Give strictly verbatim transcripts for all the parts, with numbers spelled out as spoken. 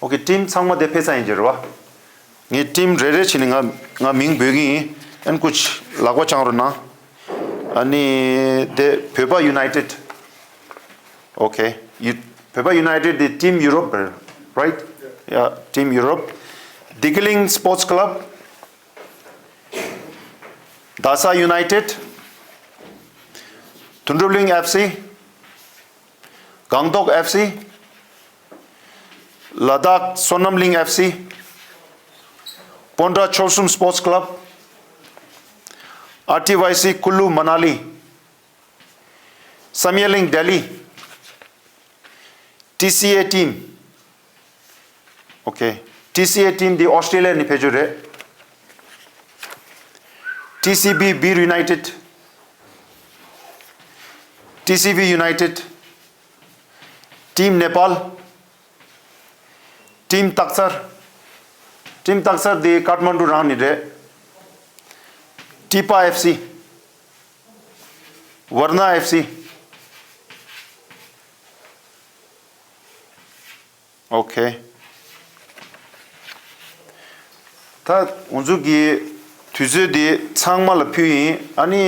ཨོ་ཀེ། ཊིམ་ཚང་མ་དེ་ཕེབས་ཚར་ཡིན་གྱི་རེད་བ། ངས་ཊིམ་རེ་རེ་བྱས་ནས་ང་ང་མིང་འབོད་ཀྱི་ཡིན། ཨན་ཀུ་ཆི་ལག་པ་བརྐྱང་རོགས་གནང་། ཨ་ནི་དེ་བོད་པ་ཡུ་ནའི་ཊེཌ། ཨོ་ཀེ། ཡུ་བོད་པ་ཡུ་ནའི་ཊེཌ་དེ་ཊིམ་ཡུ་རོབ་རེད། རའིཊ། ཡ། ཊིམ་ཡུ་རོབ། དིག་ལིང་སྤོར་ཊི་ཀླབ། རྡ་ས་ཡུ་ནའི་ཊེཌ། དོན་གྲུབ་གླིང་ཨེཕ་སི། སྒང་ཏོག་ཨེཕ་སི། ལ་དྭགས་བསོད་ནམས་གླིང་ཨེཕ་སི། སྤོན་ཊ་ཆོལ་གསུམ་སྤོར་ཊི་ཀླབ། ཨར་ཊི་ཝའི་སི་ཀུ་ལུ་མ་ན་ལི། བསམ་ཡས་གླིང་ལྡི་ལི། ཊི་སི་ཨེ་ཊིམ། ཨོ་ཀེ། ཊི་སི་ཨེ་ཊིམ་འདི་ཨོ་སི་ཀྲི་ལི་ཡ་ནས་ཕེབས་རྒྱུ་རེད། ཊི་སི་བི་བིར་ཡུ་ནའི་ཊེཌ། ཊི་སི་བི་ཡུ་ནའི་ཊེཌ། ཊིམ་ནེ་པཱལ། ཊིམ་སྟག་ཚར། ཊིམ་སྟག་ཚར་འདི་ཀཱཐ་མན་ཌུ་རང་ནས་རེད། ཊི་པ་ཨེཕ་སི། ཝར་ན་ཨེཕ་སི། ཨོ་ཀེ། ད་ང་ཚོ་གི་དུས་ཚོད་འདི་ཚང་མ་ལ་ཕུལ་ཡིན། ཨ་ནི་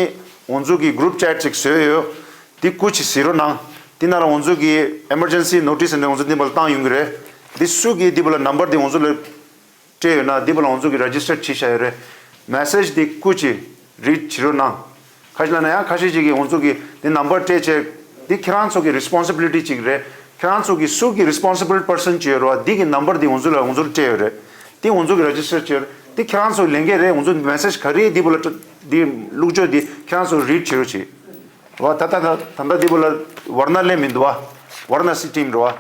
ང་ཚོ་གི་གུ་རུབ་ཅེཊ་ཅིག་བཟོས་ཡོད། འདི་སྐུ་མཁྱེན་གཟིགས་རོགས་གནང་། འདི་ནང་ལ་ང་ཚོ་གི་ཨེ་མར་ཇེན་སི་ནོ་ཊིས་ཟེར་ནས་ང་ཚོ་འདི་བར་བཏང་ཡོང་གི་རེད། འདི་སུ་གི་འདི་བར་ལ་ནམ་བར་འདི་ང་ཚོ་ལ་སྤྲད་ཡོད་ན་འདི་བར་ལ་ང་ཚོ་གི་རེ་ཇི་སི་ཊར་བྱས་བཞག་ཡོད་རེད། མེ་སེཇ་འདི་སྐུ་མཁྱེན་རིཌ་བྱེད་རོགས་གནང་། ཁ་ཤས་ལ་ན་ཡང་ཁ་ཤས་ཅིག་གིས་ང་ཚོ་གི་འདི་ནམ་བར་སྤྲད་བྱས། འདི་ཁྱེད་རང་ཚོ་གི་རི་སི་པོན་སི་བི་ལི་ཊི་ཅིག་རེད། ཁྱེད་རང་ཚོ་གི་སུ་གི་རི་སི་པོན་སི་བལ་པར་སན་ཅིག་ཡོད་རེད་བ། འདི་གི་ནམ་བར་འདི་ང་ཚོ་ལ་ང་ཚོར་སྤྲད་ཡོད་རེད། འདི་ང་ཚོ་གི་རེ་ཇི་སི་ཊར་བྱས་ཡོད་རེད། འདི་ཁྱེད་རང་ཚོ་ལས་འགན་རེད། ང་ཚོ་མེ་སེཇ་ག་རེ་འདི་བར་ལ་འདི་བླུགས་ཆོག་འདི་ཁྱེད་རང་ཚོ་རིཌ་བྱེད་རོགས་བྱེད། བ་ད་ད་ད་ད་ད་འདི་བར་ལ་ཝར་ན་ལེ་མི་འདུག་བ། ཝར་ན་སི་ཊིམ་རེད་བ།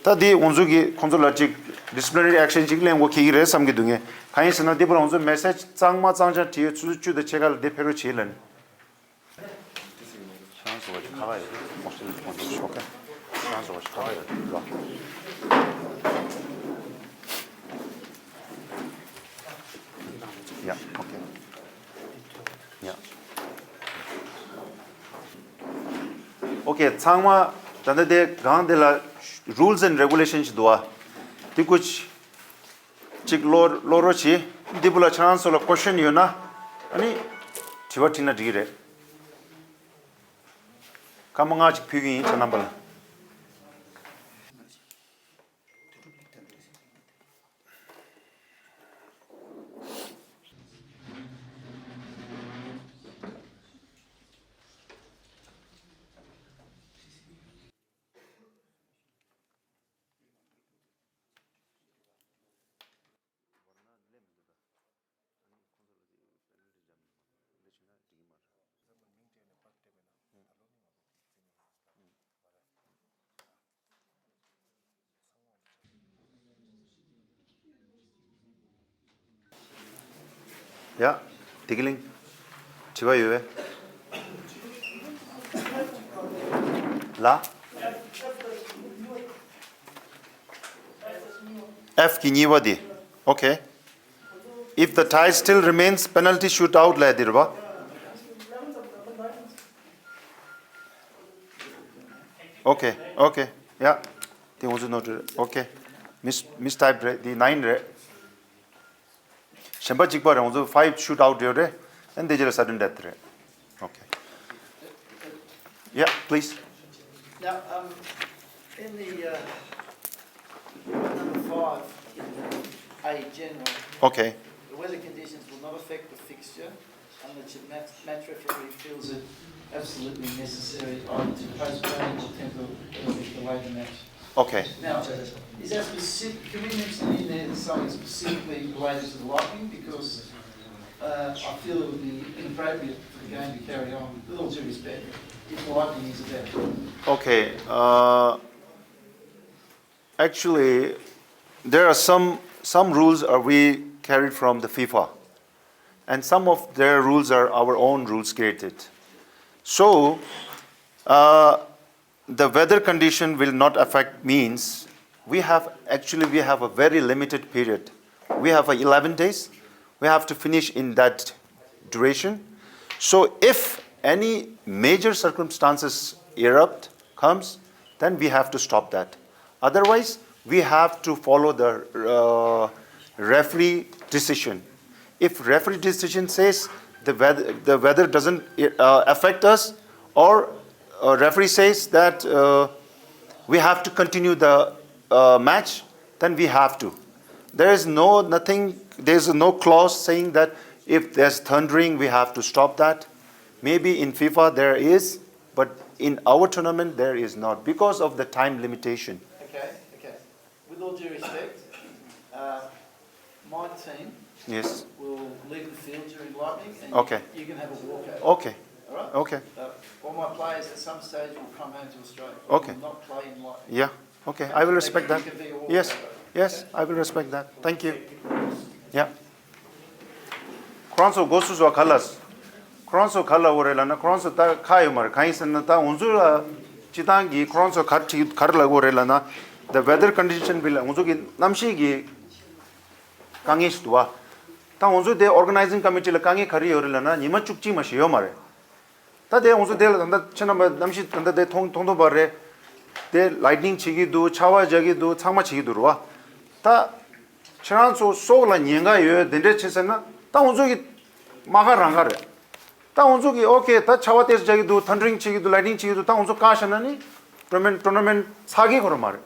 ད་འདི་ང་ཚོ་གི་ཁོང་ཚོ་ལ་ཅིག་ཌི་སི་པི་ལི་ནེ་རི་ཨེག་ཤན་ཅིག་ལེན་དགོས་ཁེལ་གྱི་རེད་བསམ་གྱི་འདུག་ངས། གང་ཡིན་ཟེར་ན་འདི་བར་ང་ཚོ་མེ་སེཇ་གཙང་མ་གཙང་རྐྱང་བྲིས་ཡོད། ཆུ་ཚོད་བཅུ་དང་ཕྱེད་ཀ་ལ་འདི་ཕེབས་རོགས་བྱེད་ལབ་ནས། ཁྱེད་རང་ཚོ་བ་ཅིག་ཁ་པར་ཡོད། ཨོ་སི་ཊེ་ལི་ཁོང་ཚོ་ཤོག་ཁ། ཁྱེད་རང་ཚོ་བ་ཅིག་ཁ་པར་ཡོད་ལ། ཡ། ཨོ་ཀེ། ཡ། ཨོ་ཀེ། ཚང་མ་ད་ལྟ་དེ་སྒང་དེ་ལ་རུལ་སི་ཨེན་ཌི་རེ་གུ་ལེ་ཤན་ཞིག་འདུག་ཨ། དེ་སྐུ་མཁྱེན་ཅིག་ཀློག་ཀློག་རོགས་གྱིས། འདི་བར་ལ་ཁྱེད་རང་ཚོ་ལ་ཀོ་ཤན་ཡོད་ན་ཨ་ནི་དྲི་བ་དྲིས་ན་འགྲིག་གི་རེད། སྐར་མ་ལྔ་ཅིག་ཕུལ་གྱི་ཡིན་ཁྱེད་རྣམ་པ་ལ། ཡ། བདེ་སྐྱིད་གླིང་། དྲི་བ་ཡོད་པས། ལ། ཨེཕ་གི་གཉིས་པ་དེ། ཨོ་ཀེ། If the tie still remains, penalty shootout ལབ་དེ་རེད་པ། ཨོ་ཀེ། ཨོ་ཀེ། ཡ། དེ་ང་ཚོ་ནོ་ཊི་རེད། ཨོ་ཀེ། མིས་མིས་ཊའིབ་རེད། དེ་ནའིན་རེད། གཞན་པ་གཅིག་པ་རེད། ང་ཚོ་ཕའིབ་ཤུ་ཊ་ཨའུཊ་ཡོད་རེད། ཨན་དེ་རྗེས་ལ་སཱ་ཌན་ཌེ་ཐི་རེད། ཨོ་ཀེ། ཡ། པི་ལི་ཛི། Now, um, in the, uh, number five, in the A general, ཨོ་ཀེ། the weather conditions will not affect the fixture unless the match, match referee feels it absolutely necessary either to postpone or temporarily delay the match. ཨོ་ཀེ། Now, is that specific, can we mention in there something specifically related to the lightning? Because, uh, I feel it would be inappropriate for the game to carry on, with all due respect, if the lightning is about. Okay, uh, actually, there are some, some rules are we carried from the FIFA, and some of their rules are our own rules created. So, uh, the weather condition will not affect means we have, actually, we have a very limited period. We have a eleven days. We have to finish in that duration. So if any major circumstances erupt, comes, then we have to stop that. Otherwise, We have to follow the uh, referee decision. If referee decision says the weather, the weather doesn't uh, affect us, or uh, referee says that uh, we have to continue the uh, match, then we have to. There is no nothing. There is no clause saying that if there's thundering, we have to stop that. Maybe in FIFA there is, but in our tournament there is not because of the time limitation. Okay, okay. With all due respect, uh, my team Yes. will leave the field during lightning and Okay. you can have a walkout. Okay. All right? Okay. Uh, all my players at some stage will come home to Australia. We Okay. will not play in lightning. Yeah. Okay. I will respect that. It can be a walkout. Yes. Yes. I will respect that. Thank you. Yeah. ཁོ་རང་ཚོ་སྒོ་སུ་སོ་ག་ལ། ཁོ་རང་ཚོ་ག་ལ་འོ་རེད་ལ་ན་ཁོ་རང་ཚོ་ད་ཁ་ཡོད་མ་རེད། གང་ཡིན་ཟེར་ན་ད་འོ་ཚོ་ལ་སྤྱི་བཏང་གི་ཁོ་རང་ཚོ་གར་ཁྲིད་གར་ལ་འོ་རེད་ལ་ན། The weather condition བི་ལ་འོ་ཚོ་གི་གནམ་གཤིས་ཀྱི་དཀའ་ངལ་ཞིག་འདུག་བ། ད་འོ་ཚོ་དེ་organizing committee ལ་དཀའ་ངལ་ག་རེ་ཡོད་རེད་ལ་ན་ཉི་མ་བཅུ་གཅིག་མ་ཞིག་ཡོད་མ་རེད། ད་དེ་འོ་ཚོ་དེ་ལ་ད་ལྟ་ཁྱེད་རྣམ་པ་གནམ་གཤིས་ད་ལྟ་དེ་མཐོང་མཐོང་མཐོང་པ་རེད། དེ་lightning བྱེད་ཀྱི་འདུག་ཆར་པ་རྒྱག་གི་འདུག་ཚང་མ་བྱེད་ཀྱི་འདུག་རེད་བ། ད་ཁྱེད་རང་ཚོ་སྲོག་ལ་ཉེན་ཁ་ཡོད་དེ་འདྲས་བྱེད་ཟེར་ན་ད་འོ་ཚོ་གི་མ་ཁ་རང་ཁ་རེད། ད་འོ་ཚོ་གི་okay ད་ཆར་པ་ཏོག་ཙམ་རྒྱག་གི་འདུག thundering བྱེད་ཀྱི་འདུག lightning བྱེད་ཀྱི་འདུག་ད་འོ་ཚོ་བཀག་བཞག་ན་ནི་tournament tournament ཚར་གི་ཁོ་རང་མ་རེད།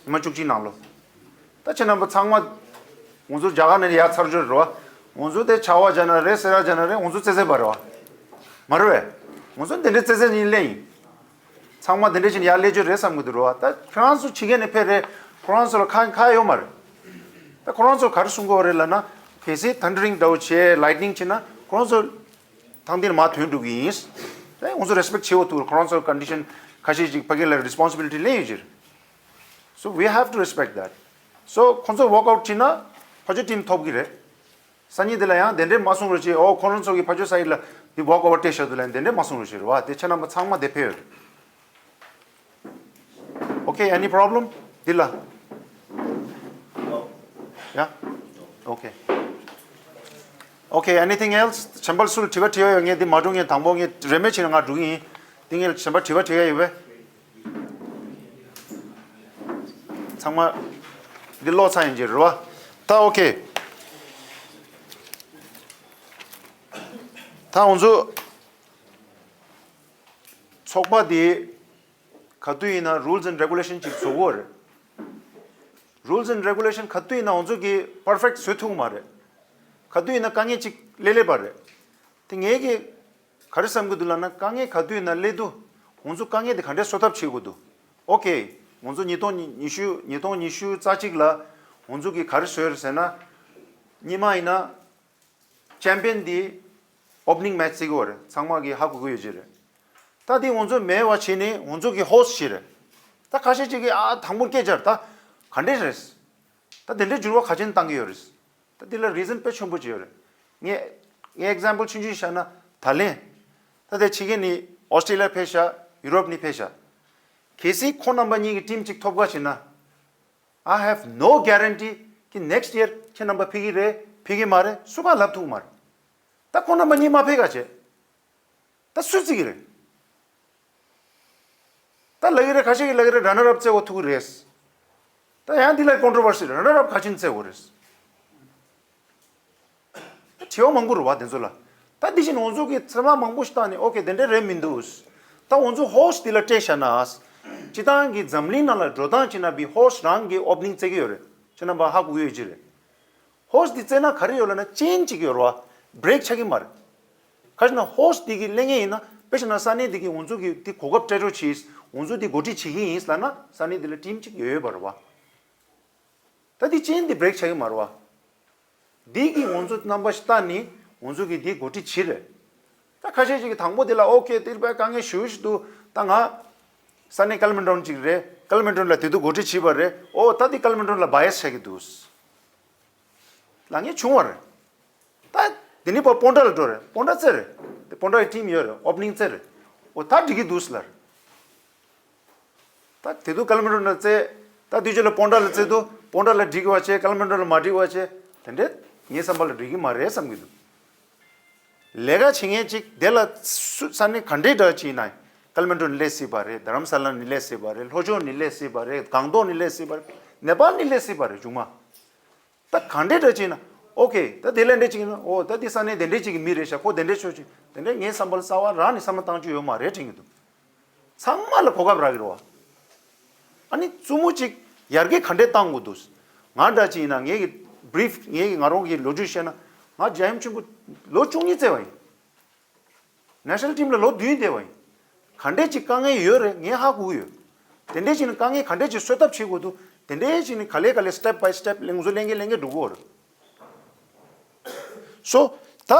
ཉི་མ་བཅུ་གཅིག་ནང་ལོ། ད་ཁྱེད་རྣམ་པ་ཚང་མ་འོ་ཚོ་རྒྱ་གར་ནས་ཡར་ཚར་འབྱོར་རེད་བ། འོ་ཚོ་དེ་ཆར་པ་རྒྱག་ན་རེད་སེར་བ་རྒྱག་ན་རེད་འོ་ཚོ་རྩེད་རྩེད་པ་རེད་བ། མ་རེད་བས། འོ་ཚོ་དེ་འདྲའི་རྩེད་རྩེད་ཉིན་གླེང་ཡིན། ཚང་མ་དེ་འདྲ་བྱས་ནས་ཡར་སླེབས་རྒྱུ་རེད་བསམ་གི་འདུག་རེད་བ། ད་ཁྱོད་རང་ཚོ་ཕྱི་རྒྱལ་ནས་ཕེབས་རེད། ཁོ་རང་ཚོ་ལ་ཁ་ཁ་ཡོད་མ་རེད། ད་ཁོ་རང་ཚོ་ག་རེ་གསུང་གི་ཡོད་རེད་ལབ་ན། གལ་སྲིད་thundering འདྲ་བོ་བྱས་lightning བྱས་ན་ཁོ་རང་ཚོ་ཐང་འདིར་མར་ཐོན་འགྲོ་གི་ཡིན། ད་ཁོང་ཚོ་respect བྱེད་དགོས་འདུག་ཁོ་རང་ཚོ་condition ཁ་ཤས་ཅིག་ཕ་གི་ལ་responsibility ལེན་ཡོད་ཀྱི་རེད། So we have to respect that. So ཁོང་ཚོ་walk out བྱས་ན་ཕ་ཇོ་team ཐོབ་གི་རེད། སང་ཉིན་དེ་ལ་ཡང་དེ་འདྲས་མ་གསུང་རོགས་བྱེད། ཨོ་ཁོ་རང་ཚོ་གི་ཕ་ཇོ་side ལ་འདི་walk over སྤྲད་བཞག་འདུག་ལབ་དེ་འདྲས་མ་གསུང་རོགས་བྱེད་རེད་བ། དེ་ཁྱེད་རྣམ་པ་ཚང་མ་དེ་ཕེབས་ཡོད་རེད། Okay, any problem? འདི་ལ། Yeah? Okay. Okay, anything else? གཞན་པ་སུ་ལ་དྲི་བ་དྲི་བ་ཡོད། ངས་འདི་མ་འགྲོ་ངས་དང་པོ་ངས་རེ་མེད་བྱས་ན་ང་འགྲོ་གི་ཡིན། འདི་ངས་གཞན་པ་དྲི་བ་དྲི་བ་ཡོད་པས། ཚང་མ་འདི་ཀློག་ཚར་ཡིན་གྱི་རེད་བ། ད་okay. ད་ང་ཚོ་ཚོགས་པ་འདི་ག་དུས་ཡིན་ན་rules and regulation ཅིག་བཟོ་དགོས་རེད། Rules and regulation ག་དུས་ཡིན་ན་ང་ཚོ་གི་perfect བཟོ་ཐུབ་ཀྱི་མ་རེད། ག་དུས་ཡིན་ན་དཀའ་ངལ་ཅིག་སླེབས་སླེབས་པ་རེད། དེ་ངས་ཀྱི་ག་རེ་བསམ་གྱི་འདུག་ལབ་ན་དཀའ་ངལ་ག་དུས་ཡིན་ན་སླེབས་དུས་ང་ཚོ་དཀའ་ངལ་དེ་ག་འདྲས་བཟོ་ཐབས་བྱེད་དགོས་འདུག Okay, ང་ཚོ་ཉིས་སྟོང་ཉི་ཤུ་ཉིས་སྟོང་ཉི་ཤུ་རྩ་གཅིག་ལ་ང་ཚོ་གི་ག་རེ་བཟོས་རེད་ཟེར་ན། སྔོན་མ་ཡིན་ན་champion འདི་opening match རྩེ་གི་ཡོད་རེད། ཚང་མ་གི་ཧ་གོ་གི་ཡོད་ཀྱི་རེད། ད་འདི་ང་ཚོ་མེད་པ་བྱས་ནས་ང་ཚོ་གི་host བྱས་རེད། ད་ཁ་ཤས་ཅིག་གིས་ཨ་དང་པོར་སྐད་ཆ་རེད། ད་ག་འདྲས་རེད། ད་དེ་འདྲའི་འགྱུར་བ་ག་ཅན་བཏང་གི་ཡོད་རེད། ད་འདི་ལ་reason དཔེ་ཆེན་པོ་ཅིག་ཡོད་རེད། ངས་ངས་example ཆུང་ཆུང་བཞག་ན་ད་ལན། ད་དེ་ཕྱི་རྒྱལ་ནས་Australia ཕེབས་ཤག Europe ནས་ཕེབས་ཤག་གལ་སྲིད་ཁོང་རྣམ་པ་གཉིས་ཀྱི་team གཅིག་ཐོབ་ག་བྱས་ན། I have no guarantee གི་next year ཁྱེད་རྣམ་པ་ཕེབས་ཀྱི་རེད་ཕེབས་ཀྱི་མ་རེད་སུ་ག་ལབ་ཐུབ་མ་རེད། ད་ཁོང་རྣམ་པ་གཉིས་མ་ཕེབས་ག་བྱས། ད་སུས་བརྩི་གི་རེད། ད་ལབ་ཀྱི་རེད། ཁ་ཤས་ཀྱིས་ལབ་ཀྱི་རེད། runner up རྩེ་བ་ཐུབ་ཀྱི་རེད། ད་ཡང་འདི་ལ་controversy རེད། runner up ག་ཅན་རྩེ་བ་རེད། ད་དྲི་བ་མང་པོ་རེད་བ་དེ་ཚོ་ལ། ད་འདི་བཞིན་ང་ཚོ་གི་ཚེར་མ་མང་པོ་ཞིག་བཏང་ནས་okay དེ་འདྲ་རེད་མི་འདུག་ད་ང་ཚོ་host འདི་ལ་སྤྲད་བཞག་ན། སྤྱི་བཏང་གི་འཛམ་གླིང་ནང་ལ་འགྲོ་སྟངས་བྱས་ན་བི་host རང་གི་opening རྩེ་གི་ཡོད་རེད། ཁྱེད་རྣམ་པ་ཧ་གོ་གི་ཡོད་ཀྱི་རེད། host འདི་རྩེ་ན་ག་རེ་ཡོད་ལབ་ན་chain གཅིག་ཡོད་རེད་བ། break ཆགས་ཀྱི་མ་རེད། ག་ཅི་ན་host འདི་གི་ལེན་མཁན་ཡིན་ན་དཔེ་བཞག་ན་ས་གནས་འདི་གི་ང་ཚོ་གི་འདི་གོ་སྐབས་སྤྲད་རོགས་གྱིས། ང་ཚོ་འདི་འགོ་ཁྲིད་བྱེད་ཀྱི་ཡིན་ལབ་ན་ས་གནས་འདི་ལ་team གཅིག་ཡོད་ཡོད་པ་རེད་བ། ད་འདི་chain འདི་break ཆགས་ཀྱི་མ་རེད་བ། འདི་གི་ང་ཚོ་རྣམ་པ་ཞིག་བལྟ་ནི་ང་ཚོ་གི་འདི་འགོ་ཁྲིད་བྱེད་རེད། ད་ཁ་ཤས་ཅིག་གི་དང་པོ་འདི་ལ་okay འདིར་བས་དཀའ་ངལ་ཞེ་པོ་ཞིག་འདུག་ད་ང་ས་གནས་Kalemegdan ཅིག་རེད། Kalemegdan ལ་དེ་དུས་འགོ་ཁྲིད་བྱས་པ་རེད། ཨོ་ད་འདི་Kalemegdan ལ་bias ཆགས་ཀྱི་འདུག་ལབ་མཁན་བྱུང་བ་རེད། ད་དེ་ནས་ཕར་སྤོན་ཊ་ལ་འགྲོ་རེད། སྤོན་ཊ་རྩེ་རེད། དེ་སྤོན་ཊ་གི་team ཡོད་རེད། opening རྩེ་རེད། ཨོ་ད་འགྲིག་གི་འདུག་ལབ། ད་དེ་དུས་Kalemegdan ལ་རྩེ། ད་དུས་ཚོད་ལ་སྤོན་ཊ་ལ་རྩེ་དུས་སྤོན་ཊ་ལ་འགྲིག་གི་བ་བྱས། Kalemegdan ལ་མ་འགྲིག་བ་བྱས། དེ་འདྲས་ངའི་བསམ་པ་ལ་འགྲིག་གི་མ་རེད་བསམ་གི་འདུག་ལས་ཀ་བྱེད་མཁན་ཅིག་དེ་ལ་སུ་ས་གནས་ག་འདྲའི་འདྲ་ཅིག་ཡིན་ན། Kalemegdan ནས་སླེབས་སྲིད་པ་རེད། རྡ་རམ་ས་ལ་ནས་སླེབས་སྲིད་པ་རེད། ལྷོ་ཕྱོགས་ནས་སླེབས་སྲིད་པ་རེད། སྒང་ཏོག་ནས་སླེབས་སྲིད་པ་རེད། ནེ་པཱལ་ནས་སླེབས་སྲིད་པ་རེད་གཞུག་མ། ད་ག་འདྲས་འདྲ་ཅིག་ན་ཨོ་ཁེ། ད་དེ་ལས་འདྲས་ཅིག་ཡིན་ན་ཨོ་ད་དེ་ས་གནས་དེ་འདྲས་ཅིག་གི་མི་རེད་ཤག་ཁོ་དེ་འདྲས་ཆོག་ཅིག་དེ་འདྲས་ངའི་བསམ་པ་ལ་རྩ་བ་རང་ནས་བསམ་བློ་བཏང་རྒྱུ་ཡོད་མ་རེད་དྲན་གྱི་འདུག་ཚང་མ་ལ་གོ་སྐབས་རག་གི་རེད་བ། ཨ་ནི་རྩུབ་མོ་ཅིག་ཡར་རྒྱས་ག་འདྲས་བཏང་དགོས་འདུག་ང་འདྲ་ཅིག་ཡིན་ན་ངེད་ཀྱི་བྷི་རིཕ་ངེད་ཀྱི་ང་རང་གི་ལོ་རྒྱུས་བཤད་ན་ང་རྒྱལ་ཡུམ་ཆེན་པོ་ལོ་བཅུ་གཉིས་བརྩེ་བ་ཡིན། ནེ་ཤ་ནལ་ཊིམ་ལ་ལོ་བདུན་བསྡད་པ་ཡིན། ག་འདྲས་ཅིག་དཀའ་ངལ་ཡོད་རེད་ངས་ཧ་གོ་གི་ཡོད། དེ་འདྲས་ཅིག་ནི་དཀའ་ངལ་ག་འདྲས་ཅིག་སེལ་ཐབས་བྱེད་དགོས་འདུག་དེ་འདྲས་ཅིག་ནི་ག་ལེ་ག་ལེ་སི་ཊེབ་བྷའི་སི་ཊེབ་ལེན་ཚུལ་ལེན་གྱི་ལེན་གྱི་འགྲོ་གི་ཡོད་རེད། སོ། ད།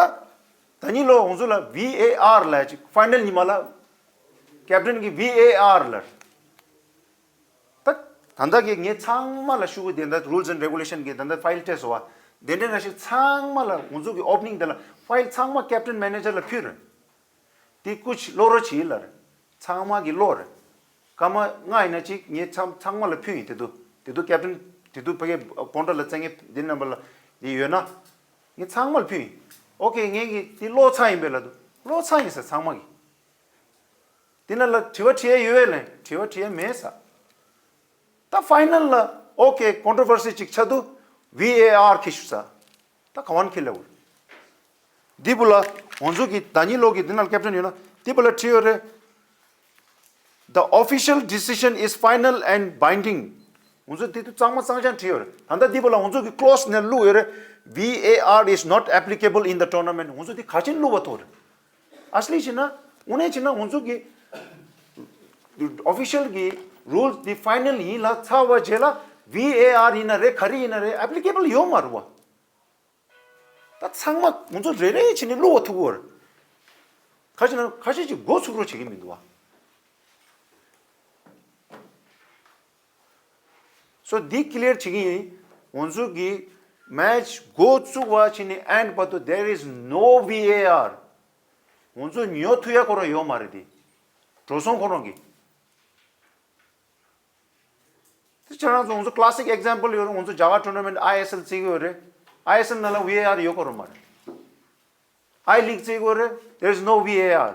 ད་ནི་ལོ་ང་ཚོ་ལ་ཝི་ཨེ་ཨར་ལ་ཅིག་ཕའི་ནལ་ཉི་མ་ལ་ཀེབ་ཊན་གྱི་ཝི་ཨེ་ཨར་ལ། ད། ད་ལྟ་གི་ངས་ཚང་མ་ལ་ཞུ་གི་དེ་འདྲ་རུལ་སི་ཨེན་ཌི་རེ་གུ་ལེ་ཤན་གི་དེ་འདྲ་ཕའིལ་སྤྲད་སོང་བ། དེ་འདྲ་ན་ཞིག་ཚང་མ་ལ་ང་ཚོ་གི་ཨོ་པ་ནིང་དེ་ལ་ཕའིལ་ཚང་མ་ཀེབ་ཊན་མེ་ནེ་ཇར་ལ་ཕུལ་རེད། དེ་སྐུ་མཁྱེན་ཀློག་རོགས་བྱེད་ལབ་རེད། ཚང་མ་གི་ཀློག་རེད། སྐར་མ་ལྔ་ཡིན་ན་ཅིག་ངས་ཚང་ཚང་མ་ལ་ཕུལ་ཡིན་དེ་དུ། དེ་དུ་ཀེབ་ཊན་དེ་དུ་ཕ་གི་ཀོན་ཊེག་ལ་བཙལ་མཁན་དེ་རྣམ་པ་ལ་དེ་ཡོད་ན། ངས་ཚང་མ་ལ་ཕུལ་ཡིན། ཨོ་ཁེ་ངས་གི་དེ་ཀློག་ཚར་ཡིན་པས་ལབ་འདུག་ཀློག་ཚར་ཡིན་ཟེར་ཚང་མ་གི། དེ་ན་ལ་དྲི་བ་དྲི་ཡ་ཡོད་པས་ལན་དྲི་བ་དྲི་ཡ་མེད་ས། ད་ཕའི་ནལ་ལ་ཨོ་ཁེ་ཀོན་ཊོ་ཝར་སི་ཅིག་ཆགས་འདུག་ཝི་ཨེ་ཨར་ཁྱེར་ཤོག་ཟེར། ད་ག་བ་ནས་ཁྱེར་ལབ་དགོས། འདི་བུ་ལ་ང་ཚོ་གི་ཟླ་ཉིན་ལོ་གི་འདི་ནང་ཀེབ་ཊན་ཡོད་ན་འདི་བུ་ལ་བྲིས་ཡོད་རེད། The official decision is final and binding. ང་ཚོ་འདི་དུ་གཙང་མ་གཙང་རྐྱང་བྲིས་ཡོད་རེད། ད་ལྟ་འདི་བུ་ལ་ང་ཚོ་གི་ཀློ་སི་ནས་བླུགས་ཡོད་རེད། V A R is not applicable in the tournament. ང་ཚོ་འདི་ག་ཅིན་བླུགས་པ་ཐོག་རེད། ཨ་སི་ལི་བྱས་ན་དངོས་གནས་བྱས་ན་ང་ཚོ་གི་ཨོ་ཕི་ཤལ་གི་རུལ་སི་འདི་ཕའི་ནལ་ཡིན་ལ་ཚར་བ་རྗེས་ལ་V A R ཡིན་ན་རེད་ག་རེ་ཡིན་ན་རེད་ཨེ་པི་ལི་ཀེ་བལ་ཡོད་མ་རེད་བ། ད་ཚང་མ་ང་ཚོ་རེ་རེ་བྱས་ནས་བླུགས་པ་ཐུག་གོ་རེད། ཁ་ཅིག་ན་ཁ་ཤས་ཅིག་འགོ་ཚུགས་རོགས་བྱེད་ཀྱི་མི་འདུག་བ། སོ་འདི་ཀི་ལི་ཡར་བྱེད་ཀྱི་ཡིན། ང་ཚོ་གི་མེ་ཆི་འགོ་བཙུགས་པ་ཕྱིན་ནས་ཨེན་ཌི་བར་དུ་there is no V A R. ང་ཚོ་ཉོ་ཐུབ་ཡ་ཁོ་རང་ཡོད་མ་རེད་དེ། འགྲོ་སོང་ཁོ་རང་གི། དེ་ཁྱེད་རང་ཚོ་ང་ཚོ་ཀི་ལ་སི་ཀི་ཨེག་ཛམ་པལ་ཡོད་རེད། ང་ཚོ་རྒྱ་གར་ཊོར་ན་མེན་ཊི་ཨའི་ཨེས་ཨེལ་བརྩི་གི་ཡོད་རེད། ཨའི་ཨེས་ཨེལ་ནང་ལ་ཝི་ཨེ་ཨར་ཡོད་ཁོ་རང་མ་རེད། ཨའི་ལིག་བརྩི་གི་ཡོད་རེད། There is no V A R.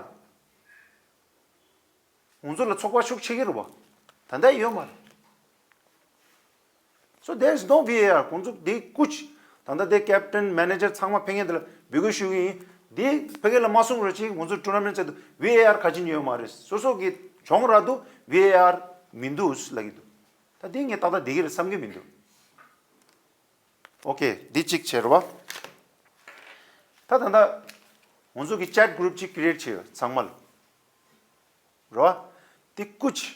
ང་ཚོ་ལ་ཚོགས་པ་ཤུགས་ཆེ་གི་རེད་བ། ད་ལྟ་ཡོད་མ་རེད། So there is no V A R. ཁོང་ཚོ་དེ་ཀུ་ཅི། ད་ལྟ་དེ་ཀེབ་ཊན་མེ་ནེ་ཇར་ཚང་མ་ཕེབས་མཁན་དེ་ལ་འབོད་སྐུལ་ཞུ་གི་ཡིན། དེ་ཕ་གི་ལ་མ་གསུང་རོགས་གྱིས། ང་ཚོ་ཊོར་ན་མེན་ཊི་ཚད་དུ་ཝི་ཨེ་ཨར་ག་ཅིན་ཡོད་མ་རེད། སོ་སོ་གི་གྱོང་རག་འདུག་ཝི་ཨེ་ཨར་མི་འདུག་ལབ་ཀྱི་འདུག་ད་དེ་ངས་ཏག་ཏག་བསྡད་ཀྱི་རེད་བསམ་གྱི་མི་འདུག་ཨོ་ཁེ། འདི་གཅིག་བྱས་རེད་བ། ད་ད་ལྟ་ང་ཚོ་གི་ཅེ་ཊི་གུ་རུབ་ཅིག་ཀི་རི་ཨེ་ཊི་བྱས་ཡོད་ཚང་མ་ལ། རེད་བ། འདི་ཀུ་ཅི།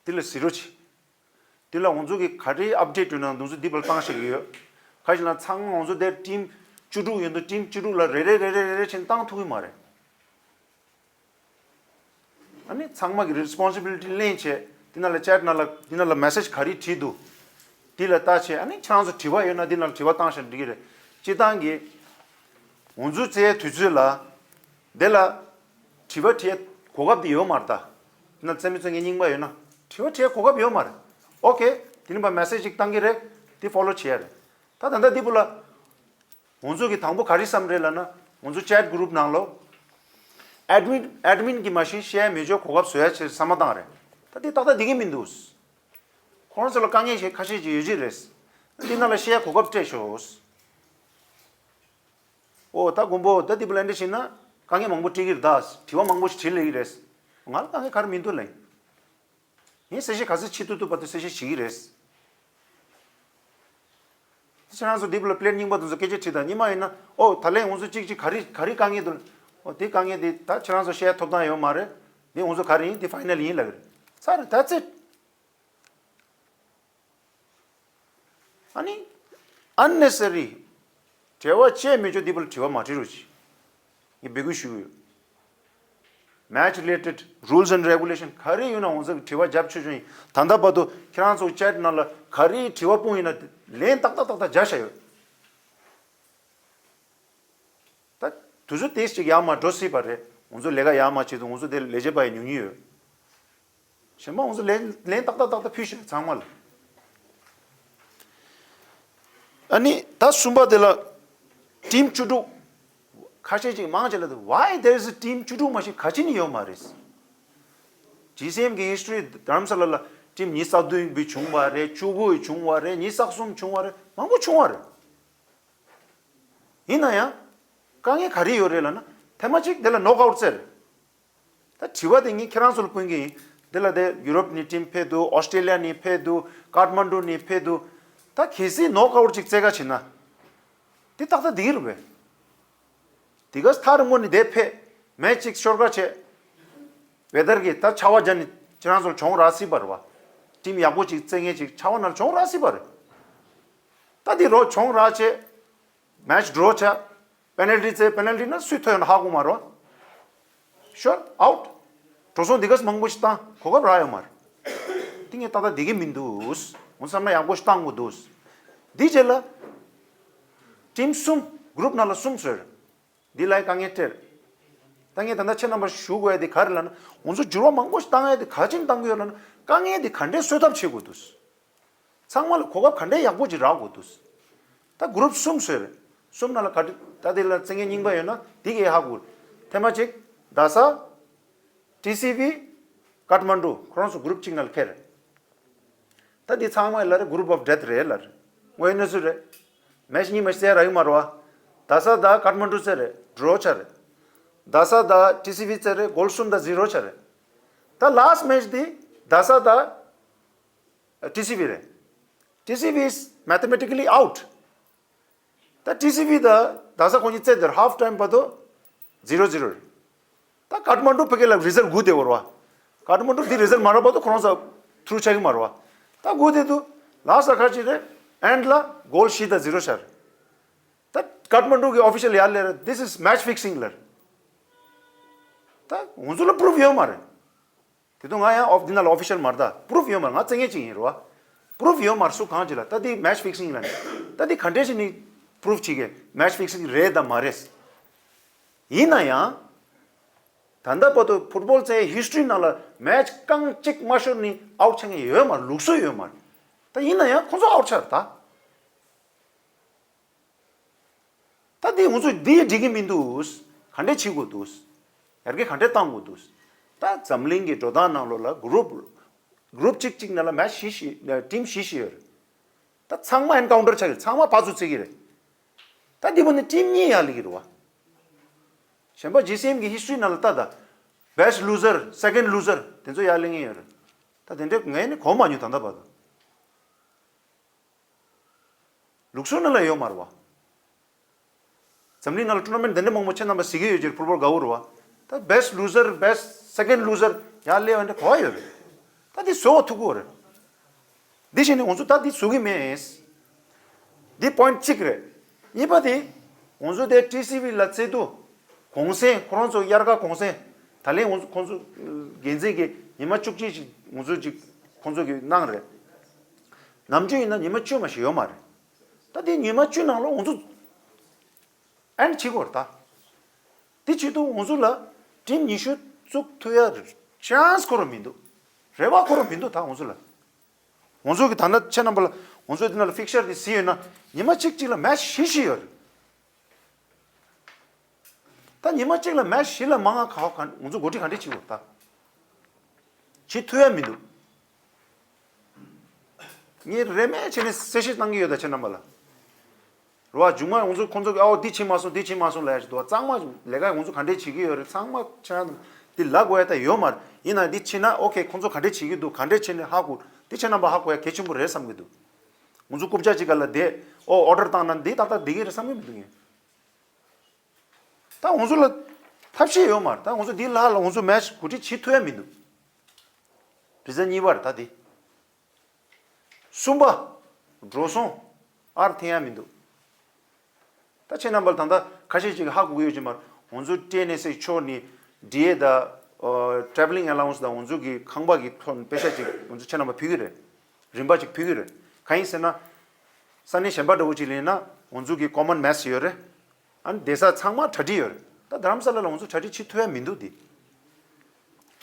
འདི་ལ་གཟིགས་རོགས་གྱིས། འདི་ལ་ང་ཚོ་གི་ག་རེ་ཨབ་ཌེཊ་ཡོད་ན་འདུག་ཚོ་འདི་བར་བཏང་བཞག་གི་ཡོད། ཁ་ཅིག་ལ་ཚང་མ་ང་ཚོ་དེར་ཊིམ་བཅུ་དྲུག་ཡོད་འདུག་ཊིམ་བཅུ་དྲུག་ལ་རེ་རེ་རེ་རེ་རེ་རེ་བྱས་ནས་བཏང་ཐུབ་ཀྱི་མ་རེད། ཨ་ནི་ཚང་མ་གི་རེ་སི་པོན་སི་བི་ལི་ཊི་ལེན་བྱས། འདི་ནང་ལ་ཅེ་ཊི་ནང་ལ་འདི་ནང་ལ་མེ་སེ་ཇི་ག་རེ་བྲིས་འདུག་འདི་ལ་ལྟ་བྱས། ཨ་ནི་ཁྱེད་རང་ཚོ་དྲི་བ་ཡོད་ན་འདི་ནང་ལ་དྲི་བ་བཏང་བཞག་འགྲིག་གི་རེད། སྤྱིར་བཏང་གི་ང་ཚོ་བཙལ་དུས་ཚོད་ལ་འདི་ལ་དྲི་བ་དྲི་ཡའི་གོ་སྐབས་འདི་ཡོད་མ་རེད་ད། འདི་ནང་རྩེད་མོ་རྩེ་མཁན་རྙིང་པ་ཡོད་ན་དྲི་བ་དྲི་ཡའི་གོ་སྐབས་ཡོད་མ་རེད། ཨོ་ཁེ། དེ་ནས་ཕར་མེ་སེ་ཇི་ཅིག་བཏང་གི་རེད། དེ་ཕོ་ལོ་བྱེད་ཡ་རེད། ད་ད་ལྟ་འདི་བུ་ལ། ང་ཚོ་གི་དང་པོ་ག་རེ་བསམ་རེད་ལབ་ན། ང་ཚོ་ཅེ་ཊི་གུ་རུབ་ནང་ལོ། ཨེཌ་མིན་ཨེཌ་མིན་གྱི་མ་གཞི་བཤད་མི་ཆོག་གོ་སྐབས་བཟོ་ཡ་ཆེད་བསམ་བློ་བཏང་རེད། ད་འདི་ཏག་ཏག་འགྲིག་གི་མི་འདུག་ཁོ་རང་ཚོ་ལ་དཀའ་ངལ་ཞིག་ཁ་ཤས་ཅིག་ཡོད་ཀྱི་རེད། འདི་ནང་ལ་བཤད་གོ་སྐབས་སྤྲད་ཤོག་ཨོ་ད་མགོན་པོ་ད་འདི་བུ་ལ་འདི་བྱས་ན་དཀའ་ངལ་མང་པོ་འཕྲད་ཀྱི་རེད་ད། དྲི་བ་མང་པོ་ཞིག་དྲིས་ལེ་གི་རེད། ང་ལ་དཀའ་ངལ་ག་རེ་མི་འདུག་ལེ། ངས་གསལ་བཤད་ག་ཚོད་བྱེད་ཐུབ་ཐུབ་བར་དུ་གསལ་བཤད་བྱེད་ཀྱི་རེད། ཁྱེད་རང་ཚོ་འདི་བུ་ལ་པི་ལེ་ཊི་རྙིང་པ་དེ་ཚོ་སྐད་ཆ་དྲིས་དང་། ཉི་མ་ཡིན་ན་ཨོ་ད་ལན་ང་ཚོ་གཅིག་གཅིག་ག་རེ་ག་རེ་དཀའ་ངལ་འདུག་ཨོ་དེ་དཀའ་ངལ་དེ་ད་ཁྱེད་རང་ཚོ་བཤད་ཐོབ་ཐང་ཡོད་མ་རེད། འདི་ང་ཚོ་ག་རེ་ཡིན་དེ་ཕའི་ནལ་ཡིན་ལབ་ཀྱི་རེད། ཚར་རེད། That's it. ཨ་ནི་ཨན་ནེ་སེ་སི་རི་འབྲེལ་བ་བཅད་མི་ཆོག་འདི་བུ་ལ་དྲི་བ་མ་དྲིས་རོགས་གྱིས། ངས་འབོད་སྐུལ་ཞུ་གི་ཡོད། Match related rules and regulation ག་རེ་ཡོད་ན་ང་ཚོ་གི་དྲི་བ་རྒྱབ་ཆོག་ཆོག་ཡིན། ད་ལྟ་བར་དུ་ཁྱེད་རང་ཚོ་ཅེ་ཊི་ནང་ལ་ག་རེ་དྲི་བ་སྤུངས་ཡིན་ན་ལན་ཏག་ཏག་ཏག་ཏག་རྒྱག་བཞག་ཡོད། ད་དུས་ཚོད་དེ་ཅིག་ཡར་མར་འགྲོ་སྲིད་པ་རེད། ང་ཚོ་ལས་ཀ་ཡར་མར་བྱེད་དུས་ང་ཚོ་དེ་ལས་བྱེད་པ་ཡི་ཉུང་ཉུང་ཡོད། གཞན་པ་ང་ཚོ་ལན་ལན་ཏག་ཏག་ཏག་ཏག་ཕུལ་ཤོག་ཚང་མ་ལ། ཨ་ནི་ད་གསུམ་པ་དེ་ལ་ཊིམ་བཅུ་དྲུག་ཁ་ཤས་ཅིག་མང་ཆེ་ལ་དེ་why there is a team བཅུ་དྲུག་མ་གཞི་ག་ཅི་ནས་ཡོད་མ་རེད། ཇི་སི་ཨེམ་གི་ཧི་སི་ཊོ་རི་རྡ་རམ་ས་ལ་ལ་ ཊིམ་ཉི་ཤུ་རྩ་བདུན་བྱུང་བ་རེད། བཅུ་དགུ་བྱུང་བ་རེད། ཉི་ཤུ་རྩ་གསུམ་བྱུང་བ་རེད། མང་པོ་བྱུང་བ་རེད། ཡིན་ན་ཡང་། དཀའ་ངལ་ག་རེ་ཡོད་རེད་ལབ་ན། ཐེངས་མ་གཅིག་དེ་ལ་ནོག་ཨའུཊ་རྩེད་རེད། ད་དྲི་བ་དེ་ངས་ཁྱེད་རང་ཚོ་ལ་ཕུལ་གྱི་ཡིན། དེ་ལ་དེ་ཡུ་རོབ་ནས་ཊིམ་ཕེབས་འདུག་ཨོ་སི་ཀྲེ་ལི་ཡ་ནས་ཕེབས་འདུག་ཀཱ་ཐ་མན་ཌུ་ནས་ཕེབས་འདུག་ད་གལ་སྲིད་ནོག་ཨའུཊ་ཅིག་རྩེ་ག་བྱེད་ན། དེ་ཏག་ཏག་འགྲིག་གི་རེད་པས། དེ་ག་ཐག་རིང་པོ་ནས་དེ་ཕེབས། མེ་ཆི་གཅིག་ཤོར་ག་བྱས། ཝེ་དར་གྱིས་ད་ཆར་པ་བརྒྱབ་ནས་ཁྱེད་རང་ཚོར་གྱོང་རག་སྲིད་པ་རེད་པ། ཊིམ་ཡག་པོ་ཅིག་རྩེ་མཁན་ཅིག་ཆར་པ་ནང་གྱོང་རག་སྲིད་པ་རེད། ད་དེ་རོ་གྱོང་རག་བྱས། མེ་ཆི་ཌོ་རོ་བྱས། པེ་ནལ་ཊི་རྩེ། པེ་ནལ་ཊི་ན་སུས་ཐོན་ཡོད་ན་ཧ་གོ་མ་རེད་པ། ཤོར་ཨའུཊ། འགྲོ་སོང་འདི་ག་མང་པོ་ཞིག་བཏང་གོ་སྐབས་རག་ཡོད་མ་རེད། དེ་ངས་ཏག་ཏག་འགྲིག་གི་མི་འདུག་འོ་བསམ་ན་ཡག་པོ་ཞིག་བཏང་དགོས་འདུག་འདི་རྗེས་ལ་ཊིམ་གསུམ། གུ་རུབ་ནང་ལ་གསུམ་བཟོས་རེད། འདི་ལ་དཀའ་ངལ་འཕྲད། ད་ངས་ད་ལྟ་ཁྱེད་རྣམ་པར་ཞུ་དགོས་ཡ་དེ་ག་རེ་ལབ་ན། ང་ཚོ་འགྱུར་བ་མང་པོ་ཞིག་བཏང་ཡ་དེ་ག་ཅིན་བཏང་གི་ཡོད་ལབ་ན། དཀའ་ངལ་དེ་ག་འདྲས་སེལ་ཐབས་བྱེད་དགོས་འདུག་ཚང་མ་ལ་གོ་སྐབས་ག་འདྲས་ཡག་པོ་ཅིག་རག་དགོས་འདུག་ད་གུ་རུབ་གསུམ་བཟོས་རེད། གསུམ་ནང་ལ་ག་འདྲ་ད་དེ་ལ་རྩེད་མཁན་རྙིང་པ་ཡོད་ན་དེ་གས་ཧ་གོ། ཐེངས་མ་གཅིག་རྡ་ས། ཊི་སི་ཝི། ཀཱ་ཐ་མན་ཌུ། ཁོ་རང་ཚོ་གུ་རུབ་གཅིག་ནང་ལ་འཁྱེར། ད་འདི་ཚང་མ་ལ་རེད། གུ་རུབ་ཨོཕ་ཌེཐ་རེད་ལབ་རེད། དངོས་གནས་སུ་རེད། མེ་ཆི་གཉིས་མ་གཏོགས་རག་གི་མ་རེད་པ། རྡ་ས་དང་ཀཱ་ཐ་མན་ཌུ་རྩེད་རེད། ཌོ་རོ་ཆགས་རེད། རྡ་ས་དང་ཊི་སི་ཝི་རྩེད་རེད། གོལ་གསུམ་དང་ཛི་རོ་ཆགས་རེད། ད་ལཱསྚ་མེ་ཆི་འདི་རྡ་ས་དང་ཊི་སི་ཝི་རེད། ཊི་སི་ཝི་is mathematically out. ད་ཊི་སི་ཝི་དང་རྡ་ས་ཁོ་གཉིས་རྩེད་དེར་ཧཱཕ་ཊའིམ་བར་དུ་ཛི་རོ་ཛི་རོ་རེད། ད་ཀཱ་ཐ་མན་ཌུ་ཕ་གི་ལ་རི་ཛལ་སྒུག་བསྡད་ཡོད་རེད་པ། ཀཱ་ཐ་མན་ཌུ་འདི་རི་ཛལ་མ་རག་བར་དུ་ཁོ་རང་ཚོ་ཐུ་རུ་ཆགས་ཀྱི་མ་རེད་པ། ད་སྒུག་བསྡད་དུས་ལཱསྚ་ལ་ཁ་ཅིག་རེད། ཨེནཌ་ལ་གོལ་བཞི་དང་ཛི་རོ་ཆགས་རེད། ད་ཀཱ་ཐ་མན་ཌུ་གི་ཨོ་ཕི་ཤལ་ཡར་སླེབས་རེད། This is match fixing ལབ་རེད། ད་ང་ཚོ་ལ་པུ་རུཕ་ཡོད་མ་རེད། དེ་དུས་ང་ཡང་ཨོ་འདི་ནང་ལ་ཨོ་ཕི་ཤལ་མ་རེད། ད་པུ་རུཕ་ཡོད་མ་རེད། ང་རྩེད་མཁན་ཅིག་ཡིན་རེད་པ། པུ་རུཕ་ཡོད་མ་རེད། སུ་གང་ཅིག་ལ་ད་འདི་མེ་ཆི་ཕིག་སིང་ལབ་ནས། ད་འདི་ག་འདྲས་ཞིག་ནས་པུ་རུཕ་བྱེད་གི་མེ་ཆི་ཕིག་སིང་རེད་དང་མ་རེད། ཡིན་ན་ཡང་། ད་ལྟ་བར་དུ་ཕུཊ་བོལ་རྩེད་ཡའི་ཧིས་ཊོ་རི་ནང་ལ་མེ་ཆི་རྐང་གཅིག་མ་ཤོར་ནས་ཨའུཊ་ཆགས་མཁན་ཡོད་མ་རེད། ལུགས་སྲོལ་ཡོད་མ་རེད། ད་ཡིན་ན་ཡང་ཁོང་ཚོ་ཨའུཊ་ཆགས་རེད་ད། ད་འདི་ང་ཚོ་འདི་འགྲིག་གི་མི་འདུག་ག་འདྲས་བྱེད་དགོས་འདུག་ཡར་རྒྱས་ག་འདྲས་གཏང་དགོས་འདུག་ད་འཛམ་གླིང་གི་འགྲོ་སྟངས་ནང་ལོགས་ལ་གུ་རུབ། གུ་རུབ་གཅིག་གཅིག་ནང་ལ་མེ་ཆི་བཞི་བཞི། ཊིམ་བཞི་བཞི་ཡོད་རེད། ད་ཚང་མ་ཨེན་ཀའུན་ཊར་ཆགས་ཀྱི་རེད། ཚང་མ་ཕར་ཚུར་རྩེད་ཀྱི་རེད། ད་འདི་བོ་ནི་ཊིམ་གཉིས་ཡར་སླེབས་ཀྱི་རེད་པ། གཞན་པ་ཇི་སི་ཨེམ་གི་ཧིས་ཊོ་རི་ནང་ལ་ལྟ་ད། Best loser, second loser དེ་ཚོ་ཡར་སླེབས་མཁན་ཡོད་རེད། ད་དེ་འདྲས་ངས་ནི་གོ་མ་མྱོང་ད་ལྟ་བར་དུ། ལུགས་སྲོལ་ནང་ལ་ཡོད་མ་རེད་པ། འཛམ་གླིང་ནང་ལ་ཊུར་ན་མེནཊ་དེ་འདྲ་མང་པོ་ཁྱེད་རྣམ་པ་གཟིགས་ཀྱི་ཡོད་ཀྱི་རེད། ཕུཊ་བོལ་དགའ་པོ་རེད་པ། ད་best loser, best second loser ཡར་སླེབས་པ་འདྲ་གོ་བ་ཡོད་རེད། ད་འདི་བཟོ་བ་ཐུབ་ཀྱི་ཡོད་རེད། འདི་བྱས་ནས་ང་ཚོ་ད་འདི་བཟོ་གི་མེད། འདི་པོ་ཡིནཊ་གཅིག་རེད། གཉིས་པ་དེ། ང་ཚོ་དེ་ཊི་སི་ཝི་ལ་རྩེད་དུས། གུང་སེང་ཁོ་རང་ཚོ་དབྱར་ཁ་གུང་སེང་། ད་ལན་ང་ཚོ་ཁོང་ཚོ་འགན་འཛིན་གྱིས་ཉི་མ་བཅུ་གཅིག་ཅིག་ང་ཚོ་ཅིག་ཁོང་ཚོ་གིས་གནང་རེད། ནམ་རྒྱུན་ཡིན་ན་ཉི་མ་བཅུ་མ་ཞིག་ཡོད་མ་རེད། ད་དེ་ཉི་མ་བཅུ་ནང་ལོགས་ང་ཚོ་ཨེནཌ་བྱེད་དགོས་རེད་ད། དེ་བྱེད་དུས་ང་ཚོ་ལ་ཊིམ་ཉི་ཤུ་བཙུགས་ཐུབ་ཡ་ཅན་སི་ཁོ་རང་མི་འདུག་རེ་བ་ཁོ་རང་མི་འདུག་ད་ང་ཚོ་ལ། ང་ཚོ་གི་ད་ལྟ་ཁྱེད་རྣམ་པ་ལ་ང་ཚོ་འདི་ནང་ལ་ཕིག་ཤར་དེ་གཟིགས་ཡོད་ན་ཉི་མ་གཅིག་གཅིག་ལ་མེ་ཆི་བཞི་བཞི་ཡོད་རེད། ད་ཉི་མ་གཅིག་ལ་མེ་ཆི་བཞི་ལ་མང་ང་ག་ག་ང་ཚོ་འགོ་ཁྲིད་ག་འདྲས་བྱེད་དགོས་ད། བྱེད་ཐུབ་ཡ་མི་འདུག་ངས་རེ་མེད་བྱས་ནས་གསལ་བཤད་གནང་གི་ཡོད་ད་ཁྱེད་རྣམ་པ་ལ། རེད་པ། མཇུག་མ་ང་ཚོ་ཁོང་ཚོ་གིས་ཨའོ་འདི་བྱེད་མ་སོང་འདི་བྱེད་མ་སོང་ལབ་ཡ་ཞིག་འདུག་པ། གཙང་མ་ལས་ཀ་ང་ཚོ་ག་འདྲས་བྱེད་ཀྱི་ཡོད་རེད། ཚང་མ་ཁྱེད་རང་འདི་ལབ་དགོས་ཡ་ད་ཡོད་མ་རེད། ཡིན་ན་འདི་བྱེད་ན་ཨོ་ཁེ་ཁོང་ཚོ་ག་འདྲས་བྱེད་ཀྱི་འདུག་ག་འདྲས་བྱས་ནས་ཧ་གོ་འདི་ཁྱེད་རྣམ་པ་ཧ་གོ་ཡ་གལ་ཆེན་པོ་རེད་བསམ་གྱི་འདུག་ང་ཚོ་རྐུབ་བཀྱག་གཅིག་སྒང་ལ་བསྡད་ཨོ་ཨོ་ཌར་བཏང་ན་འདི་ཏག་ཏག་བསྡད་ཀྱི་རེད་བསམ་གྱི་མི་འདུག་ངས། ད་ང་ཚོ་ལ་ཐབས་ཤེས་ཡོད་མ་རེད། ད་ང་ཚོ་འདི་ལྷག་ལ་ང་ཚོ་མེ་ཆི་གོ་སྒྲིག་བྱེད་ཐུབ་ཡ་མི་འདུག་རེ་ཛལ་གཉིས་པ་རེད་ད་འདི། གསུམ་པ། འགྲོ་སོང་། ཨར་འཐེན་ཡ་མི་འདུག་ད་ཁྱེད་རྣམ་པ་ལ་ད་ལྟ་ཁ་ཤས་ཅིག་ཧ་གོ་གི་ཡོད་ཀྱི་མ་རེད། ང་ཚོ་ཊི་ཨེན་ཨེས་ཨེ་ཕྱོགས་ནས་ཌི་ཨེ་དང་། ཊེ་རེ་ཝེ་ལིང་ཨེ་ལ་ཝན་སི་དང་ང་ཚོ་གི་ཁང་པ་གི་ཐོག་ནས་པེ་ཤ་ཅིག་ང་ཚོ་ཁྱེད་རྣམ་པ་ཕུལ་གྱི་རེད། རིན་པ་ཅིག་ཕུལ་གྱི་རེད། གང་ཡིན་ཟེར་ན། ས་གནས་གཞན་པ་འདྲ་བོ་ཅིག་ལ་ཡིན་ན་ང་ཚོ་གི་ཀོ་མན་མེ་སི་ཡོད་རེད། ཨ་ནི་བསྡད་ས་ཚང་མ་གྲ་སྒྲིག་ཡོད་རེད། ད་རྡ་རམ་ས་ལ་ལ་ང་ཚོ་གྲ་སྒྲིག་བྱེད་ཐུབ་ཡ་མི་འདུག་འདི།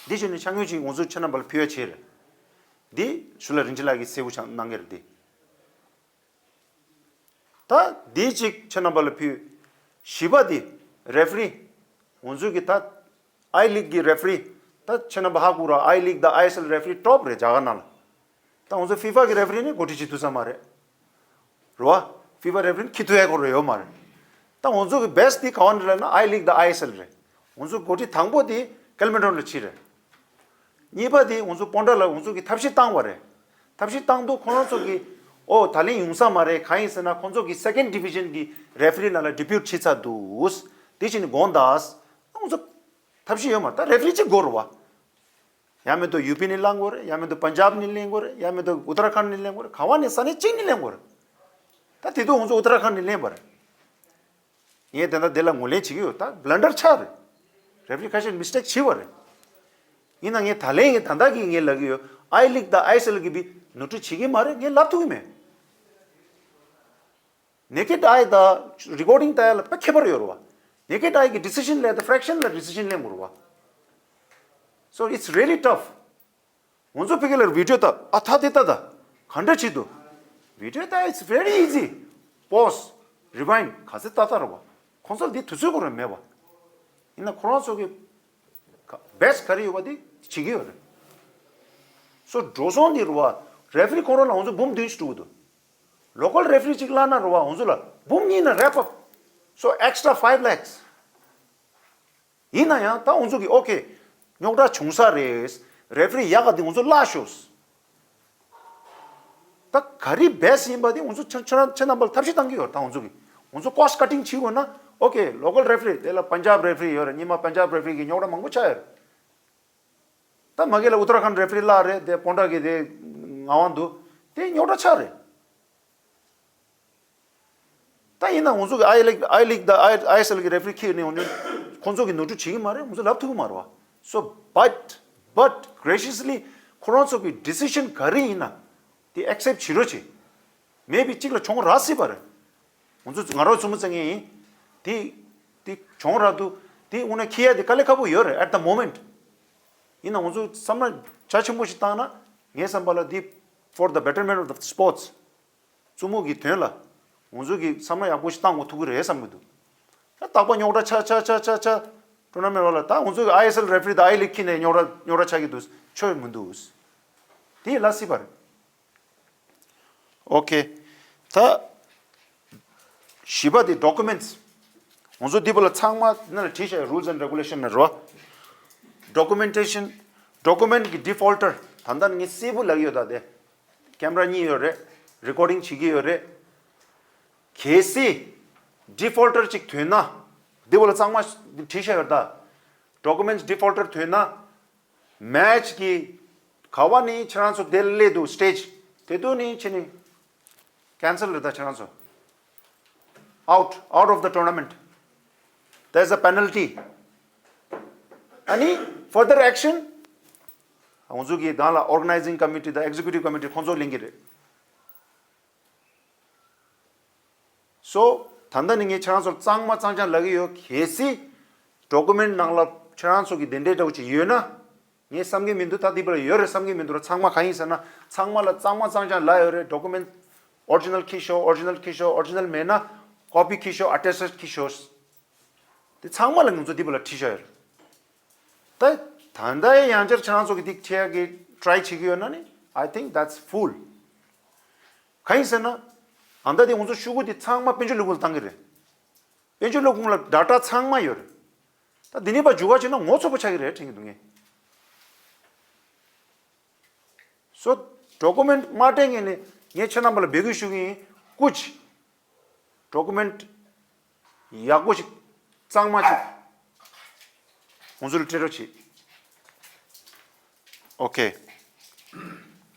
འདི་བྱས་ནས་ཆ་དངོས་ཅིག་ང་ཚོ་ཁྱེད་རྣམ་པ་ལ་ཕུལ་ཡ་བྱས་རེད། འདི་ཞུ་ལ་རིན་ཆེན་ལགས་ཀྱིས་གསལ་པོ་ཆགས་གནང་གི་རེད་འདི། ད་འདི་གཅིག་ཁྱེད་རྣམ་པ་ལ་ཕུལ། བཞི་པ་འདི། རེ་ཕི་རི། ང་ཚོ་གི་ད། ཨའི་ལིག་གི་རེ་ཕི་རི། ད་ཁྱེད་རྣམ་པ་ཧ་གོ་ར་ཨའི་ལིག་དང་ཨའི་ཨེས་ཨེལ་རེ་ཕི་རི་ཊོབ་རེད་རྒྱ་གར་ནང་ལ། ད་ང་ཚོ་ཕི་ཕ་གི་རེ་ཕི་རི་ནི་འགོ་ཁྲིད་བྱེད་ཐུབ་ས་མ་རེད། རེད་བ། ཕི་ཕ་རེ་ཕི་རི་ནི་འཁྱེར་ཐུབ་ཡ་སྐོར་རེ་ཡོད་མ་རེད། ད་ང་ཚོ་གི་བེ་སི་ཊི་དེ་ག་བ་ནས་རེད་ལབ་ན་ཨའི་ལིག་དང་ཨའི་ཨེསི་ཨེལ་རེད། ང་ཚོ་འགོ་ཁྲིད་དང་པོ་དེ་ཀེལ་མེ་ཌོན་ལ་ཕྱིན་རེད། གཉིས་པ་དེ་ང་ཚོ་སྤོན་ཊ་ལ་ང་ཚོ་གི་ཐབས་ཤེས་བཏང་བ་རེད། ཐབས་ཤེས་བཏང་དུས་ཁོ་རང་ཚོ་གི་ཨོ་ད་ལན་ཡོང་ས་མ་རེད། གང་ཡིན་ཟེར་ན་ཁོ་ཚོ་གི་སེ་ཀེན་ཌི་བི་ཤན་གི་རེ་ཕི་རི་ལ་ལ་ཌི་པིའུཊ་བྱས་ཚར་འདུག་དེ་བཞིན་དགོངས་དག་ང་ཚོ་ཐབས་ཤེས་ཡོད་མ་རེད། ད་རེ་ཕི་རི་གཅིག་དགོས་རེད་བ། ཡང་མེད་དུ་ཡུ་པི་ནས་བླང་དགོས་རེད། ཡང་མེད་དུ་པན་ཇབ་ནས་བླང་དགོས་རེད། ཡང་མེད་དུ་ཨུ་ཏ་ར་ཁན་ནས་བླང་དགོས་རེད། ག་བ་ནས་ས་གནས་གཅིག་ནས་བླང་དགོས་རེད། ད་དེ་དུས་ང་ཚོ་ཨུ་ཏ་ར་ཁན་ནས་བླངས་པ་རེད། ངས་དེ་འདྲ་དེ་ལ་ངོས་ལེན་བྱེད་ཀྱི་ཡོད། ད་བྷ་ལན་ཌར་ཆགས་རེད། རེ་ཕི་རི་ཁ་ཤས་མིས་ཊེག་བྱས་པ་རེད། ཡིན་ན་ངས་ད་ལན་ངས་ད་ལྟ་གི་ངས་ལབ་ཀྱི་ཡོད། ཨའི་ལིག་དང་ཨའི་ཨེསི་ཨེལ་གི་བི་ནོར་འཁྲུལ་བྱེད་ཀྱི་མ་རེད། ངས་ལབ་ཐུབ་ཀྱི་མེད། ནེ་ཀེཌ་ཨའི་དང་རི་ཀོར་ཌིང་ལྟ་ཡ་ལ་དཔེ་ཁྱད་པར་ཡོད་རེད་བ། ནེ་ཀེཌ་ཨའི་གི་ཌི་སི་ཤན་ལས་དང་ཕི་རེག་ཤན་ལ་ཌི་སི་ཤན་ལེན་དགོས་རེད་བ། So it's really tough. ང་ཚོ་ཕ་གི་ལ་བི་ཌི་ཡོ་ལྟ་ཨ་ད་དེ་ལྟ་ད་ག་འདྲ་བྱེད་དུ། བི་ཌི་ཡོ་ལྟ་it's very easy. Pause, rewind ག་ཚོད་ལྟ་ལྟ་རེད་བ། ཁོང་ཚོ་ལ་འདི་དུས་ཚོད་ཁོ་རང་མེད་བ། ཡིན་ན་ཁོ་རང་ཚོ་གི་བེ་སི་ཊི་ག་རེ་ཡོད་པ་དེ་བྱེད་ཀྱི་ཡོད་རེད། སོ་འགྲོ་སོང་འདི་རུ་བ་རེ་ཕི་རི་ཁོང་རང་ལ་ང་ཚོ་འབུམ་བདུན་ཞིག་སྤྲོད་ཀྱི་འདུག་ལོ་ཀལ་རེ་ཕི་རི་གཅིག་བླངས་ན་རུ་བ་ང་ཚོ་ལ་འབུམ་གཉིས་ན་རེབ་ཨབ། So extra five lakhs. ཡིན་ན་ཡང་ད་ང་ཚོ་གི་ཨོ་ཁེ། རྙོག་དྲ་བྱུང་ས་རེད། རེ་ཕི་རི་ཡག་ག་འདི་ང་ཚོ་བརླག་ཤོག་ད་ག་རེ་བེ་སི་ཊི་ཡིན་པ་དེ་ང་ཚོ་ཁྱེད་ཁྱེད་རང་ཁྱེད་རྣམ་པ་ལ་ཐབས་ཤེས་བཏང་གི་ཡོད། ད་ང་ཚོ་གི་ང་ཚོ་ཀོ་སི་ཊི་ཀ་ཊིང་བྱེད་དགོས་ན་ཨོ་ཁེ། ལོ་ཀལ་རེ་ཕི་རི་དེ་ལ་པན་ཇབ་རེ་ཕི་རི་ཡོད་རེད། ཉི་མ་པན་ཇབ་རེ་ཕི་རི་གི་རྙོག་དྲ་མང་པོ་ཆགས་ཡོད་རེད། ད་མ་གི་ལ་ཨུ་ཏར་ཁཱན་རེ་ཕི་རི་བརླག་རེད། དེ་སྤོན་ཊ་གི་དེ་ངག་དབང་འདུག་དེ་རྙོག་དྲ་ཆགས་རེད། ད་ཡིན་ན་ང་ཚོ་གི་ཨའི་ལིག་ཨའི་ལིག་དང་ཨའི་ཨའི་ཨེསི་ཨེལ་གི་རེ་ཕི་རི་ཁྱེར་ནས་འོང་ནས་ཁོང་ཚོ་གི་ནོར་འཁྲུལ་བྱེད་ཀྱི་མ་རེད། ང་ཚོ་ལབ་ཐུབ་ཀྱི་མ་རེད་བ། So but but graciously ཁོ་རང་ཚོ་གི་ཌི་སི་ཤན་ག་རེ་ཡིན་ན་དེ་ཨེག་སེབ་བྱེད་རོགས་བྱེད། མེ་བི་གཅིག་ལ་གྱོང་རག་སྲིད་པ་རེད། ང་ཚོ་ང་རང་ཚོ་མི་ཚང་ངེ་ཡིན། དེ་དེ་གྱོང་རག་འདུག་དེ་དངོས་གནས་ཁྱེར་ཡ་དེ་དཀའ་ལས་ཁག་པོ་ཡོད་རེད། At the moment ཡིན་ན་ང་ཚོ་བསམ་བློ་རྒྱ་ཆེན་པོ་ཞིག་བཏང་ན་ངའི་བསམ་པ་ལ་དེ་for the betterment of the sports རྩེད་མོ་གི་དོན་ལ་ང་ཚོ་གི་བསམ་བློ་ཡག་པོ་ཞིག་བཏང་དགོས་ཐུག་གི་རེད་བསམ་གི་འདུག་ད་རྟག་པར་རྙོག་དྲ་ཆགས་ཆགས་ཆགས་ཆགས་ཆགས་ཊུར་ན་མེན་ཊི་བ་ལ་ད་ང་ཚོ་གི་ཨའི་ཨེསི་ཨེལ་རེ་ཕི་རི་དང་ཨའི་ལིག་ཁྱེར་ནས་རྙོག་དྲ་རྙོག་དྲ་ཆགས་ཀྱི་འདུག་ཆོས་མི་འདུག་དེ་ལ་སྲིད་པ་རེད། ཨོ་ཁེ། ད་བཞི་པ་དེ་ཌོ་ཀུ་མེན་ཊི། ང་ཚོ་འདི་པ་ལ་ཚང་མ་འདི་ན་ལ་བྲིས་བཞག་ཡོད། Rules and regulation ནས་རོ། ཌོ་ཀུ་མེན་ཊེ་ཤན། ཌོ་ཀུ་མེན་ཊི་གི་ཌི་ཕོལ་ཊར། ད་ལྟ་ངས་གསལ་པོ་ལབ་ཡོད། ད་དེ་ཀེམ་ར་གཉིས་ཡོད་རེད། རེ་ཀོར་ཌིང་བྱེད་ཀྱི་ཡོད་རེད། གལ་སྲིད་ཌི་ཕོལ་ཊར་ཅིག་ཐོན་ན། འདི་པ་ལ་ཚང་མ་བྲིས་བཞག་ཡོད། ད་ཌོ་ཀུ་མེན་ཊི་ཌི་ཕོལ་ཊར་ཐོན་ན། མེ་ཆི་གི་ག་བ་ནས་ཁྱེད་རང་ཚོ་དེ་སླེབས་འདུག་སི་ཊེ་ཇི། དེ་དུས་ནས་ཕྱི་ནས་ཀེན་སལ་རེད། ད་ཁྱེད་རང་ཚོ་out, out of the tournament. There's a penalty. ཨ་ནི་further action ང་ཚོ་གི་སྒང་ལ་ཨོར་ག་ནའི་ཛིང་ཀ་མི་ཊི་དང་ཨེག་ཛེ་ཀུ་ཊིབ་ཀ་མི་ཊི་ཁོང་ཚོ་ལེན་གི་རེད། སོ། ད་ལྟ་ནས་ངས་ཁྱེད་རང་ཚོར་གཙང་མ་གཙང་རྐྱང་ལབ་ཀྱི་ཡོད། གལ་སྲིད་ཌོ་ཀུ་མེན་ཊི་ནང་ལ་ཁྱེད་རང་ཚོ་གི་དེ་འདྲའི་འདྲ་བོ་ཅིག་ཡོད་ན། ངས་བསམ་གྱི་མི་འདུག་ད་འདི་པར་ཡོད་རེད་བསམ་གྱི་མི་འདུག་ར། ཚང་མ་གང་ཡིན་ཟེར་ན་ཚང་མ་ལ་གཙང་མ་གཙང་རྐྱང་ལབ་ཡོད་རེད། ཌོ་ཀུ་མེན་ཊི་ཨོ་རི་ཇི་ནལ་འཁྱེར་ཤོག་ཨོ་རི་ཇི་ནལ་འཁྱེར་ཤོག་ཨོ་རི་ཇི་ནལ་མེད་ན་ཀོ་པི་འཁྱེར་ཤོག་ཨ་ཊེ་སི་ཊེཌ་འཁྱེར་ཤོག་དེ་ཚང་མ་ལ་ང་ཚོ་འདི་པར་ལ་བྲིས་བཞག་ཡོད་རེད། ད་ད་ལྟ་ཡང་བསྐྱར་ཁྱེད་རང་ཚོ་གི་འདི་འཁྱེར་ཡག་གི་ཊི་རའི་བྱེད་ཀྱི་ཡོད་ན་ནི། I think that's fool. གང་ཡིན་ཟེར་ན། ཨ་ད་དེ་ང་ཚོ་ཤོག་གུ་དེ་ཚང་མ་དཔལ་འབྱོར་ལས་ཁུངས་ལ་བཏང་གི་རེད། དཔལ་འབྱོར་ལས་ཁུངས་ལ་ཌེ་ཊ་ཚང་མ་ཡོད་རེད། ད་འདི་ནས་ཕར་འཇུག་ག་བྱས་ན་ངོ་ཚ་པོ་ཆགས་ཀྱི་རེད་དྲན་གྱི་འདུག་ངས། སོ། ཌོ་ཀུ་མེན་ཊི་མ་སྤྲད་མཁན་ནས་ངས་ཁྱེད་རྣམ་པ་ལ་འབོད་སྐུལ་ཞུ་གི་ཡིན། སྐུ་མཁྱེན། ཌོ་ཀུ་མེན་ཊི་ཡག་པོ་ཞིག་གཙང་མ་ཞིག་ང་ཚོ་ལ་སྤྲད་རོགས་བྱེད། ཨོ་ཁེ།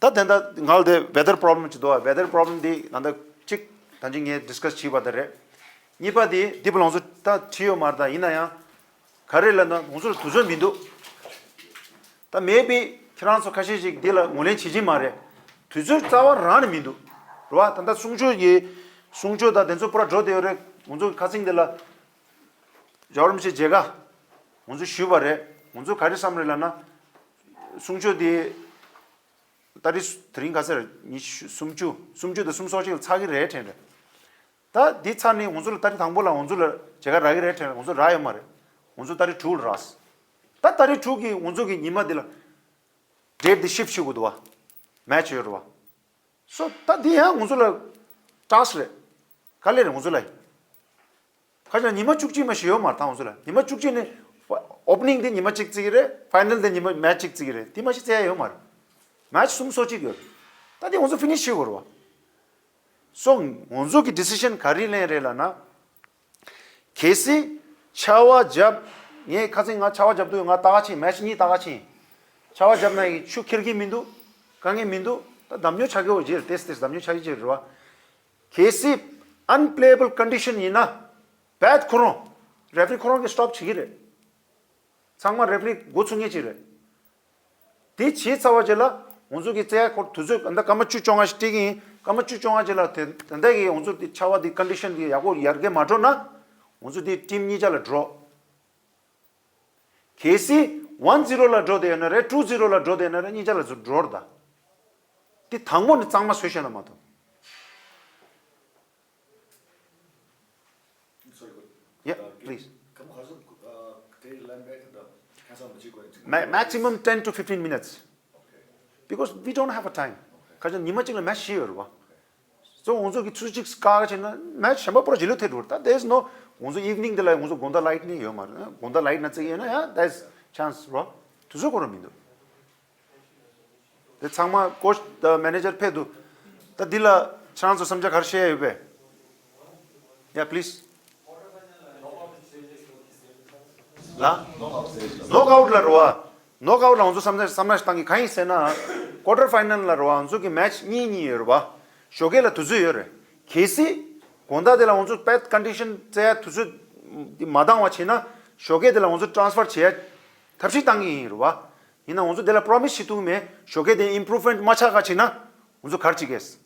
ད་དེ་འདྲ་ང་ལ་དེ་ཝེ་དར་པོ་རོབ་ལེམ་ཅིག་འདུག་བ། ཝེ་དར་པོ་རོབ་ལེམ་དེ་ད་ལྟ་གཅིག་ད་ཅི་ངས་ཌིས་ཀ་སི་བྱས་པ་དེ་རེད། གཉིས་པ་དེ་འདི་པར་ལ་ང་ཚོ་ད་བྲིས་ཡོད་མ་རེད། ད་ཡིན་ན་ཡང་ག་རེ་ལབ་ན་ང་ཚོ་ལ་དུས་ཚོད་མི་འདུག་ད་མེ་བི་ཁྱེད་རང་ཚོ་ཁ་ཤས་ཤིག་འདི་ལ་ངོས་ལེན་བྱེད་ཀྱི་མ་རེད། དུས་ཚོད་རྩ་བ་རང་ནས་མི་འདུག་རེད་བ། ད་ལྟ་གསུང་ཆོས་ཀྱི་གསུང་ཆོས་དང་དེ་ཚོ་པུ་ར་འགྲོ་བསྡད་ཡོད་རེད། ང་ཚོ་ཁ་སང་འདི་ལ་རྒྱལ་བ་རིན་པོ་ཆེ་མཇལ་ཁ་ང་ཚོ་ཞུས་པ་རེད། ང་ཚོ་ག་རེ་བསམ་རེད་ལབ་ན། གསུང་ཆོས་དེ་ཏ་རིག་དེ་རིང་ག་ཚོད་རེད། ཉི་ཤུ་སུམ་ཅུ་སུམ་ཅུ་དང་སུམ་ཅུ་སོ་གཅིག་ལ་ཚར་གི་རེད་དྲན་རེད། ད་འདི་ཚར་ནས་ང་ཚོ་ལ་ཏ་རིག་དང་པོ་ལ་ང་ཚོ་ལ་མཇལ་ཁ་རག་གི་རེད་དྲན་རེད། ང་ཚོ་རག་ཡོད་མ་རེད། ང་ཚོ་ཏ་རིག་དྲུག་ལ་རག་ད་ཏ་རིག་དྲུག་གི་ང་ཚོ་གི་ཉི་མ་འདི་ལ་ཌེ་ཊི་འདི་ཤིབ་བྱེད་དགོས་འདུག་བ། མེ་ཆི་ཡོད་རེད་བ། སོ་ད་འདི་ཡང་ང་ཚོ་ལ་ཊེ་སི་ཊི་རེད། དཀའ་ལས་རེད་ང་ཚོ་ལ། ཁ་ཅིག་ཉི་མ་བཅུ་གཅིག་མ་ཞིག་ཡོད་མ་རེད་ད་ང་ཚོ་ལ། ཉི་མ་བཅུ་གཅིག་ནི་ཨོ་པ་ནིང་དེ་ཉི་མ་གཅིག་བརྩི་གི་རེད། ཕའི་ནལ་དེ་ཉི་མ་མེ་ཆི་གཅིག་བརྩི་གི་རེད། དེ་མ་ཞིག་བརྩི་ཡ་ཡོད་མ་རེད། མེ་ཆི་གསུམ་སོ་གཅིག་ཡོད་རེད། ད་དེ་ང་ཚོ་ཕི་ནི་ཤི་དགོས་རེད་བ། སོ་ང་ཚོ་གི་ཌི་སི་ཤན་ག་རེ་ལེན་རེད་ལབ་ན། གལ་སྲིད་ཆར་པ་བརྒྱབ། ངས་ཁ་སང་ང་ཆར་པ་བརྒྱབ་དུས་ང་ལྟ་ག་ཕྱིན། མེ་ཆི་གཉིས་ལྟ་ག་ཕྱིན། ཆར་པ་བརྒྱབ་ན་ཡི་ཆུ་འཁྱེར་གི་མི་འདུག་དཀའ་ངལ་མི་འདུག་ད་འདམ་ཉོ་ཆགས་ཀྱི་ཡོད་རེད། ཏེས་ཏེས་འདམ་ཉོ་ཆགས་ཀྱི་རེད་བ། གལ་སྲིད་ཨན་པི་ལེ་ཡེ་བལ་ཀོན་ཌི་ཤན་ཡིན་ན། བེད་ཁོ་རང་རེ་ཕི་རི་ཁོ་རང་གིས་སི་ཊོབ་བྱེད་ཀྱི་རེད། ཚང་མ་རེ་ཕི་རི་འགོ་ཚུགས་མཁན་ཅིག་རེད། དེ་བྱས་ཚར་བ་རྗེས་ལ་ང་ཚོ་གི་རྩེ་ཡ་ཁོར་དུས་ཚོད་ད་སྐར་མ་བཅུ་བཅོ་ལྔ་ཞིག་སྤྲད་ཀྱི་ཡིན། སྐར་མ་བཅུ་བཅོ་ལྔ་རྗེས་ལ་དེ་ད་ལྟ་གི་ང་ཚོ་དེ་ཆར་པ་དེ་ཀོན་ཌི་ཤན་དེ་ཡག་པོ་ཡར་རྒྱས་མ་འགྲོ་ན། ང་ཚོ་དེ་ཊིམ་གཉིས་ཆ་ལ་ཌོ་རོ། གལ་སྲིད་ཝན་ཛི་རོ་ལ་འགྲོ་བསྡད་ཡོད་ན་རེད། ཊུ་ཛི་རོ་ལ་འགྲོ་བསྡད་ཡོད་ན་རེད། གཉིས་ཆ་ལ་ཌོ་རོ་རེད་ད། དེ་དང་པོ་ནས་གཙང་མ་བཟོས་བཞག་ན་མ་གཏོགས། Yeah, please. Ma- maximum ten to fifteen minutes. Because we don't have a time. ཁ་ཅིག་ཉི་མ་གཅིག་ལ་མེ་ཆི་བཞི་ཡོད་རེད་བ། སོ་ང་ཚོ་གི་ཆུ་ཚོད་གཅིག་བཀག་བྱས་ན་མེ་ཆི་གཞན་པ་པོ་ར་ཇེ་ལོ་ཐེ་འགྲོ་རེད་ད། There is no ང་ཚོ་ཨིབ་ནིང་དེ་ལ་ང་ཚོ་དགོང་དག་ལའིཊ་ནི་ཡོད་མ་རེད། དགོང་དག་ལའིཊ་ན་བརྩེགས་ཡོད་ན་ཡང་there is chance རོ། དུས་ཚོད་ཁོ་རང་མི་འདུག་དེ་ཚང་མ་ཀོ་ཆི་དང་མེ་ནེ་ཇར་ཕེབས་འདུག་ད་འདི་ལ་ཁྱེད་རང་ཚོ་བསམ་འཆར་ག་རེ་བཤད་ཡ་ཡོད་པས། Yeah, please. ལ། ནོག་ཨའུཊ་ལ་རེད་བ། ནོག་ཨའུཊ་ལ་ང་ཚོ་བསམ་འཆར་བསམ་འཆར་བཏང་གི་གང་ཡིན་ཟེར་ན། ཀོ་ཊར་ཕའི་ནལ་ལ་རེད་བ། ང་ཚོ་གི་མེ་ཆི་གཉིས་གཉིས་ཡོད་རེད་བ། ཞོགས་ཀས་ལ་དུས་ཚོད་ཡོད་རེད། གལ་སྲིད་དགོང་དག་དེ་ལ་ང་ཚོ་བེད་ཀོན་ཌི་ཤན་བཙལ་ཡ་དུས་ཚོད་མ་འདང་བ་བྱས་ན། ཞོགས་ཀས་དེ་ལ་ང་ཚོ་ཊེ་རན་སི་ཕར་བྱེད་ཡ་ཐབས་ཤེས་བཏང་གི་ཡིན་རེད་བ། ཡིན་ན་ང་ཚོ་དེ་ལ་པོ་རོ་མི་སི་བྱེད་ཐུབ་མེད། ཞོགས་ཀས་དེ་ཨིམ་པུ་རུབ་མེན་ཊི་མ་ཆགས་ག་བྱས་ན་ང་ཚོ་ག་རེ་བྱེད་ཀྱི་ཡིན།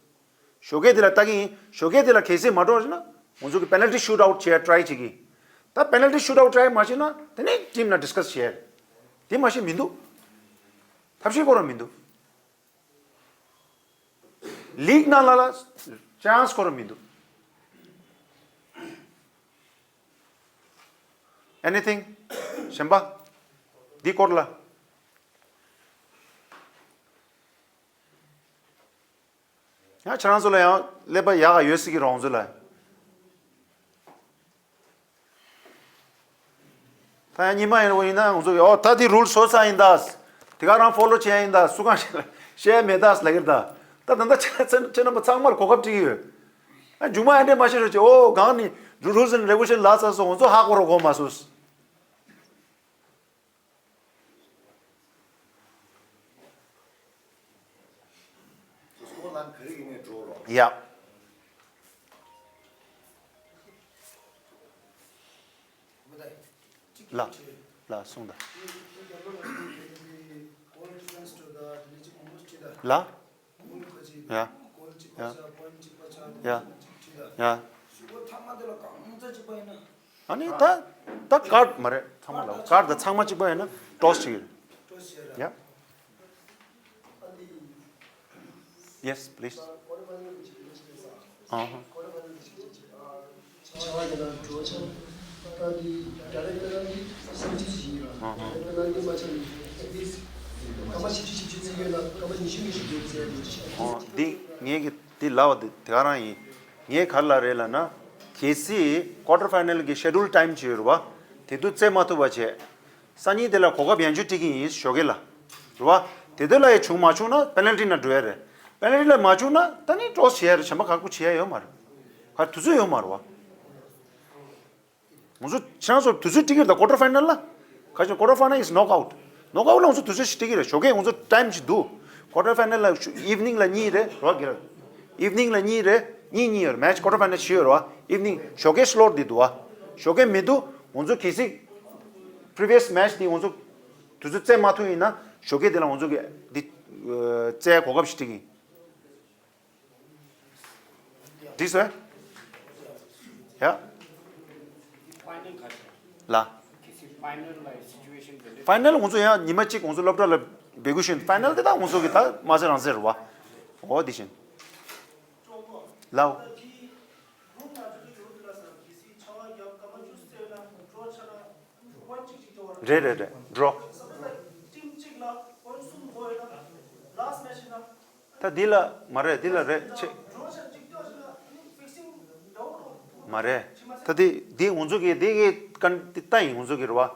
ཞོགས་ཀས་དེ་ལ་ལྟ་གི་ཡིན། ཞོགས་ཀས་དེ་ལ་གལ་སྲིད་མ་འགྲོ་བ་བྱས་ན་ང་ཚོ་གི་པེ་ནལ་ཊི་ཤུ་ཊི་ཨའུཊ་བྱེད་ཡ་ཊ་རའི་བྱེད་ཀྱི་ཡིན། ད་པེ་ནལ་ཊི་ཤུ་ཊི་ཨའུཊ་ཊ་རའི་མ་བྱས་ན་དེ་ནས་ཊིམ་ནང་ཌི་སི་ཀ་སི་བྱེད་ཡ་རེད། དེ་མ་གཞི་མི་འདུག་ཐབས་ཤེས་ཁོ་རང་མི་འདུག་ལིག་ནང་ལ་ལ་ཅན་སི་ཁོ་རང་མི་འདུག Anything? གཞན་པ། འདི་སྐོར་ལ། ཡང་ཁྱེད་རང་ཚོ་ལ་ཡང་ཀླད་པ་ཡག་ག་ཡོད་སྲིད་ཀྱི་རེད་ང་ཚོ་ལ། ད་ཡང་ཉི་མ་ཡིན་རུང་ཡིན་ན་ང་ཚོ་ཨོ་ད་འདི་རུལ་བཟོ་ཚར་ཡིན་ད། དེ་ག་རང་ཕོ་ལོ་བྱེད་ཡ་ཡིན་ད། སུ་གང་ཞིག་ལ་བཤད་ཡ་མེད་ད་ལབ་ཀྱི་རེད་ད། ད་ད་ལྟ་ཁྱེད་ཁྱེད་རྣམ་པ་ཚང་མར་གོ་སྐབས་སྤྲད་ཀྱི་ཡོད། ཨ་མཇུག་མ་ཡང་འདྲེ་མ་བཤད་རོགས་བྱེད། ཨོ་གང་ནི་རུལ་ཨེན་རེ་གུ་ལེ་ཤན་ལ་ཚར་སོང་། ང་ཚོ་ཧ་གོ་རོགས་གོ་མ་སོང་། ཡ། ལ། ལ་གསུངས་དང་། ལ། ཡ། ཡ། ཡ། ཨ་ནི་ད་ད་ཀར་ཌི་མ་རེད། ཚང་མ་ལ་ཀར་ཌི་ད་ཚང་མ་གཅིག་པ་ཡིན་ན་ཊོ་སི་བྱེད་ཀྱི་རེད། ཡ། Yes, please. ཨ་ཧ། ཨོ། འདི་ངས་ཀྱི་འདི་ལབ་པ་འདི་དེ་ག་རང་ཡིན། ངས་ག་རེ་ལབ་རེད་ལབ་ན། གལ་སྲིད་ཀོ་ཊར་ཕའི་ནལ་གྱི་ཤེ་ཌུལ་ཊའིམ་ཅིག་ཡོད་རེད་བ། དེ་དུས་རྩེད་མ་ཐུབ་པ་བྱས། སང་ཉིན་དེ་ལ་གོ་སྐབས་ཡན་ཆོད་སྤྲད་ཀྱི་ཡིན་ཞོགས་ཀས་ལ། རེད་བ། དེ་དུས་ལ་ཡང་བྱུང་མ་བྱུང་ན་པེ་ནལ་ཊི་ནང་འགྲོ་ཡ་རེད། པེ་ནལ་ཊི་ལ་མ་བྱུང་ན་ད་ནི་ཊོ་སི་བྱེད་ཡ་རེད། གཞན་པ་ག་རེ་བྱེད་ཡ་ཡོད་མ་རེད། ག་དུས་ཚོད་ཡོད་མ་རེད་བ། ང་ཚོ་ཁྱེད་རང་ཚོ་དུས་ཚོད་སྤྲད་ཀྱི་རེད་ད། ཀོ་ཊར་ཕའི་ནལ་ལ། ག་ཅིག་ཀོ་ཊར་ཕའི་ནལ་is knockout. ནོག་ཨའུཊ་ལ་ང་ཚོ་དུས་ཚོད་ཞིག་སྤྲད་ཀྱི་རེད། ཞོགས་ཀས་ང་ཚོ་ཊའིམ་ཞིག་འདུག་ཀོ་ཊར་ཕའི་ནལ་ལ་ཨིབ་ནིང་ལ་གཉིས་རེད་རོ་གི་རེད། ཨིབ་ནིང་ལ་གཉིས་རེད། གཉིས་གཉིས་ཡོད་རེད། མེ་ཆི་ཀོ་ཊར་ཕའི་ནལ་བཞི་ཡོད་རེད་བ། ཨིབ་ནིང་ཞོགས་ཀས་སི་ལོ་ཊི་འདི་འདུག་བ། ཞོགས་ཀས་མི་འདུག་ང་ཚོ་གལ་སྲིད་པི་རི་བི་ཡ་སི་མེ་ཆི་འདི་ང་ཚོ་དུས་ཚོད་རྩེད་མ་ཐུབ་ཡིན་ན་ཞོགས་ཀས་དེ་ལ་ང་ཚོ་གི་འདི་རྩེད་གོ་སྐབས་ཤིག་སྤྲད་ཀྱི་ཡིན། འགྲིག་སོང་། ཡ། ལ། ཕའི་ནལ་ང་ཚོ་ཡང་ཉི་མ་གཅིག་ང་ཚོ་སློབ་གྲྭ་ལ་འབོད་སྐུལ་ཞུས། ཕའི་ནལ་དེ་དག་ང་ཚོ་གི་ད་མ་ཟེར་རང་ཟེར་རེད་བ། འོ་དེ་བཞིན། ལའོ། རེད་རེད་རེད། འགྲོ། ད་འདི་ལ་མ་རེད། འདི་ལ་རེད་ཆེ། མ་རེད། ད་འདི་འདི་ང་ཚོ་གི་འདི་གི་ཀན་འདི་ལྟ་ཡིན། ང་ཚོ་གི་རེད་བ།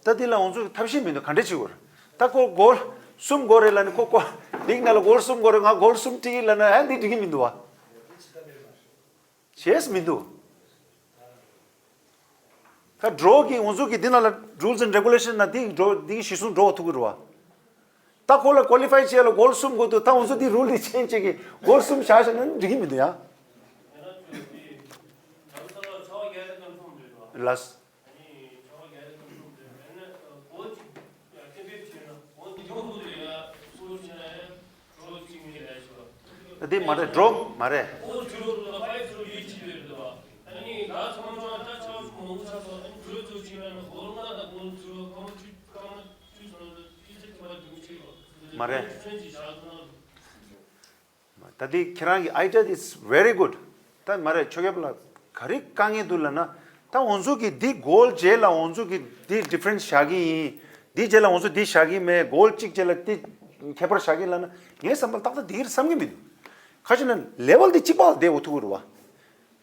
ད་འདི་ལ་ང་ཚོ་གི་ཐབས་ཤེས་མི་འདུག་ག་འདྲ་བྱེད་དགོས་རེད། ད་ཁོ་གོལ་གསུམ་དགོས་རེད་ལབ་ནས་ཁོ་ཁོ་འདི་གི་ནང་ལ་གོལ་གསུམ་དགོས་རེད། ང་གོལ་གསུམ་སྤྲད་ཀྱི་ལབ་ན་ཨ་འདི་འགྲིག་གི་མི་འདུག་བ། བྱས་མི་འདུག་ད་འགྲོ་གི་ང་ཚོ་གི་འདི་ནང་ལ་rules and regulation ན་འདི་འགྲོ་འདི་གི་གཞི་བཟུང་འགྲོ་ཐུབ་ཀྱི་རེད་བ། ད་ཁོ་ལ་qualify བྱས་ལ་གོལ་གསུམ་དགོས་འདུག་ད་ང་ཚོ་འདི་rule འདི་change བྱེད་ཀྱི་གོལ་གསུམ་བཞག་བཞག་ན་འགྲིག་གི་མི་འདུག་ཡ། ལགས། འདི་མ་རེད། འགྲོ་མ་རེད། མ་རེད། ད་འདི་ཁྱེད་རང་གི་idea is very good. ད་མ་རེད། ཆོས་རྒྱལ་ལགས་ག་རེ་དཀའ་ངལ་འདུག་ལབ་ན། ད་ང་ཚོ་གི་འདི་གོལ་རྗེས་ལ་ང་ཚོ་གི་འདི་difference བཞག་གི་ཡིན། འདི་རྗེས་ལ་ང་ཚོ་འདི་བཞག་གི་མེད། གོལ་གཅིག་རྗེས་ལ་འདི་ཁྱད་པར་བཞག་གི་ལབ་ན་ངའི་བསམ་པར་ཏག་ཏག་འདི་གི་བསམ་གི་མི་འདུག་ག་ཅི་ན་level འདི་གཅིག་པ་ལ་བསྡད་འོ་ཐུག་གི་རེད་བ།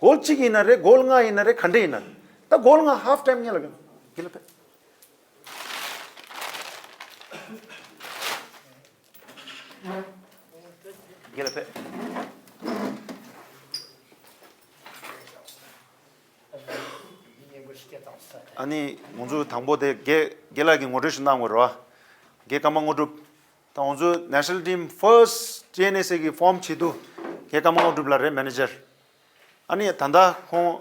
གོལ་གཅིག་ཡིན་ན་རེད། གོལ་ལྔ་ཡིན་ན་རེད། ག་འདྲ་ཡིན་ན་ད་གོལ་ལྔ་half time ངེས་ལ་གི་ལ་ཕེབས། དགེ་ལ་ཕེབས། ཨ་ནི་ང་ཚོ་དང་པོ་དེ་དགེ་དགེ་ལགས་ཀྱིས་ངོ་སྤྲོད་ཞིག་གནང་དགོས་རེད་བ། དགེ་ཀརྨ་དངོས་གྲུབ། ད་ང་ཚོ་national team first T N S A གི་form བྱེད་དུས་དགེ་ཀརྨ་དངོས་གྲུབ་ལགས་རེད། manager། ཨ་ནི་ད་ལྟ་ཁོང་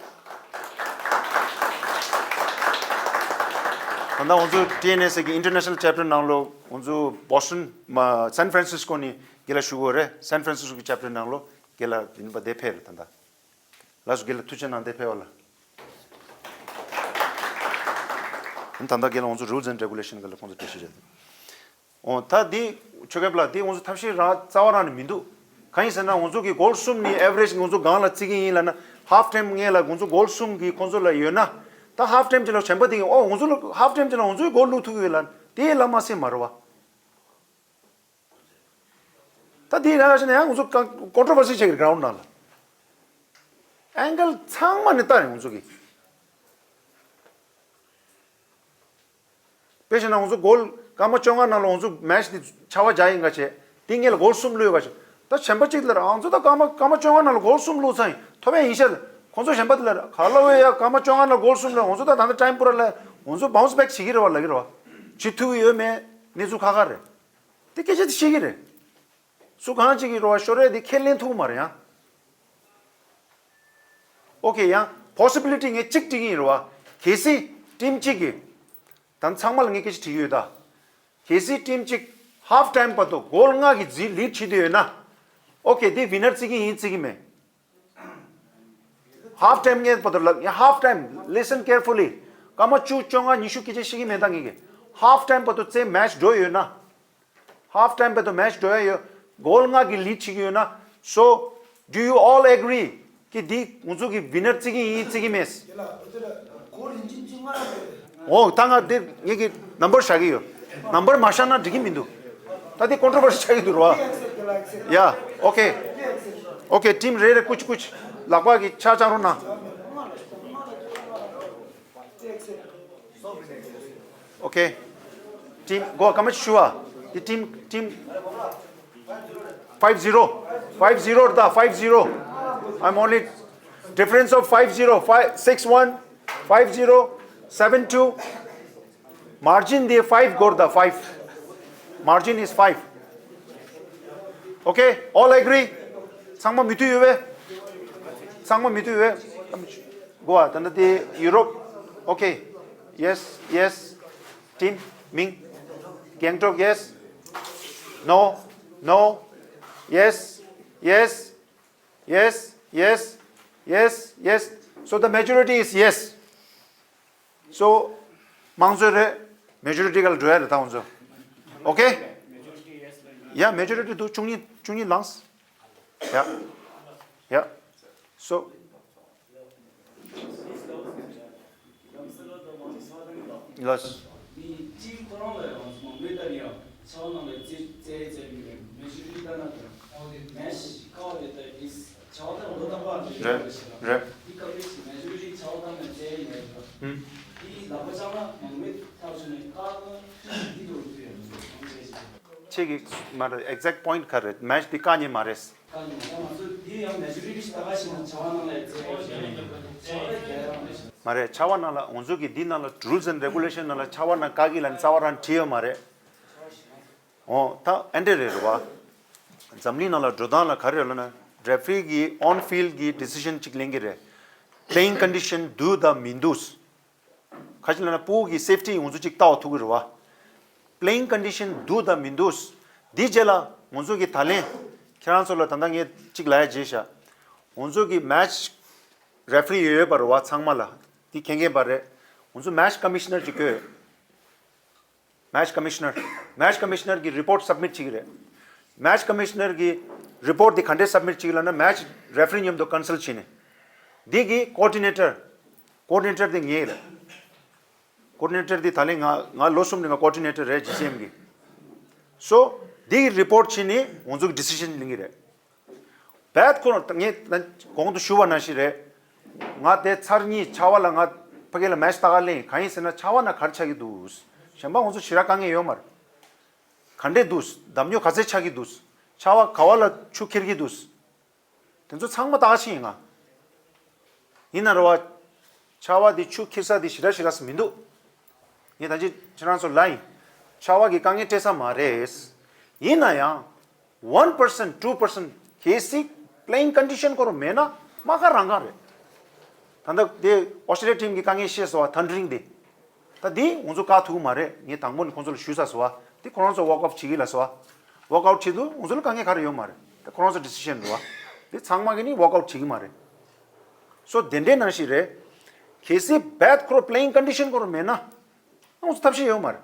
ད་ལྟ་ང་ཚོ་T N S A གི་international chapter ནང་ལོ་ང་ཚོ་Boston མ་San Francisco ནས་དགེ་ལགས་ཞུ་གི་ཡོད་རེད། San Francisco གི་chapter ནང་ལོ་དགེ་ལགས་ཡིན་པ་དེ་ཕེབས་རེད། ད་ལྟ་ལགས་སོ། དགེ་ལགས་ཐུགས་རྗེ་གནང་། དེ་ཕེབས་པ་ལ། ད་ལྟ་དགེ་ལགས་ང་ཚོ་rules and regulation ག་ལ་ཁོང་ཚོ་འགྲེལ་བཤད་བྱས། འོ་ད་འདི་ཆོས་སྐྱབས་ལགས་འདི་ང་ཚོ་ཐབས་ཤེས་རང་རྩ་བ་རང་ནས་མི་འདུག་གང་ཡིན་ཟེར་ན་ང་ཚོ་གི་གོལ་གསུམ་ནི་average ང་ཚོ་སྒང་ལ་བརྩི་གི་ཡིན་ལབ་ན་half time ངེས་ལ་ང་ཚོ་གོལ་གསུམ་གི་ཁོང་ཚོ་ལ་ཡོད་ན། ད་half time ཅིག་ལ་གཞན་པ་དེ་གི་ཨོ་ང་ཚོ་ལ་half time ཅིག་ལ་ང་ཚོའི་གོལ་བླུག་ཐུབ་ཀྱི་ཡོད་ལབ་དེ་ལ་མ་སེམས་མ་རེད་བ། ད་དེ་ཡིན་ན་ཡང་ང་ཚོ་controversy བྱེད་ཀྱི་ground ནང་ལ་angle ཚང་མ་ནས་ལྟ་ཡིན་ང་ཚོ་གི། དཔེ་བཞག་ན་ང་ཚོ་གོལ་སྐར་མ་བཅོ་ལྔ་ནང་ལ་ང་ཚོ་match དེ་ཆ་བ་བརྒྱ་ཡིན་ག་བྱས་དེ་ངེད་ལ་གོལ་གསུམ་བླུགས་ཡོད་ག་བྱས། ད་གཞན་པ་གཅིག་ལ་ར་ང་ཚོ་ད་སྐར་མ་སྐར་མ་བཅོ་ལྔ་ནང་ལ་གོལ་གསུམ་བླུགས་ཚར་ཡིན་ཐོབ་ཡ་ཡིན་ཤག་ཁོང་ཚོ་གཞན་པ་དེ་ལ་ར་ག་ལ་བས་ཡ་སྐར་མ་བཅོ་ལྔ་ནང་གོལ་གསུམ་ལ་ང་ཚོ་ད་ད་ལྟ་time པུ་ར་ལ་ང་ཚོ་bounce back བྱེད་ཀྱི་རེད་བ་ལབ་ཀྱི་རེད་བ། བྱེད་ཐུབ་ཀྱི་ཡོད་མེད་གནས་ཚུལ་ཁག་ཁག་རེད། དེ་སྐད་ཆ་དེ་བཤད་ཀྱི་རེད། སུ་གང་ཅིག་གིས་རེད་བ་ཤོར་རེད་དེ་ཁས་ལེན་ཐུབ་མ་རེད་ཡང་། ཨོ་ཁེ་ཡང་possibility ངས་གཅིག་བྲིས་ཀྱི་ཡིན་རེད་བ། གལ་སྲིད་team གཅིག་གིས་ད་ཚང་མ་ལ་ངས་སྐད་ཆ་དྲི་གི་ཡོད་ད། གལ་སྲིད་team གཅིག་half time བར་དུ་goal ལྔ་གི་རྗེས་lead བྱེད་དུ་ཡོད་ན། ཨོ་ཁེ་དེ་winner་བརྩི་གི་ཡིན་བརྩི་གི་མེད། Half time ངས་བར་དུ་ལབ་ཡ། Half time, listen carefully. སྐར་མ་བཅུ་བཅོ་ལྔ་ཉི་ཤུ་སྐད་ཆ་བཤད་ཀྱི་མེད་ད་ངས་ཀྱི། Half time བར་དུ་རྩེ་match འགྲོ་ཡོད་ན། Half time བར་དུ་match འགྲོ་ཡ་ཡོད། goal ལྔ་གི་lead བྱེད་ཀྱི་ཡོད་ན། So, do you all agree ཀྱི་འདི་ང་ཚོ་གི་winner་བརྩི་གི་ཡིན་བརྩི་གི་མེད། འོ་ད་ང་འདི་ངས་ཀྱི་number བཞག་གི་ཡོད། number མ་བཞག་ན་འགྲིག་གི་མི་འདུག་ད་འདི་controversy ཆགས་ཀྱི་འདུག་རོ། Yeah, okay. Okay, team རེ་རེ་ཀུ་ཅི་ཀུ་ཅི་ལག་པ་གི་ཆ་བཅང་རོགས་གནང་། Okay. Team, go, come on, sure. The team, team, five zero. Five zero, the five zero. I'm only difference of five zero, five, six one, five zero, seven two. Margin the five, go the five. Margin is five. Okay, all agree? ཚང་མ་མོས་མཐུན་ཡོད་པས། ཚང་མ་མོས་མཐུན་ཡོད་པས། གོ་བ་ད་ནི་དེ་ཡུ་རོབ། Okay. Yes, yes. Team མིང་། Gangtok, yes. No, no. Yes, yes, yes, yes, yes, yes. So the majority is yes. So, དམངས་གཙོ་རེད། majority ག་ལ་འགྲོ་ཡ་རེད་ད་ང་ཚོ། Okay? Yeah, majority འདུག་བཅུ་གཉིས། བཅུ་གཉིས་ལངས། Yeah. Yeah. So, ལགས། མེ་ཤི་ཀའོ་དེ་ལྟར་གྱིས་བྱ་བ་དང་ལོ་དང་པར་འབྲེལ་རེད། ཡོད་པ་ཞིག་ལ། རེད། འདི་སྐབས་རེ་ཞིག་མེ་ཇོ་རི་ཊི་བྱ་བ་དང་ནས་བཙལ་ཡིན་ཡོད་པ། ཧུམ། འདིའི་ལག་པ་བཅངས་ན་མང་མོས་ཐག་ཆོད་ནས་བཀག་ན་འདི་ལོ་རྒྱུས་ཡོད་མི་འདུག་གང་བྱས་ཤིག་ཁྱེད་ཀྱིས་མ་རེད། exact point ག་རེད། མེ་ཤི་འདི་བཀག་ཉེན་མ་རེད། བཀག་ཉེན་མ་རེད། ང་ཚོ་འདི་ཡང་མེ་ཇོ་རི་ཊི་ཞིག་ད་ག་ཞིག་ན་བྱ་བ་ནང་ལ་བཙལ་ཡོད་ཞིག་བྱ་བ་ལ་རྒྱལ་རང་རེད། མ་རེད། བྱ་བ་ནང་ལ་ང་ཚོ་གི་འདི་ནང་ལ་rules and regulation ནང་ལ་བྱ་བ་ནང་བཀག་གི་ལ་རྩ་བ་རང་བྲིས་ཡོད་མ་རེད། འོ་ད་ཨེ་འདྲ་རེད་རེད་བ། འཛམ་གླིང་ནང་ལ་འགྲོ་སྟངས་ལ་ག་རེ་ཡོད་ལབ་ན། referee གི་on field གི་decision གཅིག་ལེན་གི་རེད། playing condition འདུག་དང་མི་འདུག་ཁ་ཅིག་ལབ་ན་ཕྲུ་གུ་གི་safety ཡོང་ཚུལ་གཅིག་ལྟ་བ་ཐུག་གི་རེད་བ། playing condition འདུག་དང་མི་འདུག་འདི་རྗེས་ལ་ང་ཚོ་གི་ད་ལན་ཁྱེད་རང་ཚོ་ལ་ད་ལྟ་ངས་གཅིག་ལབ་ཡ་བརྗེད་ཤག་ང་ཚོ་གི་match referee ཡོད་པ་རེད་བ། ཚང་མ་ལ་འདི་མཁྱེན་མཁན་པ་རེད། ང་ཚོ་match commissioner གཅིག་དགོས། match commissioner། match commissioner གི་report submit བྱེད་ཀྱི་རེད། match commissioner གི་report དེ་ག་འདྲས་submit བྱེད་ཀྱི་ལབ་ན། match referee མཉམ་དུ་consult བྱས་ནས། འདི་གི་coordinator། coordinator དེ་ངས་རེད། coordinator དེ་ད་ལན་ང་ང་ལོ་གསུམ་རིང་ང་coordinator རེད། ཇི་སི་ཨེམ་གི། so འདི་གི་report བྱས་ནས་ང་ཚོ་གི་decision ལེན་གྱི་རེད། རྦད་ཁོ་རང་ངས་གོང་དུ་ཞུ་བ་ནང་བཞིན་རེད། ང་དེ་ཚར་གཉིས་ཆར་པ་ལ་ང་ཕ་གི་ལ་match ལྟ་ག་སླེབས་ཡིན། གང་ཡིན་ཟེར་ན་ཆར་པ་ན་ག་རེ་ཆགས་ཀྱི་འདུག་གཞན་པ་ང་ཚོ་ཞེ་དྲག་དཀའ་ངལ་ཡོད་མ་རེད། ག་འདྲས་འདུག་འདམ་རྙོག་ག་ཚད་ཆགས་ཀྱི་འདུག་ཆར་པ་ག་པ་ལ་ཆུ་འཁྱེར་གྱི་འདུག་དེ་ཚོ་ཚང་མ་ལྟ་ག་ཕྱིན་ཡིན་ང་། ཡིན་ན་རེད་བ། ཆར་པ་དེ་ཆུ་འཁྱེར་ས་དེ་ཞེ་དྲག་ཞེ་དྲག་མི་འདུག་ངས་ད་ཅི་ཁྱེད་རང་ཚོ་ལ་ཡིན། ཆར་པ་གི་དཀའ་ངལ་སྤྲད་ས་མ་རེད། ཡིན་ན་ཡང་one percent two percent གལ་སྲིད་playing condition སྐོར་མེད་ན་མ་ཁ་རང་གང་རེད། ད་ལྟ་དེ་ཨོ་སི་ཊེ་ལི་ཡ་ཊིམ་གི་དཀའ་ངལ་བཤད་སོང་བ། ཐན་ཌ་རིང་དེ། ད་དེ་ང་ཚོ་བཀག་ཐུབ་ཀྱི་མ་རེད། ངས་དང་པོ་ནས་ཁོང་ཚོ་ལ་ཞུས་ཚར་སོང་བ། དེ་ཁོ་རང་ཚོ་walk out བྱེད་ཀྱི་ལབ་སོང་བ། walk out བྱེད་དུས་ང་ཚོ་ལ་དཀའ་ངལ་ག་རེ་ཡོད་མ་རེད། དེ་ཁོ་རང་ཚོ་decision རེད་བ། དེ་ཚང་མ་གི་ནི་walk out བྱེད་ཀྱི་མ་རེད། so དེ་འདྲའི་ནང་བཞིན་རེད། གལ་སྲིད་རྦད་ཁོ་རང་playing condition སྐོར་མེད་ན། ང་ཚོ་ཐབས་ཤེས་ཡོད་མ་རེད།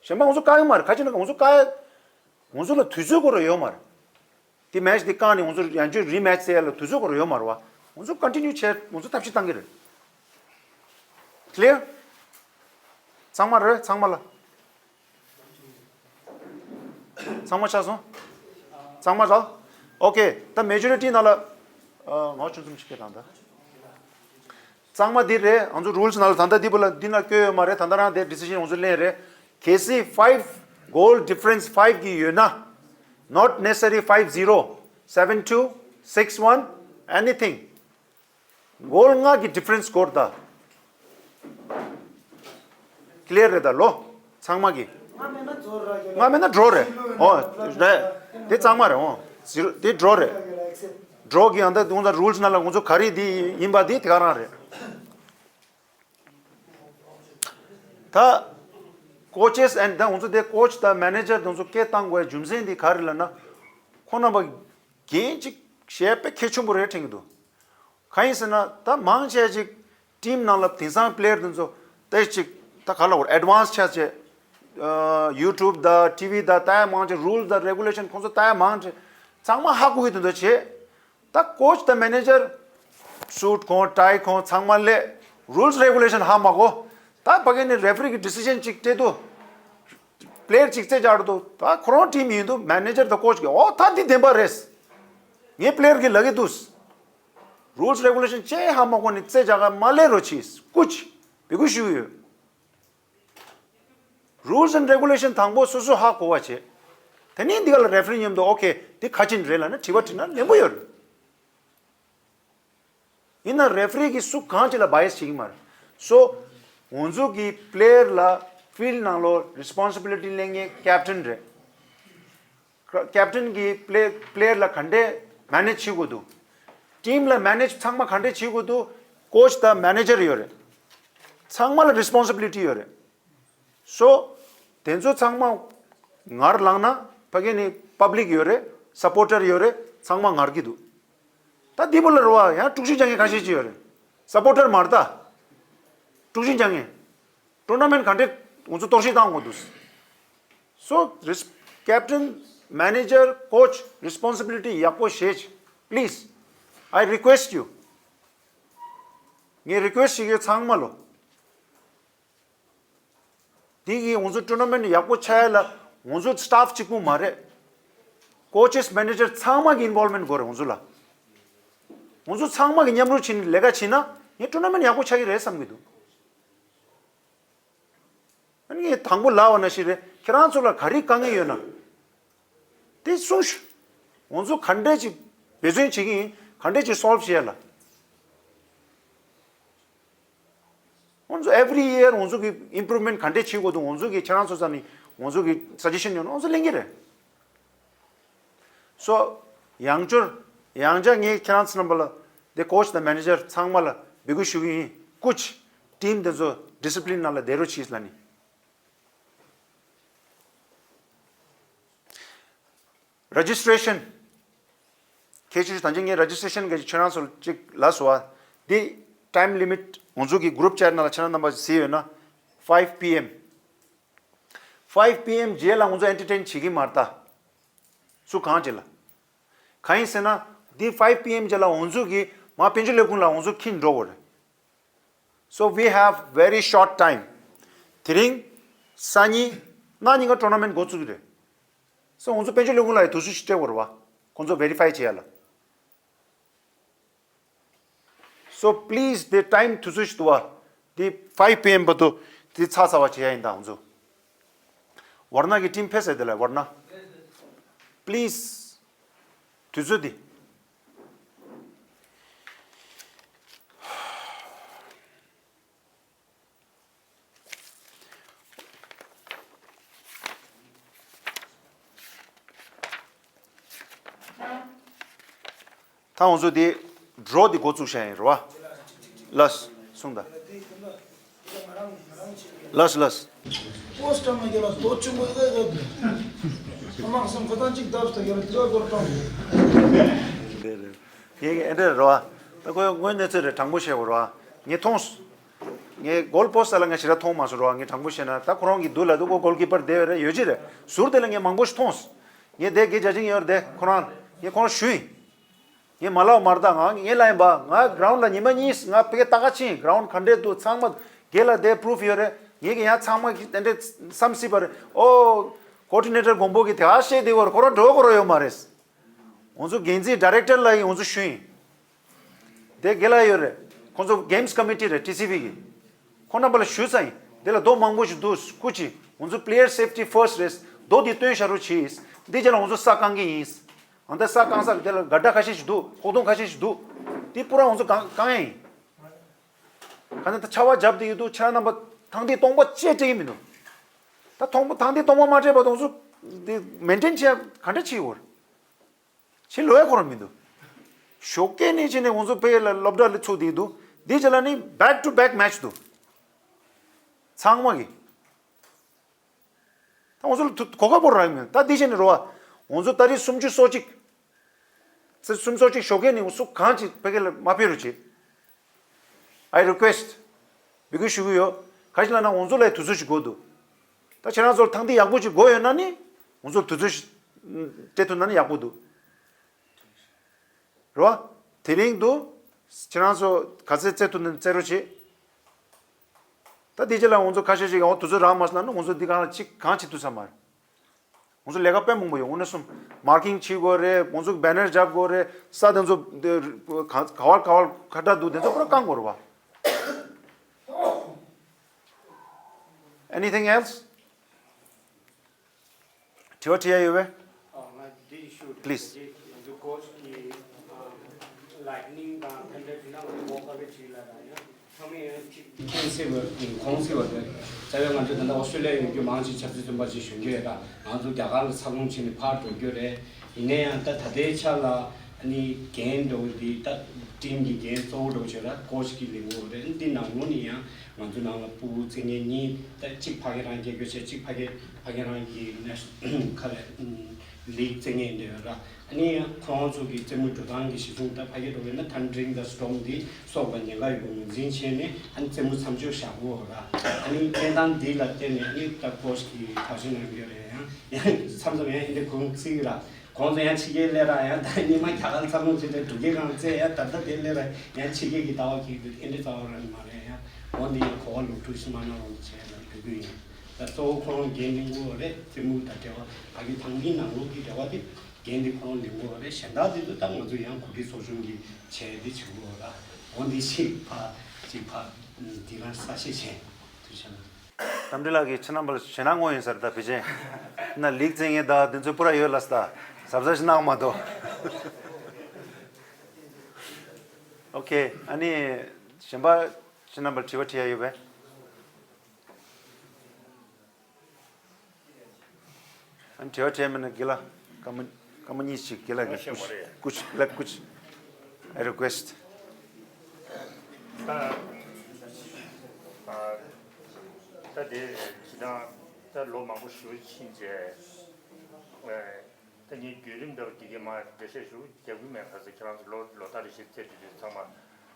གཞན་པ་ང་ཚོ་བཀག་ཡོད་མ་རེད། ག་ཅི་ན་ང་ཚོ་བཀག་ང་ཚོ་ལ་དུས་ཚོད་སྐོར་ཡོད་མ་རེད། དེ་match དེ་བཀག་ནས་ང་ཚོ་ཡང་བསྐྱར་rematch བཙལ་ཡ་ལ་དུས་ཚོད་སྐོར་ཡོད་མ་རེད་བ། ང་ཚོ་continue བྱས་ང་ཚོ་ཐབས་ཤེས་བཏང་གི་རེད། clear། ཚང་མ་རེད། ཚང་མ་ལ། ཚང་མ་ཆགས་སོང་། ཚང་མ་རེད། okay ད་majority ནང་ལ། ཨ། ང་ཆུང་ཆུང་ཞིག་སྐད་བཏང་ད། གཙང་མ་འདི་རེད། ང་ཚོ་rules ནང་ལ་ད་ལྟ་འདི་བུ་ལ་འདི་ན་བཀོད་ཡོད་མ་རེད། ད་ལྟ་རང་དེ་decision ང་ཚོ་ལེན་རེད། གལ་སྲིད་five goal difference five གི་ཡོད་ན། not necessary five zero, seven two, six one, anything. goal ལྔ་གི་difference སྐོར་ད། clear རེད་ད་ལོ། ཚང་མ་གི། ང་མེད་ན་draw རེད། ཨོ་རེད། དེ་གཙང་མ་རེད། ཨོ། zero དེ་draw རེད། draw གི་ཡང་ད་དུང་ད་rules ནང་ལ་ང་ཚོ་ག་རེ་དེ་ཡིན་པ་དེ་དེ་ག་རང་རེད། ད་coaches and ད་ང་ཚོ་དེ་coach དང་manager དེ་ཚོ་སྐད་བཏང་དགོས་རྒྱུ་མཚན་དེ་ག་རེ་ལབ་ན། ཁོ་རྣམ་པ་འགན་ཅིག་བཞེས་དཔེ་གལ་ཆེན་པོ་རེད་དྲན་གྱི་འདུག་གང་ཡིན་ཟེར་ན་ད་མང་ཆེ་ཅིག་team ནང་ལ་དེང་སང་player དེ་ཚོ་ཏོག་ཙམ་ཅིག་ད་ག་ལབ་དགོས་རེད། advance ཆགས་བྱས། ཨ། YouTube དང་TV དང་ལྟ་ཡ་མང་ཆེ། rules དང་regulation ཁོང་ཚོ་ལྟ་ཡ་མང་ཆེ། ཚང་མ་ཧ་གོ་གི་དེ་ཚོ་བྱས། ད་coach དང་manager suit ཁོང་tie ཁོང་ཚང་མ་སླེབས། rules regulation ཧ་མ་གོ། ད་ཕ་གི་ནས་referee གི་decision ཅིག་སྤྲད་དུས། player ཅིག་རྩེད་རྒྱག་འགྲོ་དུས། ད་ཁོ་རང་team ཡིན་དུས་manager དང་coach གིས་ཨོ་ད་འདི་བདེན་པ་རེད། ངའི་player གིས་ལབ་ཀྱི་འདུག rules regulation ཅིག་ཧ་མ་གོ་ནས་རྩེད་རྒྱག་ག་མ་སླེབས་རོགས་གྱིས། སྐུ་མཁྱེན། འབོད་སྐུལ་ཞུ་གི་ཡོད། rules and regulation དང་པོ་སོ་སོ་ཧ་གོ་བ་བྱེད། དེ་ནས་འདི་ག་ལ་referee མཉམ་དུ་okay འདི་ག་ཅི་རེད་ལབ་ན་དྲི་བ་དྲིས་ན་ནན་པོ་ཡོད་རེད། ཡིན་ན་referee གིས་སུ་གང་ཅིག་ལ་bias བྱེད་ཀྱི་མ་རེད། so ང་ཚོ་གི་player ལ་field ནང་ལོགས་responsibility ལེན་མཁན་captain རེད། captain གིས་play- player ལ་ག་འདྲས་manage བྱེད་དགོས་འདུག team ལ་manage ཚང་མ་ག་འདྲས་བྱེད་དགོས་འདུག coach དང་manager ཡོད་རེད། ཚང་མ་ལ་responsibility ཡོད་རེད། so དེ་ཚོ་ཚང་མ་ངར་ལངས་ན་ཕ་གི་ནས་public ཡོད་རེད། supporter ཡོད་རེད། ཚང་མ་ངར་གྱི་འདུག་ད་འདི་བུ་ལ་རུ་བ་ཡང་དཀྲུག་ཤིང་རྒྱག་མཁན་ཁ་ཤས་ཅིག་ཡོད་རེད། supporter མ་རེད་ད། དཀྲུག་ཤིང་རྒྱག་མཁན། tournament ག་འདྲས་ང་ཚོ་གཏོར་བཤིག་བཏང་དགོས་འདུག so res- captain, manager, coach responsibility ཡག་པོ་བཞེས། please, I request you. ངས་request བྱེད་ཀྱི་ཡོད་ཚང་མ་ལོ། འདི་གིས་ང་ཚོ་tournament ཡག་པོ་ཆགས་ཡ་ལ་ང་ཚོ་staff གཅིག་པུ་མ་རེད། ཀོ་ཅེས་མེ་ནེ་ཇར་ཚང་མ་གི་ཨིན་བོལ་མེན་ཊི་དགོས་རེད་ང་ཚོ་ལ། ང་ཚོ་ཚང་མ་གི་མཉམ་རུབ་བྱས་ནས་ལས་ཀ་བྱས་ན་ངས་ཊུར་ན་མེན་ཊི་ཡག་པོ་ཆགས་ཀྱི་རེད་བསམ་གྱི་འདུག་ཨ་ནི་ངས་དང་པོ་ལབ་པ་ནང་བཞིན་རེད། ཁྱེད་རང་ཚོ་ལ་ག་རེ་དཀའ་ངལ་ཡོད་ན་དེ་གསུངས་ཤོག་ང་ཚོ་ག་འདྲས་ཅིག་འབད་བརྩོན་བྱེད་ཀྱི་ཡིན། ག་འདྲས་ཅིག་སོལ་བ་བྱེད་ཡ་ལ། ང་ཚོ་every year ང་ཚོ་གི་ཨིམ་པུ་རུབ་མེན་ཊི་ག་འདྲས་བྱེད་དགོས་འདུག་ང་ཚོ་གི་ཁྱེད་རང་ཚོ་རྩ་ནས་ང་ཚོ་གི་སཱ་ཇེ་ཤན་ཡོད་ན་ང་ཚོ་ལེན་གྱི་རེད། སོ། ཡང་བསྐྱར། ཡང་བསྐྱར་ངས་ཁྱེད་རང་ཚོ་རྣམ་པ་ལ། དེ་ཀོ་ཅི་དང་མེ་ནེ་ཇར་ཚང་མ་ལ་འབོད་སྐུལ་ཞུ་གི་ཡིན། ཀུ་ཅི། ཊིམ་དེ་ཚོ་ཌི་སི་པི་ལིན་ནང་ལ་བསྡད་རོགས་གྱིས་ལབ་ནི། རེ་ཇི་སི་ཊི་རེ་ཤན། ཁྱེད་ཚོས་ད་ཅི་ངས་རེ་ཇི་སི་ཊི་རེ་ཤན་གྱི་ཁྱེད་རང་ཚོ་ལ་ཅིག་ལབ་སོང་བ། འདི་ཊའིམ་ལི་མིཊ་ང་ཚོ་གི་གུ་རུབ་ཅེཊ་ནང་ལ་ཁྱེད་རང་རྣམ་པ་གཟིགས་ཡོད་ན། ཕའིབ་པི་ཨེམ། ཕའིབ་པི་ཨེམ་རྗེས་ལ་ང་ཚོ་ཨེན་ཊར་ཊེན་བྱེད་ཀྱི་མ་རེད་ད། སུ་གང་བྱེད་ལ། གང་ཡིན་ཟེར་ན། འདི་ཕའིབ་པི་ཨེམ་རྗེས་ལ་ང་ཚོ་གི་མ་དཔལ་འབྱོར་ལས་ཁུངས་ལ་ང་ཚོ་འཁྱེར་འགྲོ་དགོས་རེད། So we have very short time. དེ་རིང་སང་ཉིན་གནངས་ཉིན་ཀ་ཊུར་ན་མེན་ཊི་འགོ་བཙུགས་ཀྱི་རེད། སོ་ང་ཚོ་དཔལ་འབྱོར་ལས་ཁུངས་ལ་ཡི་དུས་ཚོད་ཞིག་སྤྲད་དགོས་རེད་བ། ཁོང་ཚོ་ཝེ་རི་ཕའི་བྱེད་ཡ་ལ། So please དེ་ཊའིམ་དུས་ཚོད་ཞིག་འདུག་བ། དེ་ཕའིབ་པི་ཨེམ་བར་དུ་དེ་ཚར་ཚར་བ་བྱེད་ཡ་ཡིན་ད་ང་ཚོ། ཝར་ན་གི་ཊིམ་ཕེབས་ཟེར་དེ་ལ་ཝར་ན། པི་ལི་སི། དུས་ཚོད་དེ། ད་ང་ཚོ་དེ་ཌོ་རོ་དེ་འགོ་བཙུགས་བཞག་ཡིན་རེད་བ། ལགས་སོ། གསུངས་དང་། ལགས་སོ་ལགས་སོ། པོ་སི་ཊི་མ་རྒྱལ་ལ་ལོ་ཆུང་མོ་ཡོད་ཡོད། ཨ་མ་སང་ཁོ་ཚང་གཅིག་བརྡབས་སྟེ་ཡོད་ལ་དེ་བ་སྐོར་བཏང་། རེད་རེད། ངས་ཨེ་འདྲ་རེད་བ། ད་ཁོའི་དངོས་གནས་ཚོད་རེད། དྲང་པོ་བཤད་དགོས་རེད་བ། ངས་མཐོང་སོང་། ངས་གོལ་པོ་སི་ཊི་ལ་ང་ཞེ་དྲག་མཐོང་མ་སོང་རེད་བ། ངས་དྲང་པོ་བཤད་ན་ད་ཁོ་རང་གི་མདུན་ལ་འདུག་གོ། གོལ་ཀི་པར་བསྡད་ཡོད་རེད། ཡོད་ཀྱི་རེད། ཟུར་དེ་ལ་ངས་མང་པོ་ཞིག་མཐོང་སོང་། ངས་དེ་དགེ་རྒྱ་ཆེན་ཡོད་རེད་དེ་ཁོ་རང་། ངས་ཁོ་རང་ཞུས་ཡིན། ངས་མ་ལབ་མ་རེད་ད། ང་ངས་ལབ་ཡིན་པ། ང་གྷི་རའུན་ཌི་ལ་ཉི་མ་གཉིས་ང་ཕ་གིར་ལྟ་ག་ཕྱིན། གྷི་རའུན་ཌི་ག་འདྲས་འདུག་ཚང་མ་དགེ་ལ་དེ་པུ་རུབ་ཡོད་རེད། ངས་ཀྱི་ཡང་ཚང་མ་གི་དེ་འདྲས་བསམ་སྲིད་པ་རེད། ཨོ། ཀོ་ཌི་ནེ་ཊར་མགོན་པོ་གི་དེ་ག་བཤད་དེ་བར་ཁོ་རང་འགྲོ་དགོས་རོགས་ཡོད་མ་རེད། ང་ཚོ་འགན་འཛིན་ཌའི་རེག་ཊར་ལ་ཡིན། ང་ཚོ་ཞུས་ཡིན། དེ་དགེ་ལ་ཡོད་རེད། ཁོང་ཚོ་གེམ་སི་ཀོ་མི་ཊི་རེད། ཊི་སི་བི་གི། ཁོང་རྣམ་པ་ལ་ཞུས་ཚར་ཡིན། དེ་ལ་རྡོ་མང་པོ་ཞིག་འདུག་སྐུ་མཁྱེན། ང་ཚོ་པི་ལེ་ཡར་སེབ་ཊི་ཕར་སི་ཊི་རེད། རྡོ་དེ་བཏོན་བཞག་རོགས་གྱིས། འདི་རྗེས་ལ་ང་ཚོ་ས་བཀང་གི་ཡིན། ཨ་ད་ས་བཀང་ས་དེ་ལ་ག་འདྲ་ཁ་ཤས་ཤིག་འདུག་ཧོག་དོང་ཁ་ཤས་ཤིག་འདུག་དེ་པུ་ར་ང་ཚོ་བཀང་བཀང་ཡ་ཡིན། ག་ནས་ད་ཆར་པ་བརྒྱབ་བསྡད་ཀྱི་འདུག་ཁྱེད་རང་རྣམ་པ་ཐང་དེ་སྟོང་པ་ཅིག་སྤྲད་ཀྱི་མི་འདུག་ད་ཐང་ཐང་དེ་སྟོང་པ་མ་སྤྲད་པ་དང་ཚོ་དེ་མེན་ཊེན་བྱེད་ཡ་ག་འདྲ་བྱེད་ཡོད་རེད། བྱེད་ལོས་ཡ་ཁོ་རང་མི་འདུག་ཞོགས་ཀས་ནས་བྱས་ནས་ང་ཚོ་དཔེ་ལ་སློབ་གྲྭ་ལ་ཚུགས་བསྡད་འདུག་འདི་རྗེས་ལ་ནི་བེག་ཊུ་བེག་མེ་ཆི་འདུག་ཚང་མ་གི། ད་ང་ཚོ་ལ་དུ་གོ་སྐབས་པོ་རག་མེད། ད་འདི་བྱས་ནས་རོ་བ། ང་ཚོ་ཏ་རིག་སུམ་ཅུ་སོ་གཅིག་ཚེས་སུམ་ཅུ་སོ་གཅིག་ཞོགས་ཀས་ནས་སུ་གང་ཅིག་ཕ་གི་ལ་མ་ཕེབས་རོགས་བྱེད། I request. འབོད་སྐུལ་ཞུ་གི་ཡོད། ག་ཅི་ལབ་ན་ང་ཚོ་ལ་དུས་ཚོད་ཅིག་དགོས་འདུག་ད་ཁྱེད་རང་ཚོར་ཐང་དེ་ཡག་པོ་ཅིག་དགོས་ཡོད་ན་ནི་ང་ཚོར་དུས་ཚོད་ཅིག་སྤྲད་ཐུབ་ན་ནི་ཡག་པོ་འདུག་རེད་བ། དེ་རིང་དུ་ཁྱེད་རང་ཚོ་ག་ཚོད་བཙལ་ཐུབ་ན་བཙལ་རོགས་བྱེད། ད་དེ་རྗེས་ལ་ང་ཚོ་ཁ་ཤས་ཤིག་ཡང་དུས་ཚོད་རག་མ་སོང་ན་ང་ཚོ་འདི་གང་ལ་ཅིག་གང་བྱེད་ཐུབ་ས་མ་རེད། ང་ཚོ་ལས་ཀ་དཔེ་མང་པོ་ཡོད། དངོས་གནས་སོང་མར་ཀིང་བྱེད་དགོས་རེད། ང་ཚོ་བེ་ནར་རྒྱབ་དགོས་རེད། ས་དེ་ཚོ་འདི་ག་ག་བར་ག་བར་ཁ་བྲལ་འདུག་དེ་ཚོ་པུ་ར་བཀང་དགོས་རེད་བ། Anything else? དྲི་བ་དྲི་ཡ་ཡོད་པས། ཨ། ང་འདི་ཞུ། Please. འདི་ཀོ་ཆི་གི་ལའི་ཊི་ནིང་དང་ཐན་ཌར་དེ་ན་ང་ཚོ་གོ་སྐབས་རེ་བྱེད་ལ་ར་ཡང་ཚང་མས་ཡང་ཅིག་མཁྱེན་སྲིད་པ་གོང་སྲིད་པ་དེ་རྩ་བའི་ང་ཚོ་ད་ལྟ་ཨོ་སི་ཀྲི་ལི་ཡ་ཡོད་རྒྱུ་མང་ཆེ་ཆབ་སྲིད་བཙོན་པ་ཅིག་གཞོན་སྐྱེས་ད་ང་ཚོ་རྒྱ་གར་ལ་འཚར་ལོངས་བྱས་ནས་ཕར་འགྲོ་རྒྱུ་རེད། ཡིན་ན་ཡང་ད་ད་ལྟའི་ཆ་ལ་ཨ་ནི་འགན་འགྲོ་གི་འདི་ད་ཊིམ་གི་འགན་གཙོ་བོ་འགྲོ་བྱས་ར་ཀོ་ཆི་གི་ལས་འགུལ་རེད། འདི་ནང་ལོགས་ནས་ཡང་ང་ཚོ་ནང་ལ་ཕྲུ་གུ་བཙན་ཉར་གཉིས་ད་གཅིག་ཕ་གི་རང་རྒྱལ་སྐྱོབ་བྱས། གཅིག་ཕ་གི་ཕ་གི་རང་གི་ནེ་ཤ་ཁ་ལ་ལིག་བཙན་ཉར་འདི་ཡོད་ར། ཨ་ནི་ཁོང་ཚོ་གི་རྩེད་མོ་འགྲོ་སྟངས་ཀྱི་གཞི་བཟུང་ད་ཕ་གི་འགྲོ་གི་ན་ཐན་ཌ་རིང་དང་སི་ཊོམ་འདི་སོགས་ལ་ཉེན་ཁ་ཡོད་པ་ངོས་འཛིན་བྱས་ནས་ཨ་ནི་རྩེད་མོ་མཚམས་འཇོག་བཞག་གོ་ར། ཨ་ནི་གནས་སྟངས་འདི་ལ་བརྟེན་ནས་ཨ་ནི་ད་ཀོ་ཆི་གི་ཐབས་ཤེས་གནང་གི་ཡོད་རེད། ཡང་ཡང་མཚམས་མཚམས་ཡང་ཨེ་འདྲ་གུང་ཚིག་ར། གོང་དུ་ཡང་ཕྱི་རྒྱལ་སླེབས་ར་ཡང་ད་ཉི་མ་རྒྱ་གར་འཚར་ལོངས་བྱས་ཏེ་འབྲུག་རྒྱལ་ཁང་བཙལ་ཡང་ད་ལྟ་དེ་སླེབས་ར་ཡང་ཕྱི་རྒྱལ་གྱི་ལྟ་བ་གི་འདུག་ཨེ་འདྲ་རྩ་བ་རང་མ་རེད། ཡང་འོ་འདི་ཡང་གོ་བ་ལོག་འཁྲུག་ཞིག་མ་གནང་རོགས་བྱས་ན་འབོད་སྐུལ་ཡིན། ད་གཙོ་བོ་ཁོ་རང་འགན་ལེན་དགོས་རེད། རྩེད་མོ་དང་འབྲེལ་བ་ཕ་གི་ཐང་མིའི་ནང་ལོགས་ཀྱི་འབྲེལ་བ་དེ་ འགན་འདི་ཁོ་རང་ལེན་དགོས་རེད། གཞན་དག་དེ་ཚོ་ད་ང་ཚོ་ཡང་གུ་གེ་ཚོགས་ཆུང་གི་བྱས་འདི་བྱེད་དགོས་ར། འོ་འདི་ཤེས་ཕ་ཅིག་ཕ་འདི་ལ་ས་ཤེས་བྱས་ཐུགས་ཆེ་གནང་། རྟ་མགྲིན་ལགས་ཀྱིས་ཁྱེད་རྣམ་པར་ཞེད་སྣང་ངོ་ཡིན་ཟེར་ད་ཕལ་ཆེར་ན་ལིག་རྩེད་མཁན་ད་དེ་ཚོ་པུ་ར་ཡོད་ལ་ས་ད་གཟབ་གཟབ་ཞིག་གནང་མ་གཏོགས། ཨོ་ཁེ། ཨ་ནི་གཞན་པ་ཁྱེད་རྣམ་པར་དྲི་བ་དྲི་ཡ་ཡོད་པས། ཨ་ནི་དྲི་བ་དྲི་ཡ་མེད་ན་དགེ་ལགས་སྐར་མ་སྐར་མ་གཉིས་ཤིག་དགེ་ལགས་ཀྱིས་ཀུ་ཤི་ཀུ་ཤི་ལགས་ཀུ་ཤི། I request. ད་ཨ་ད་དེ་ཇི་ལྟར་ད་ལོ་མང་པོ་ཞིག་ཕྱིན་རྗེས་ཨ། ད་ངས་བརྒྱུད་རིམ་འདྲ་བོ་འདི་གའི་མ་འགྲེལ་བཤད་ཞུ་རྒྱག་གི་མེད། ག་ཚོད་ཁྱེད་རང་ཚོ་ལོ་ལོ་ལྟར་རེ་བཞིན་རྩེད་དུས་དུས་ཚང་མ་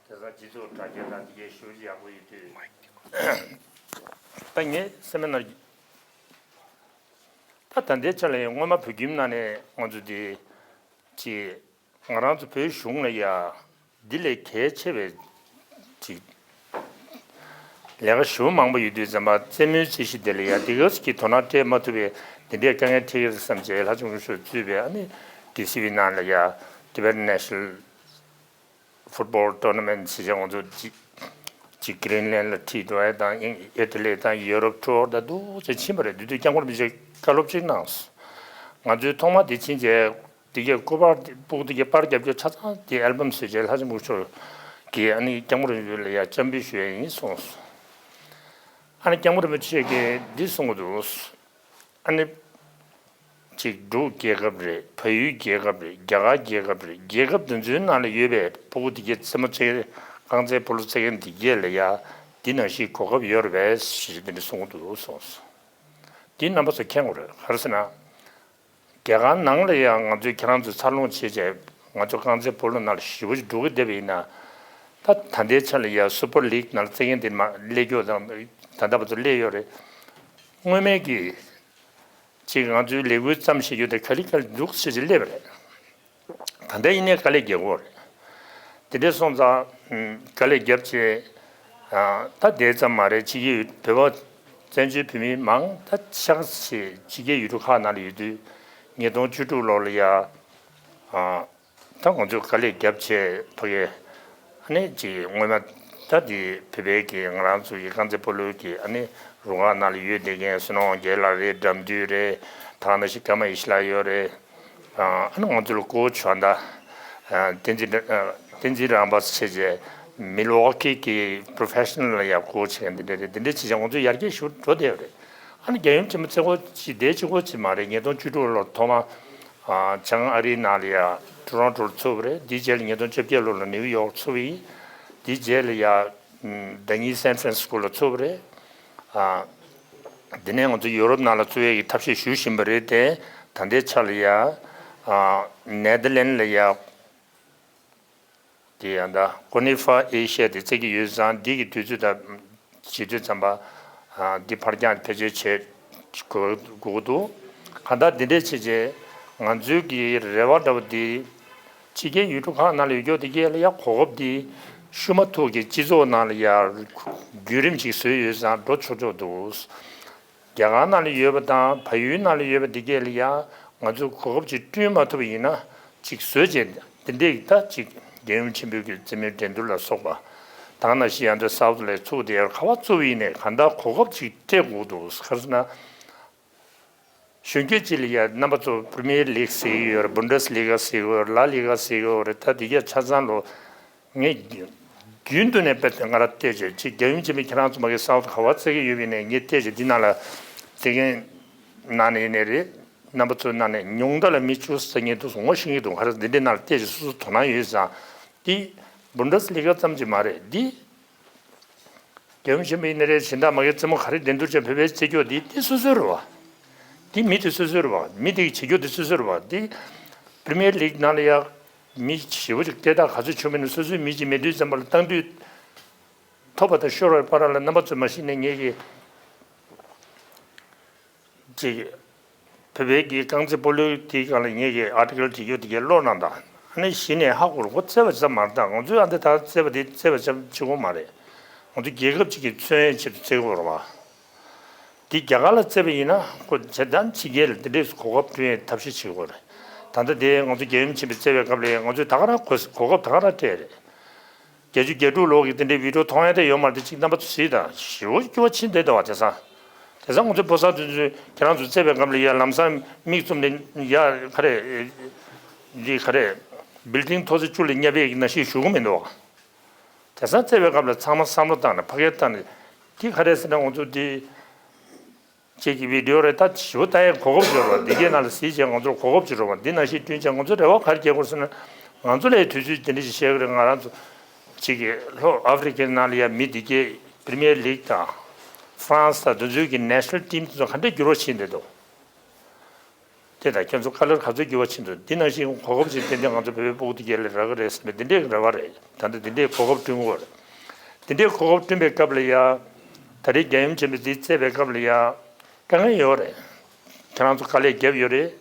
དེང་སང་སྤྱི་ཚོགས་དྲ་རྒྱ་དང་འདི་གའི་ཞུ་རྒྱག་གི་ཡོད་དུས། ད་ངས་སེམས་ནང་ད་ད་ལྟའི་ཆ་ལ་ཡང་སྔོན་མ་བོད་ཁྱིམ་ནང་ནས་ང་ཚོ་འདི་ཅི་ང་རང་ཚོ་བོད་གཞུང་ལ་ཡ། འདི་ལས་གལ་ཆེ་བའི་ཅིག་ལས་ཀ་ཞེ་པོ་མང་པོ་ཡོད་དུས་ཙམ་པ་རྩེད་མོའི་རྩེད་གཞི་དེ་ལ་ཡ་དེ་ག་ཙམ་གྱི་དོ་སྣང་སྤྲད་མ་ཐུབ་པའི་འདི་འདྲའི་དཀའ་ངལ་འཕྲད་ཀྱི་རེད་བསམ་བྱས་ལྷ་ལྕམ་སྐུ་ཞབས་གཙོས་པའི་ཨ་ནི་ཌི་སི་བི་ནང་ལ་ཡ་Tibetan National Football Tournament ཞེས་བྱས་ང་ཚོ་ཅིག་ཅིག་Greenland ལ་ཁྲིད་འགྲོ་ཡ་དང་ཨི་ཊ་ལི་དང་ཡུ་རོབ་ཊུར་ད་འདུག་ཅེས་ཕྱིན་པ་རེད། དེ་དུས་སྐྱབས་མགོན་རིན་པོ་ཆེས་བཀའ་སློབ་ཅིག་གནང་སོང་། ང་ཚོས་ཐོག་མ་དེ་ཕྱིན་རྗེས། དེ་གའི་སྐུ་པར་སྤུ་གུ་དེ་གའི་པར་རྒྱབ་སྐྱོར་ཆ་ཚང་དེ་ཨལ་བམ་བཟོས་རྗེས་ལྷ་ལྕམ་སྐུ་ཞབས་ཀྱིས་ཨ་ནི་སྐྱབས་མགོན་རིན་པོ་ཆེ་ལ་ཡ་འཚམས་འདྲི་ཞུ་ཡ་ཡིན་གསུངས་སོང་། ཨ་ནི་སྐྱབས་མགོན་རིན་པོ་ཆེ་གིས་འདི་གསུང་གི་འདུག་ཨ་ནི་ཅིག་འབྲུག་རྒྱལ་ཁབ་རེད། བལ་ཡུལ་རྒྱལ་ཁབ་རེད། རྒྱ་གར་རྒྱལ་ཁབ་རེད། རྒྱལ་ཁབ་དེ་ཚོའི་ནང་ལ་ཡོད་པའི་སྤུ་གུ་དེ་གའི་རྩེད་མོ་རྩེ་རྐང་རྩེད་སྤོ་ལོ་རྩེད་མཁན་དེ་གས་ལ་ཡ་འདི་ནང་བཞིན་གོ་སྐབས་ཡོད་རེད་པས་ཞེས་འདི་འདྲ་གསུང་གི་འདུག་གསུངས་སོང་། འདི་རྣམ་པ་ཚོ་མཁྱེན་དགོས་རེད། ག་རེ་ཟེར་ན། རྒྱ་གར་ནང་ལ་ཡང་ང་ཚོས་ཁྱེད་རང་ཚོས་འཚར་ལོངས་བྱས་རྗེས་ང་ཚོ་རྐང་རྩེད་སྤོ་ལོ་ནང་ལ་ཞེ་པོ་ཅིག་འགྲོ་གི་བསྡད་པ་ཡིན་ན། ད་ད་ལྟའི་ཆ་ལ་ཡང་སུ་པར་ལིག་ནང་ལ་རྩེད་མཁན་དེ་མ་སླེབས་ཀྱོག་དང་ད་ལྟ་བར་དུ་སླེབས་ཡོད་རེད། སྔོན་མའི་གི་ཅིག་ང་ཚོའི་ལས་འགུལ་ཙམ་བྱེད་རྒྱུ་དེ་ག་ལེ་ག་ལེ་འདུག་ཟེར་ཅིག་སླེབས་པ་རེད། ད་ལྟ་ཡིན་ནའི་དཀའ་ལས་རྒྱག་གི་ཡོད་རེད། དེ་འདྲས་སོང་ཙང་དཀའ་ལས་བརྒྱབ་བྱས། ད་དེ་ཙམ་མ་རེད། ཕྱི་རྒྱལ་བོད་པ་བཙན་བྱོལ་བོད་མི་མང་ད་ཆ་ཤས་ཕྱི་རྒྱལ་ཡུལ་གྲུ་ཁག་ནང་ལ་ཡོད་དུས་ཉིས་སྟོང་བཅུ་དྲུག་ལོ་ལ་ཡ། ད་ང་ཚོས་དཀའ་ལས་བརྒྱབ་བྱས་ཕ་གི་ཨ་ནི་ཅིག་སྔོན་མ་ད་དེ་བོད་པའི་གི་ང་རང་ཚོ་ཡི་རྐང་རྩེད་སྤོ་ལོའི་གི་ཨ་ནི་རུ་ཁག་ནང་ལ་ཡོད་བསྡད་མཁན་བསོད་ནམས་དབང་རྒྱལ་ལགས་རེད། དགྲ་འདུལ་རེད། ད་ག་ནང་བཞིན་ཀརྨ་ཡེ་ཤེས་ལགས་ཡོད་རེད། ཨ་ནི་ང་ཚོ་ལ་ཀོ་ཆི་ད་བསྟན་འཛིན་བསྟན་འཛིན་རང་དབང་བྱས་རྗེས་མི་ལོ་ཀི་གི་པོ་རོ་ཕེ་ཤ་ནལ་ལ་ཡང་ཀོ་ཆི་བྱས་མཁན་དེ་འདྲ་རེད། དེ་འདྲ་བྱས་རྗེས་ང་ཚོ་ཡར་རྒྱས་ཞེ་པོ་འགྲོ་བསྡད་ཡོད་རེད། ཨ་ནི་རྒྱལ་ཡུམ་ཆེན་མོ་རྩེ་སྐོར་ཞིག་དེ་གཅིག་པོ་ཅིག་མ་རེད། ཉིས་སྟོང་བཅུ་དྲུག་ལོར་ཐོག་མ་ཨ་བྱང་ཨ་རིའི་ནང་ལ་ཡ་ཊོ་རོན་ཊོ་ལ་ཚུགས་པ་རེད། དེའི་རྗེས་ལ་ཉིས་སྟོང་བཅོ་བརྒྱད་ལོ་ལ་ནིའུ་ཡོག་ཚུགས་པ་ཡིན། དེའི་རྗེས་ལ་ཡ་ཟླ་ཉིན་སན་ཧྥ་རན་སི་སྐོ་ལ་ཚུགས་པ་རེད། ཨ་དེ་ནས་ང་ཚོ་ཡོ་རོབ་ནང་ལ་ཚུགས་ཡས་ཀྱི་ཐབས་ཤེས་ཞུ་བཞིན་པ་རེད་དེ། ད་ལྟའི་ཆ་ལ་ཡ་ཨ་ནེ་དར་ལན་ལ་ཡ། དེ་ཡང་ད་ཀོ་ནི་ཧྥ་ཨེ་ཤི་ཡ་དེ་རྩེད་ཀྱི་ཡོད་ཙང་འདི་གི་དུས་ཚོད་དང་བྱེད་དུས་ཙམ་པ་འདི་ཕར་འགྱངས་བེད་སྤྱོད་བྱེད་དགོས་དགོས་ཀྱི་འདུག་གང་ལྟར་འདི་འདྲས་བྱས་རྗེས་ང་ཚོའི་གི་རེ་བ་འདྲ་བོ་འདི་ཕྱི་རྒྱལ་ཡུལ་གྲུ་ཁག་ནང་ལ་ཡོད་རྒྱུ་དེ་གས་ལ་ཡ་གོ་སྐབས་འདི་ཤུ་མ་ཐུག་གི་སྤྱི་ཚོགས་ནང་ལ་ཡ་བརྒྱུད་རིམ་ཅིག་བཟོས་ཡོད་ཙང་འགྲོ་ཆོག་ཆོག་འདུག་རྒྱ་གར་ནང་ལ་ཡོད་པ་དང་བལ་ཡུལ་ནང་ལ་ཡོད་པ་འདི་གས་ལ་ཡང་ང་ཚོས་གོ་སྐབས་ཅིག་བསྐྲུན་མ་ཐུབ་པ་ཡིན་ན་ཅིག་བཟོས་བྱས་འདི་འདྲས་ད་ཅིག་རྒྱལ་ཡུམ་ཆེན་པོའི་གི་རྩེད་མོའི་འགྲན་བསྡུར་ལ་སོགས་པ་ད་ག་ནང་བཞིན་ཡང་འདི་སའུ་ཐི་ལ་ཚུགས་དེ་ག་པར་བཙུགས་པ་ཡིན་ནའི་གང་ལྟར་གོ་སྐབས་ཅིག་སྤྲད་དགོས་འདུག་ག་རེ་ཟེར་ན། གཞོན་སྐྱེས་ཅིག་ལ་ཡང་རྣམ་པ་ཚོ་པི་རི་མི་ཡར་ལིག་ཟེར་གྱི་ཡོད་རེད། བུན་ཌེས་ལི་ག་ཟེར་གྱི་ཡོད་རེད། ལ་ལི་ག་ཟེར་གྱི་ཡོད་རེད། ད་འདི་གས་ཆ་ཚང་ལོ། ངས་རྒྱུན་དུ་ནས་དཔེ་ང་རང་བལྟས་བྱས་ཅིག་རྒྱལ་ཡུམ་ཆེན་པོས་ཁྱེད་རང་ཚོ་མ་གི་སའུ་ཐི་ག་པར་རྩེད་ཀྱི་ཡོད་པ་ཡིན་ནའི་ངས་བལྟས་བྱས་འདི་ནང་ལ་རྩེད་མཁན་ནང་ནས་ཡིན་ནའི་རེད། རྣམ་པ་ཚོའི་ནང་ནས་ཉུང་མཐའ་ལ་མི་བཅུ་རྩེད་མཁན་འདུག་ངོ་ཤེས་ཀྱི་འདུག་ག་རེ་འདི་འདྲའི་ནང་ལ་བལྟས་བྱས་སོ་སོ་དོ་སྣང་ཡོད་ཙང་། འདི་བུན་ཌེས་ལི་ག་ཙམ་གྱིས་མ་རེད། འདི་རྒྱལ་ཡུམ་ཆེན་པོ་ཡིན་ནའི་རེད། གཞན་དག་མ་གི་རྩེད་མོ་ག་རེ་འགྲན་བསྡུར་བྱས་བོད་པའི་རྩེད་སྐྱོར་འདི་འདི་སོ་སོའི་རེད་བ། འདི་མི་དེ་སོ་སོའི་རེད་བ། མི་དེ་གིས་བྱེད་རྒྱུ་དེ་སོ་སོའི་རེད་བ། འདི་པི་རི་མི་ཡར་ལིག་ནང་ལ་ཡ་མི་ཞེ་པོ་ཅིག་སྟེ་ད་ག་ཚོད་བྱུང་མིན་ནི་སོ་སོའི་མི་གཅིག་མེད་དུས་ཙམ་པ་ལ་བཏང་དུས་ཐོབ་པ་དང་ཤོར་བའི་བར་ལ་རྣམ་པ་ཚོས་མ་གཞི་ནས་ངེད་ཀྱི་ཅིག་བོད་པའི་གི་རྐང་རྩེད་སྤོ་ལོའི་དེའི་སྒང་ལ་ངེད་ཀྱི་ཨར་ཊི་ཀལ་བྲིས་རྒྱུ་དེ་གའི་ཀློག་གནང་དང་། ཨ་ནི་གཞི་ནས་ཧ་གོ་རུ་ཁོ་རྩེད་པ་ཙམ་མ་རེད། ད་ང་ཚོས་ཨ་འདི་ད་རྩེད་པ་དེ་རྩེད་པ་ཙམ་གཅིག་པོ་མ་རེད། ང་ཚོ་རྒྱལ་ཁབ་ཅིག་གི་མཚོན་ཡས་ཆེད་དུ་རྩེད་དགོས་རེད་བ། འདི་རྒྱ་གར་ལ་རྩེད་པ་ཡིན་ན་ཁོ་བྱས་ཙང་ཕྱི་རྒྱལ་ལ་འདི་འདྲས་སུ་གོ་སྐབས་བསྐྲུན་ཡས་ཐབས་ཤེས་བྱེད་དགོས་རེད། ད་ ད་ལྟ་དེ་ང་ཚོ་རྒྱལ་ཡུམ་ཆེན་པོས་བསྩལ་བའི་སྐབས་ལ་ང་ཚོས་ད་ག་རང་གོ་གོ་སྐབས་ད་ག་རང་སྤྲད་རེད། བརྒྱད་ཅུ་གྱ་དྲུག་ལོ་གི་དེ་འདྲའི་བི་ཌིའོ་མཐོང་ཡ་དེ་ཡོད་མ་རེད་དེ། གཅིག་རྣམ་པ་ཚོ་གཟིགས་དང་། ཞེ་པོ་སྐྱོ་བ་ཕྱིན་བསྡད་འདུག་བ། དེང་སང་དེང་སང་ང་ཚོའི་ཕོ་གསར་དེ་ཚོས་ཁྱེད་རང་ཚོ་བསྩལ་བའི་སྐབས་ལ་ཡ་ལམ་སང་མིག་བཙུམ་ནས་ཡ་ག་རེ་འདི་ག་རེ་བིལ་ཌིང་མཐོ་ཚད་བཅུ་ལ་བརྙབ་པའི་ནང་བཞིན་བཞུགས་གི་མི་འདུག་བ། དེང་སང་བསྩལ་བའི་སྐབས་ལ་ཚང་མ་བསམ་བློ་བཏང་ནས་ཕ་གིར་བཏང་ནས་འདི་ག་རེ་ཟེར་ན་ང་ཚོ་འདི། ཅིག་གི་བི་ཌིའོ་རེད། ད་ཞེ་པོ་ལྟ་ཡའི་གོ་སྐབས་ཅིག་ཡོད་རེད་བ། འདི་གའི་ནང་ལ་གཟིགས་བྱས་ང་ཚོར་གོ་སྐབས་ཅིག་ཡོད་རེད་བ། འདི་ནང་བཞིན་བསྐྲུན་བྱས་ང་ཚོ་རེ་བ་ག་རེ་རྒྱག་དགོས་ཟེར་ན། ང་ཚོ་ལ་དུས་ཚོད་དེ་འདྲ་ཞིག་བཤད་ཀྱི་རེད། ང་རང་ཚོ་ཅིག་གི་ལྷོ་ཨ་ཧྥི་རི་ཀའི་ནང་ལ་ཡ་མི་འདི་གའི་པི་རི་མི་ཡར་ལིག་དང་ཧྥ་རན་སི་དང་དེ་ཚོའི་གི་ནེ་ཤ་ནལ་ཊིམ་དེ་ཚོ་ག་འདྲས་འགྱུར་བ་ཕྱིན་བསྡད་འདུག་དེ་དང་ཁྱོད་ཚོ་ཁ་ལར་ག་ཚོད་འགྱུར་བ་ཕྱིན་འདུག་འདི་ནང་བཞིན་གོ་སྐབས་ཅིག་ཏན་ཏན་ང་ཚོ་བོད་པའི་ཕྲུ་གུ་དེ་གའི་ལ་རག་གི་རེད་བསམ་པའི་འདི་འདྲའི་རེ་བ་རེད། ད་ལྟ་འདི་འདྲའི་གོ་སྐབས་བསྐྲུན་དགོས་རེད། དེ་འདྲའི་གོ་སྐབས་བསྐྲུན་པའི་སྐབས་ལ་ཡ། ད་རེས་རྒྱལ་ཡུམ་ཆེན་པོས་འདི་བསྩལ་བའི་སྐབས་ལ་ཡ། དཀའ་ངལ་ཡོད་རེད། ཁྱེད་རང་ཚོ་དཀའ་ལས་བརྒྱབ་ཡོད་རེད།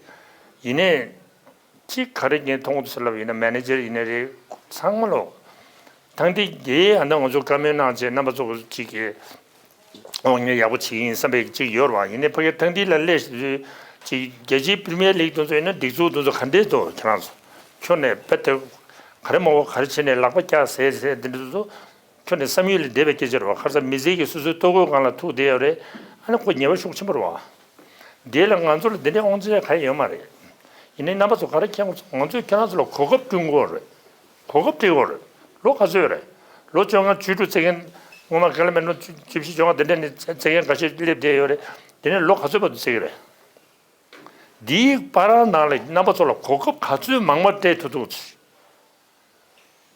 ཡིན་ནའི། ཅིག་ག་རེ་ངས་མཐོང་གི་འདུག་ཟེར་ལབ་ཡིན་ན་མེ་ནེ་ཇར་ཡིན་ནའི་རེད། ཚང་མ་ལོ། ཐེངས་འདི་རྒྱའི་ཨ་ནི་ང་ཚོ་བཀའ་མོལ་གནང་བྱས་རྣམ་པ་ཚོ་ཅིག་གིས། ཨོ་ངས་ཡག་པོ་བྱེད་ཀྱི་ཡིན་བསམ་པའི་ཅིག་ཡོད་རེད་བ། ཡིན་ནའི་ཕ་གིར་ཐེངས་འདི་ལ་སླེབས་ཅིག་རྒྱལ་སྤྱིའི་པི་རི་མི་ཡར་ལིག་དེ་ཚོ་ཡིན་ན་སྒྲིག་འཛུགས་དེ་ཚོ་ག་འདྲས་འདུག་ཁྱེད་རང་ཚོ། ཁྱོན་ནས་དཔེ་དེ། ག་རེ་མ་གོ་ག་རེ་བྱས་ནས་ལག་པ་བཀྱག་ཟས་ཟས་དེ་འདྲ་དེ་ཚོ། ཁྱོན་ནས་བསམ་ཡུལ་ལས་འདས་པའི་སྐད་ཆ་རེད་བ། ཁ་སང་མི་ཚེ་གི་སོ་སོའི་ལྟོ་གོས་སྒང་ལ་ཐུག་བསྡད་ཡོད་རེད། ཨ་ནི་ཁོ་ཉེས་པ་ཤུགས་ཆེན་པོ་རེད་བ། འདི་ལ་ང་ཚོ་ལ་འདི་འདྲའི་དབང་ཚད་གང་ཡང་ཡོད་མ་རེད། ཡིན་ནའི་རྣམ་པ་ཚོ་ག་རེ་མཁྱེན། ང་ཚོས་ཁྱེད་རང་ཚོ་ལ་གོ་སྐབས་བསྐྲུན་དགོས་རེད། གོ་སྐབས་སྤྲད་དགོས་རེད། ལོ་ག་ཚོད་རེད། ལོ་བཅོ་ལྔ་བཅུ་དྲུག་བཙལ་མཁན། སྔོན་མ་ག་ལ་མེད་ལོ་བཅུ་བཅུ་བཞི་བཅོ་ལྔ་དེ་འདྲ་ནས་བཙལ་མཁན་འགའ་ཤས་སླེབས་བསྡད་ཡོད་རེད། དེ་ནས་ལོ་ག་ཚོད་བར་དུ་བཙལ་གི་རེད། འདིའི་བར་ནང་ལ་རྣམ་པ་ཚོ་ལ་གོ་སྐབས་ག་ཚོད་མང་མང་སྤྲད་ཐུབ་ཐུབ།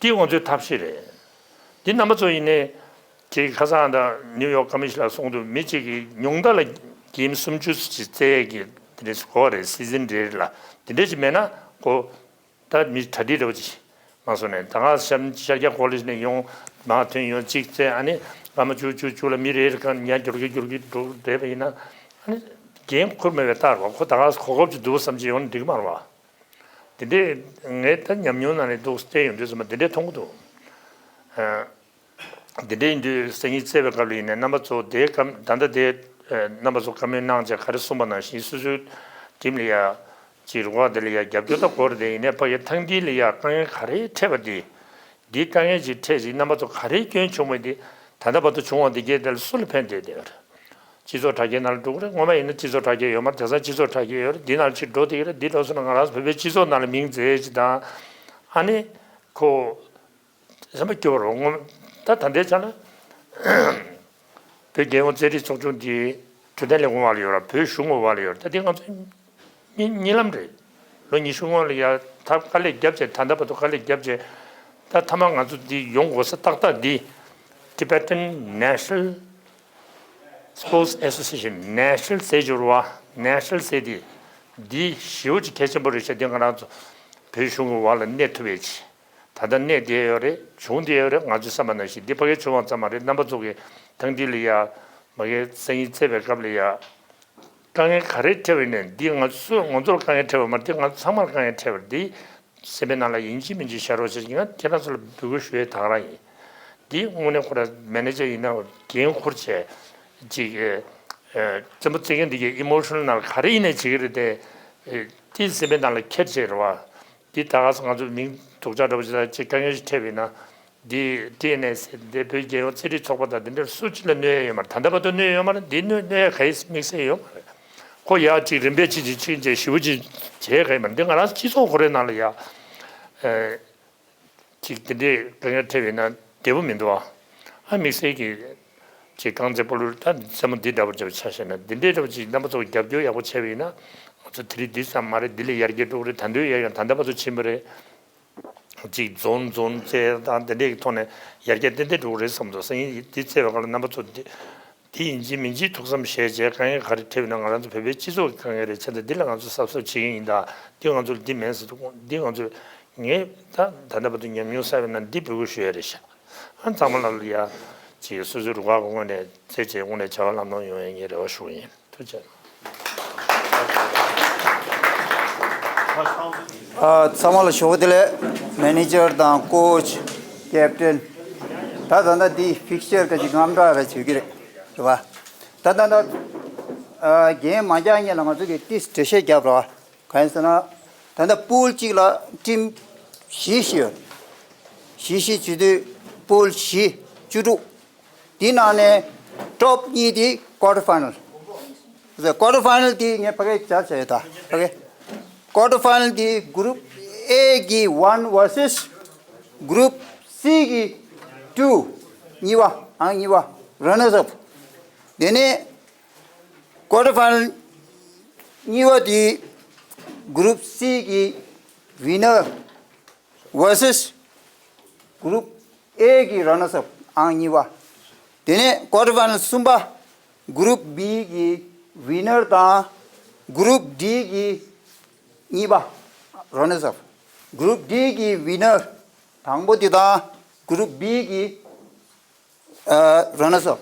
འདི་ང་ཚོའི་ཐབས་ཤེས་རེད། འདི་རྣམ་པ་ཚོ་ཡིན་ནའི། ཅིག་ཁ་སང་ད་ནིའུ་ཡོག་ཀ་མི་ཤི་ལ་སོང་དུས་མི་གཅིག་གིས་ཉུང་མཐའ་ལ་གེམ་སུམ་ཅུ་ཅིག་རྩེ་ཡས་ཀྱི་དེ་འདྲས་གོ་བ་རེད། སི་ཛིན་རེ་རེ་ལ་དེ་འདྲས་ཅིག་མེད་ན་ཁོ། ད་མི་གྲ་སྒྲིག་འདྲ་བོ་ཅིག་མ་སོང་ནས་ད་ང་ཤར་ཤར་རྒྱག་གོ་ལེ་ཇི་ནས་ཡོང་མ་ཐོན་ཡོང་གཅིག་རྩེ་ཨ་ནི་སྐར་མ་བཅུ་བཅུ་བཅུ་ལ་མི་རེ་རེ་གང་ཉག་འགྱུར་གི་འགྱུར་གི་འགྲོ་བསྡད་པ་ཡིན་ན་ཨ་ནི་འགན་ཁུར་མེད་པའི་རྟགས་རེད་བ། ཁོ་ད་ག་གོ་སྐབས་ཅིག་འདུག་བསམ་གྱི་ཡོང་ན་འགྲིག་གི་མ་རེད་བ། དེ་འདྲས་ངས་ད་ཉམས་མྱོང་ནང་ནས་འདུག་བལྟས་ཡོང་དུས་ཙམ་པ་དེ་འདྲས་མཐོང་གི་འདུག་ཨ། དེ་འདྲས་ཡིན་དུས་སང་ཉིན་བརྩེ་བའི་སྐབས་ལ་ཡིན་ནའི་རྣམ་པ་ཚོ་དེའི་སྐབས་ད་ལྟ་དེ་ཨ་རྣམ་པ་ཚོ་བཀའ་མོལ་གནང་བྱས་ག་རེ་གསུངས་པ་ནང་བཞིན་སོ་སོའི་ཁྲིམས་ལ་ཡ་ཅིག་རུ་ཁག་དེ་ལ་ཡ་རྒྱབ་སྐྱོར་ད་དགོས་རེད། དེ་ཡིན་ནའི་ཕ་གི་ཐེངས་འདི་ལ་ཡ་དཀའ་ངལ་ག་རེ་འཕྲད་པ་དེ། འདིའི་དཀའ་ངལ་ཅིག་འཕྲད་ཅིག་རྣམ་པ་ཚོ་ག་རེ་སྐྱོན་བྱུང་བ་དེ་ད་ལྟ་བར་དུ་བྱུང་བ་དེ་གས་དེ་ལ་སུ་ལ་ཕན་བདེ་བདེ་བ་རེད། སྤྱི་ཚོགས་དྲ་རྒྱའི་ནང་ལ་འགྲོ་གི་རེད། སྔོན་མ་ཡིན་ན་སྤྱི་ཚོགས་དྲ་རྒྱ་ཡོད་མ་རེད། དེང་སང་སྤྱི་ཚོགས་དྲ་རྒྱ་ཡོད་རེད། འདི་ནང་ལ་ཅིག་འགྲོ་བསྡད་ཀྱི་རེད། འདི་འགྲོ་སོང་ན་ང་རང་ཚོ་བོད་པའི་སྤྱི་ཚོགས་ནང་ལ་མིང་མཛེས་ཅིག་དང་། ཨ་ནི། ཁོ། སེམས་པ་སྐྱོ་བོ་རེད། སྔོན་ད་ད་ལྟའི་ཆ་ལ། བོད་རྒྱལ་ཡོངས་རྩེད་རིགས་ཚོགས་ཆུང་འདི་འཕྲོད་བསྟེན་ལས་ཁུངས་འོག་ལ་ཡོད་ར། བོད་གཞུང་གི་འོག་ལ་ཡོད་ར། ད་འདི་ང་ཚོའི་གཉིད་གཉིད་ལམ་རེད། ལོ་ཉི་ཤུ་སྔོན་ལ་ཡ་ཐབས་དཀའ་ལས་བརྒྱབ་བྱས་ད་ལྟ་བར་དུ་དཀའ་ལས་བརྒྱབ་བྱས། ད་མཐའ་མ་ང་ཚོ་འདི་ཡོང་དགོས་ས་ཏག་ཏག་འདི། Tibetan National Sports Association། National ཟེར་གྱི་རེད་བ། National ཟེར་དེ། འདི་ཞེ་པོ་ཅིག་གལ་ཆེན་པོ་རེད་ཤག་འདི་ང་རང་ཚོ་བོད་གཞུང་གི་འོག་ལ་གནས་ཐུབ་ཡས་ཅིག་ད་ལྟ་གནས་བསྡད་ཡོད་རེད། བྱུང་བསྡད་ཡོད་རེད། ང་ཚོས་བསམ་པ་ནང་བཞིན་འདི་ཕ་གིར་བྱུང་བ་ཙམ་མ་རེད། རྣམ་པ་ཚོ་གིས་ཐེངས་འདི་ལ་ཡ། མ་གིའི་སང་ཉིན་བརྩེ་བའི་སྐབས་ལ་ཡ། དཀའ་ངལ་ག་རེ་འཕྲད་པ་ཡིན་ནའི་འདི་ང་ཚོ་ང་ཚོར་དཀའ་ངལ་འཕྲད་པ་མ་རེད། འདི་ང་ཚོ་ཚང་མར་དཀའ་ངལ་འཕྲད་པ་རེད། འདི་སེམས་པའི་ནང་ལ་ཡིན་གཅིག་མིན་གཅིག་བཞག་རོགས་བྱེད། ང་ཁྱེད་རང་ཚོ་ལ་འབོད་སྐུལ་ཞུ་ཡས་ད་ག་རང་ཡིན། འདི་དངོས་གནས་ཁོ་ར་མེ་ནེ་ཇར་ཡིན་ན་འགན་འཁུར་བྱས། ཅིག་ཨ། རྩེད་མོ་རྩེ་མཁན་འདི་གའི་ཨི་མོ་ཤ་ནལ་ནང་ལ་ག་རེ་ཡིན་ནའི་བྱེད་ཀྱི་རེད་དེ། ཨ། དེ་སེམས་པའི་ནང་ལ་འཁྱེར་བྱས་རེད་བ། འདི་ད་ག་ས་ང་ཚོ་མིང་སྡུག་ཅག་འདྲ་པོ་ཅིག་དང་ཅིག་དཀའ་ངལ་ཞིག་འཕྲད་པ་ཡིན་ན། འདི་ལྟས་ནས་ཟེར་འདི་བོད་རྒྱལ་ཡོངས་རྩེད་རིགས་ཚོགས་པ་དང་འདི་འདྲར་སུ་གཅིག་ལ་གནོད་ཡ་ཡོད་མ་རེད། ད་ལྟ་བར་དུ་གནོད་ཡ་ཡོད་མ་རེད། འདི་གནོད་གནོད་ཡ་ག་ཡེ་དམིགས་བསལ་ཡོད་མ་རེད། ཁོ་ཡ་གཅིག་རིམ་པས་གཅིག་གཅིག་གཅིག་བྱས་ཞེ་པོ་ཅིག་བྱས་ག་ཡེ་མ་རེད། འདི་ང་རང་སྤྱི་ཚོགས་ཁོ་རའི་ནང་ལ་ཡ། ཨེ། ཅིག་དེ་འདྲའི་དཀའ་ངལ་འཕྲད་པ་ཡིན་ན་བདེ་པོ་མི་འདུག་ཨ། ཨ་དམིགས་བསལ་གྱི་ཅིག་རྐང་རྩེད་སྤོ་ལོ་ད་རྩེད་མོ་འདི་འདྲ་པོ་འདྲ་པོ་ཆ་བཞག་ན་འདི་འདྲའི་འདྲ་པོ་ཅིག་རྣམ་པ་ཚོ་རྒྱབ་སྐྱོར་ཡག་པོ་བྱས་པ་ཡིན་ན་ང་ཚོ་དེ་རིང་འདི་ཙམ་མ་རེད། འདི་ལས་ཡར་རྒྱས་འགྲོ་གི་རེད། ད་དུང་ཡར་ཡང་ད་ལྟ་བར་དུ་ཕྱིན་པ་རེད། ཅིག་རྫོང་རྫོང་རྩེད་དང་དེ་འདྲའི་ཐོག་ནས་ཡར་རྒྱས་ཏན་ཏན་འགྲོ་གི་རེད་བསམ་འདུག་སང་ཉིན་འདི་རྩེད་པའི་སྐབས་ལ་རྣམ་པ་ཚོ་འདི་འདི་ཡིན་གཅིག་མིན་གཅིག་ཐུགས་བསམ་བཞེས་བྱས་དཀའ་ངལ་ག་རེ་འཕྲད་པ་ཡིན་ན་ང་རང་ཚོ་བོད་པའི་སྤྱི་ཚོགས་ཀྱི་དཀའ་ངལ་རེད། བྱས་ཙང་འདི་ལ་ང་ཚོ་གཟབ་གཟབ་བྱེད་ཀྱི་ཡིན། ད་འདི་ང་ཚོ་ལ་འདི་མེད་ཟེར་དུས་འདི་ང་ཚོས་ངས་ད་ད་ལྟ་བར་དུ་ཉམས་མྱོང་བསགས་པ་ཡིན་ན་འདི་འབོད་སྐུལ་ཞུ་ཡ་རེད་ཤག་ཨ་ཚང་མ་ལ་ལ་ཡ་ཅིག་སོ་སོའི་རུ་ཁག་གི་ངོས་ནས་རྩེད་བྱེད་དངོས་གནས་བྱ་བ་ལམ་ལྷོང་ཡོང་ཡ་ངས་རེ་བ་ཞུ་གི་ཡིན། ཐུགས་རྗེ་ཆེ། ཨ། ཚང་མ་ལ་ཞོགས་པ་བདེ་ལེགས། མེ་ནེ་ཇར་དང་ཀོ་ཆི། ཀེབ་ཏན། ད་ད་ལྟ་འདི་ཕིག་ཅར་ག་ཅིག་དངངས་སྐྲག་རེ་བྱེད་ཀྱི་རེད། རེད་བ། ད་ད་ལྟ་ཨ། རྒན་མ་འཇགས་སྔོན་ལ་ང་ཚོ་གིས་ཏིས་འགྲེལ་བཤད་བརྒྱབ་རོགས། གང་ཡིན་ཟེར་ན། ད་ལྟ་པུལ་གཅིག་ལ་ཊིམ་བཞི་བཞི་ཡོད། བཞི་བཞི་བྱེད་དུས་པུལ་བཞི་བཅུ་དྲུག་དེའི་ནང་ནས་ཊོབ་གཉིས་དེ་ཀོ་ཊར་ཕའི་ནལ། ཀོ་ཊར་ཕའི་ནལ་དེ་ངས་ཕ་གི་ཅར་བྱས་ཡོད་ད། ཕ་གི་ཀོ་ཊར་ཕའི་ནལ་དེ་གུ་རུབ་ཨེ་གི་ཝན་ཝར་སེ་སི་གུ་རུབ་སི་གི་ཊུ། གཉིས་པ། ཨང་གཉིས་པ། རན་ནར་སི་ཨབ། དེ་ནས་ཀོ་ཊར་ཕའི་ནལ་གཉིས་པ་དེ་གུ་རུབ་སི་གི་ཝི་ནར་ཝར་སེ་སི་གུ་རུབ་ཨེ་གི་རན་ནར་སི་ཨབ། ཨང་གཉིས་པ། དེ་ནས་ཀོ་ཊར་ཕའི་ནལ་གསུམ་པ་གུ་རུབ་བི་གི་ཝི་ནར་དང་གུ་རུབ་ཌི་གི་གཉིས་པ་རན་ནར་སི་ཨབ། གུ་རུབ་ཌི་གི་ཝི་ནར་དང་པོ་དེ་དང་གུ་རུབ་བི་གི་ཨ་རན་ནར་སི་ཨབ།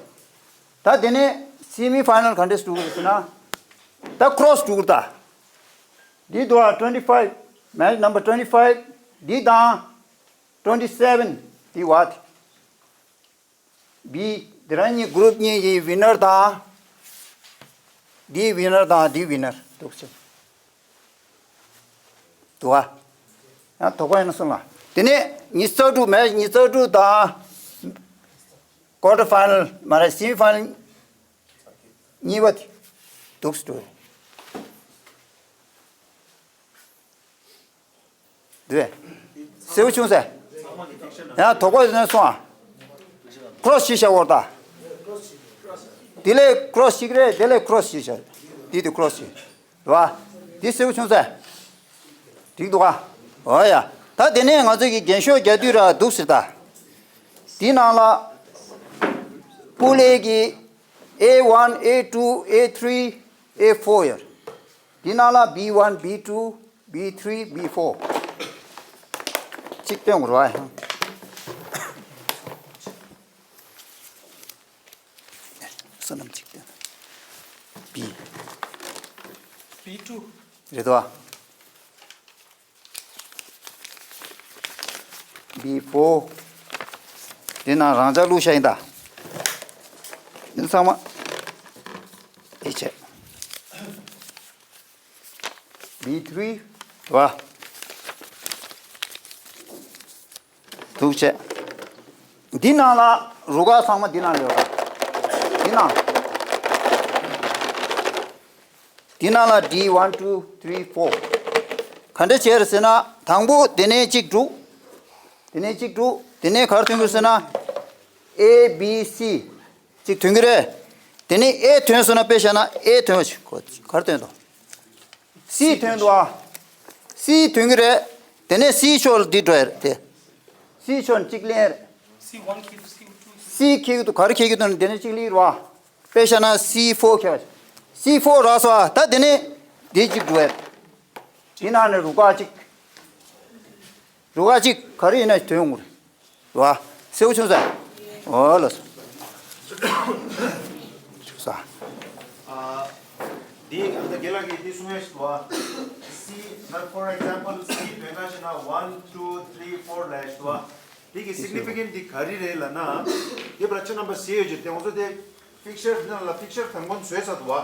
ད་དེ་ནས་སེ་མི་ཕའི་ནལ་ག་འདྲས་འགྲོ་གི་རེད་ཟེར་ན། ད་ཁི་རོ་སི་འགྲོ་གི་རེད་ད། འདི་འདུག་ཨ། ཊུ་ཝེན་ཊི་ཕའིབ། མེ་ཆི་ནམ་བར་ཊུ་ཝེན་ཊི་ཕའིབ་འདི་དང་ཊུ་ཝེན་ཊི་སེ་ཝེན་འདི་བ། བི། འདི་རང་གཉིས་གུ་རུབ་གཉིས་ཀྱི་ཝི་ནར་དང་། འདིའི་ཝི་ནར་དང་འདིའི་ཝི་ནར་འདུག་ཟེར། འདུག་ཨ། ཡང་དོགས་པ་ཡོད་ན་གསུངས་ལ། དེ་ནས་ཉི་ཤུ་རྩ་དྲུག། མེ་ཆི་ཉི་ཤུ་རྩ་དྲུག་དང་། ཀོ་ཊར་ཕའི་ནལ་མ་རེད། སེ་མི་ཕའི་ནལ་གཉིས་པ་དེ་འདུག་སེ་འགྲོ། འདུག་གསལ་པོ་བྱུང་ཟེར། ཡང་དོགས་པ་ཡོད་ན་གསུངས་ཨ། ཁི་རོ་སི་བྱས་བཞག་ཡོད་ད། དེ་ལས་ཁི་རོ་སི་གཅིག་རེད། དེ་ལས་ཁི་རོ་སི་བྱས་བཞག་དེ་དེ་ཁི་རོ་སི་བྱས། རེད་བ། དེ་གསལ་པོ་བྱུང་ཟེར། འགྲིག་འདུག་ག་འོ་ཡ། ད་དེ་ནས་ང་ཚོ་གི་རྒྱན་ཤོག་རྒྱག་དུས་ར་འདུག་ཟེར་ད། དེའི་ནང་ལ་པུལ་ཨེ་གི་ཨེ་ཝན། ཨེ་ཊུ། ཨེ་ཐི་རི། ཨེ་ཕོར་ཡོད། དེའི་ནང་ལ་བི་ཝན། བི་ཊུ། བི་ཐི་རི། བི་ཕོར། གཅིག་སྟོན་དགོས་རེད་བ། བསོད་ནམས་གཅིག་སྟོན། བི། བི་ཊུ། རེད་དོ། བི་ཕོར། དེ་ནང་རང་འཇགས་བླུགས་བཞག་ཡིན་ད། འདི་ཚང་མ་དེ་བྱས། བི་ཐི་རི་བ། འདུག་བྱས། འདི་ནང་ལ་རུ་ཁག་ཚང་མ་འདི་ནང་ལ་ཡོད་ར། འདི་ནང་། འདི་ནང་ལ་ཌི་ཝན་ཊུ་ཐི་རི་ཕོར། ག་འདྲ་བྱས་རེད་ཟེར་ན། དང་པོ་དེ་ནས་གཅིག་འགྲོ། དེ་ནས་གཅིག་འགྲོ། དེ་ནས་ག་རེ་ཐོན་གྱི་རེད་ཟེར་ན། ཨེ་བི་སི་གཅིག་ཐོན་གྱི་རེད། དེ་ནས་ཨེ་ཐོན་སོང་ན། དཔེ་བཞག་ན་ཨེ་ཐོན། ག་རེ་ཐོན་འདུག་སི་ཐོན་འདུག་ཨ། སི་ཐོན་གྱི་རེད། དེ་ནས་སི་ཕྱོགས་ལ་འདི་འགྲོ་ཡ་རེད་དེ། སི་ཕྱོགས་ནས་གཅིག་ལེན་རེད། སི་ཝན་ཁེག་སི་ཊུ། སི་ཁེག་འདུག་ག་རེ་ཁེག་འདུག་དེ་ནས་གཅིག་ལེན་རེད་བ། དཔེ་བཞག་ན་སི་ཕོར་ཁེག་བ། སི་ཕོར་རག་སོང་ཨ། ད་དེ་ནས་འདི་གཅིག་འགྲོ་ཡ་རེད། དེ་ནང་ནས་རུ་ཁག་གཅིག་རུ་ཁག་གཅིག་ག་རེ་ཡིན་ན་ཐོན་ཡོང་གི་རེད། རེད་བ། གསལ་པོ་བྱུང་ས། འོ་ལགས་སོ། བྱུང་ས། ཨ། འདི་ཨ་ད་རྒན་ལགས་ཀྱིས་འདི་གསུང་ཡས་ཤིག་འདུག་བ། སི། ད་for example སི་དོན་ཁ་ཤེས་ན་ཝན་ཊུ་ཐི་རི་ཕོར་ལབ་ཡས་ཤིག་འདུག་བ། འདི་གི་སིག་ནི་ཕི་ཀེན་ཊི་འདི་ག་རེ་རེད་ལབ་ན། འདི་བར་ཆ་རྣམ་པ་ཟེར་ཡོད་ཅིག་དེ་ང་ཚོ་དེ་ཕིག་ཅར་འདི་ནང་ལ་ཕིག་ཅར་དང་པོ་བཟོས་ཚར་འདུག་བ།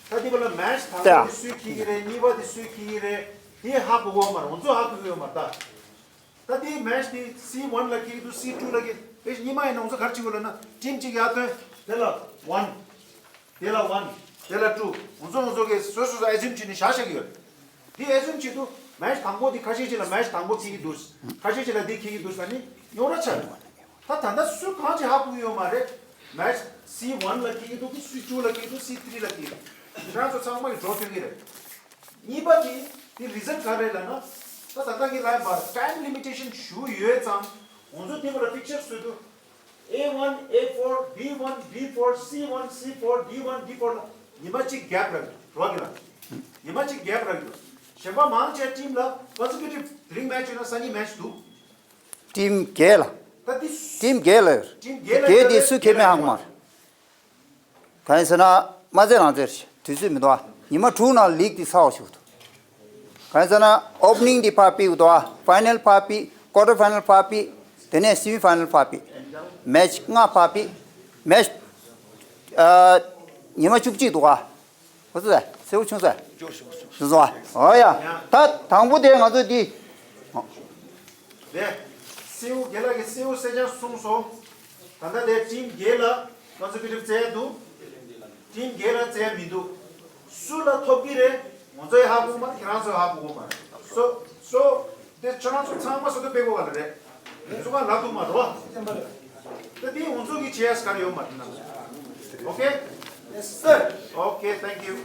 ད་འདི་བར་ལ་མེ་ཆི་དང་པོ་དེ་སུས་ཁེག་གི་རེད། གཉིས་པ་དེ་སུས་ཁེག་གི་རེད། དེ་ཧ་གོ་གི་ཡོད་མ་རེད། ང་ཚོ་ཧ་གོ་གི་ཡོད་མ་རེད་ད། ད་དེའི་མེ་ཆི་དེ་སི་ཝན་ལ་ཁེག་གི་འདུག་སི་ཊུ་ལ་ཁེག་དེ་གཉིས་མ་ཡིན་ན་ང་ཚོ་ག་རེ་བྱེད་དགོས་ལབ་ན། ཊིམ་གཅིག་ཡར་ཐོན། དེ་ལ་ཝན། དེ་ལ་ཝན། དེ་ལ་ཊུ། ང་ཚོ་ང་ཚོ་གི་སོ་སོ་སོ་ཨེ་ཛིའུམ་བྱས་ནས་བཞག་བཞག་གི་ཡོད། དེ་ཨེ་ཛིའུམ་བྱེད་དུས་མེ་ཆི་དང་པོ་དེ་ཁ་ཤས་ཅིག་ལ་མེ་ཆི་དང་པོ་ཁེག་གི་འདུག་ཁ་ཤས་ཅིག་ལ་དེ་ཁེག་གི་འདུག་ཟེར་ནི་རྙོག་དྲ་ཆགས་ཡོད། ད་ད་ལྟ་སུ་གང་ཅིག་ཧ་གོ་གི་ཡོད་མ་རེད། མེ་ཆི་སི་ཝན་ལ་ཁེག་གི་འདུག་གི། སི་ཊུ་ལ་ཁེག་གི་འདུག་སི་ཐི་རི་ལ་ཁེག་གི་འདུག་ཁྱེད་རང་ཚོ་ཚང་མ་གི་འགྲོ་ཐུབ་ཀྱི་རེད། གཉིས་པ་དེ་དེ་རི་ཛལ་ག་རེ་ལབ་ན། ད་ད་ལྟ་གི་ལབ་པ་ཊའིམ་ལི་མི་ཊེ་ཤན་ཞུ་ཡོད་ཙང་། ང་ཚོ་དེ་བར་ལ་ཕིག་ཅར་བཟོས་དུས། ཨེ་ཝན། ཨེ་ཕོར། བི་ཝན། བི་ཕོར། སི་ཝན། སི་ཕོར། ཌི་ཝན། ཌི་ཕོར་ལ་ཉི་མ་གཅིག་གེབ་རག་གི་འདུག་རོགས་ཀྱི་ལ། ཉི་མ་གཅིག་གེབ་རག་གི་འདུག་གཞན་པ་མང་ཆེ་ཊིམ་ལ་ཀོན་སི་ཀུ་ཊིབ་དེ་རིང་མེ་ཆི་ཡོད་ན་སང་ཉིན་མེ་ཆི་འདུག་ཊིམ་བརྒྱད་ལ། ད་དེ་ཊིམ་བརྒྱད་ལ་ཡོད། ཊིམ་བརྒྱད་ལ་བརྒྱད་དེ་སུ་ཁེག་མེད་ཧ་གོ་མ་རེད། གང་ཡིན་ཟེར་ན་མ་རྩེ་རང་རྩེ་རེད། དུས་ཚོད་མི་འདུག་ཨ། ཉི་མ་དྲུག་ནང་ལིག་དེ་ཚར་བ་ཞིག་འདུག་གང་ཡིན་ཟེར་ན་ཨོ་པ་ནིང་དེ་ཕར་ཕུད་འདུག་ཨ། ཕའི་ནལ་ཕར་ཕུད། ཀོ་ཊར་ཕའི་ནལ་ཕར་ཕུད། དེ་ནས་སེ་མི་ཕའི་ནལ་ཕར་ཕུད། མེ་ཆི་ལྔ་ཕར་ཕུད། མེ་ཆི་ཨ་ཉི་མ་བཅུ་གཅིག་འདུག་ཨ། ཁོ་ཚོ་ དེ་བོ་ཆུང་ས། ཆུང་སོང་བ། ཨོ་ཡ། ད་དང་པོ་དེ་ང་ཚོ་འདི། རེད། སེའུ་རྒན་ལགས་ཀྱིས་སེའུ་གསེར་སྦྱངས་གསུངས་སོང་། ད་ལྟ་དེ་ཊིམ་བརྒྱད་ལ་ང་ཚོ་ཀི་ཊིབ་བཙལ་ཡ་འདུག་ཊིམ་བརྒྱད་ལ་བཙལ་ཡ་མི་འདུག་སུ་ལ་ཐོབ་ཀྱི་རེད། ང་ཚོ་ཡི་ཧ་གོ་མ་རེད། ཁྱེད་རང་ཚོ་ཡི་ཧ་གོ་གི་མ་རེད། སོ་སོ་དེ་ཁྱེད་རང་ཚོ་ཚང་མ་སོ་ཐོ་སྤེལ་དགོས་པ་ལ་རེད། ང་ཚོ་ག་ལབ་འདུག་མ་རེད་བ། ད་དེ་ང་ཚོ་གི་བྱེད་ཡ་ག་རེ་ཡོད་མ་རེད་ན། ཨོ་ཁེ། ཡེ་སར། ཨོ་ཁེ། ཐེང་ཀིའུ།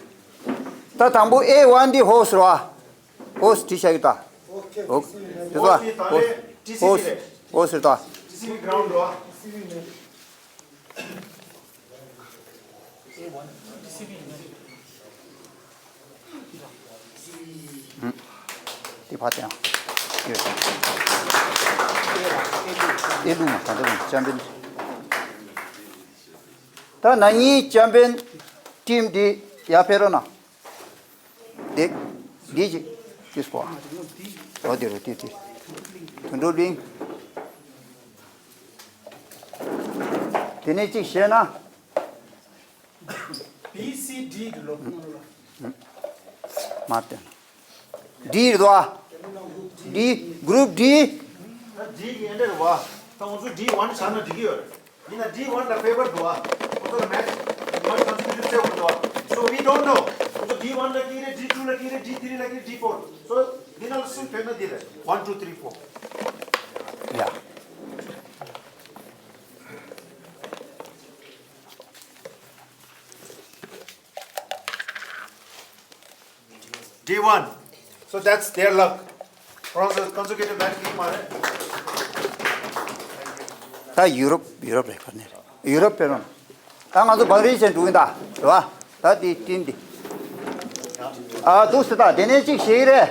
ད་དང་པོ་ཨེ་ཝན་འདི་ཧོ་སི་རེད་བ། ཧོ་སི་བྲིས་བཞག་གི་ད། ཨོ་ཁེ། ཧོ་སི་རེད་བ། ཧོ་སི་ཧོ་སི་རེད་ད། ཊི་སི་ཝི་གི་གི་རའུན་ཌི་རེད་བ། དེ་ཕ་དེ་ཡང་ཡོད། ཨེ་ལུ་མ་ད་ལྟ་ལུ་ཅམ་པིན། ད་ན་ནིང་ཅམ་པིན་ཊིམ་འདི་ཡར་ཕེབས་རོགས་གནང་། དེ་འདི་ཅིག་ཅིག་སྐོར། འོ་དེ་རུ་དེ་དེ། དུད་འགྲོ་གླིང་། དེ་ནས་ཅིག་བཤད་ན། བི་སི་ཌི་འདི་ལོ། མ་བསྟན། ཌི་རེད་དོ། ཌི། གུ་རུབ་ཌི། ད་ཌི་གི་ཨེ་འདྲ་རེད་བ། ད་ང་ཚོ་ཌི་ཝན་ཆགས་ན་འགྲིག་གི་ཡོད་རེད། ཡིན་ན་ཌི་ཝན་ལ་ཕེ་བར་འདུག་བ། ང་ཚོ་ལ་མེ་ཆི་ཝན་ཀོན་སི་ཊི་ཊི་ཡུ་ཊི་བྱེད་དགོས་འདུག་བ། So we don't know. ང་ཚོ་ཌི་ཝན་ལ་ཀི་རེད། ཌི་ཊུ་ལ་ཀི་རེད། ཌི་ཐི་རི་ལ་ཀི་རེད། ཌི་ཕོར། So འདི་ནང་ལ་སུ་ཕེབས་ན་འདི་རེད། ཝན་ཊུ་ཐི་རི་ཕོར། ཡ། ཌི་ཝན། So that's their luck. ཁོ་རང་ཚོ་ཀོན་སི་ཀུ་ཊིབ་མེ་ཆི་ཞིག་མ་རེད། ད་ཡུ་རོབ་ཡུ་རོབ་རེད་ཁ་ནས་རེད། ཡུ་རོབ་ཕེབས་རོགས། ད་ང་ཚོ་བང་རིལ་ཅན་འགྲོ་གི་ཡིན་ད། རེད་བ། ད་དེ་ཊིམ་དེ། ཨ་འདུག་སེ་ད་དེ་ནས་གཅིག་བྱེད་ཀྱི་རེད།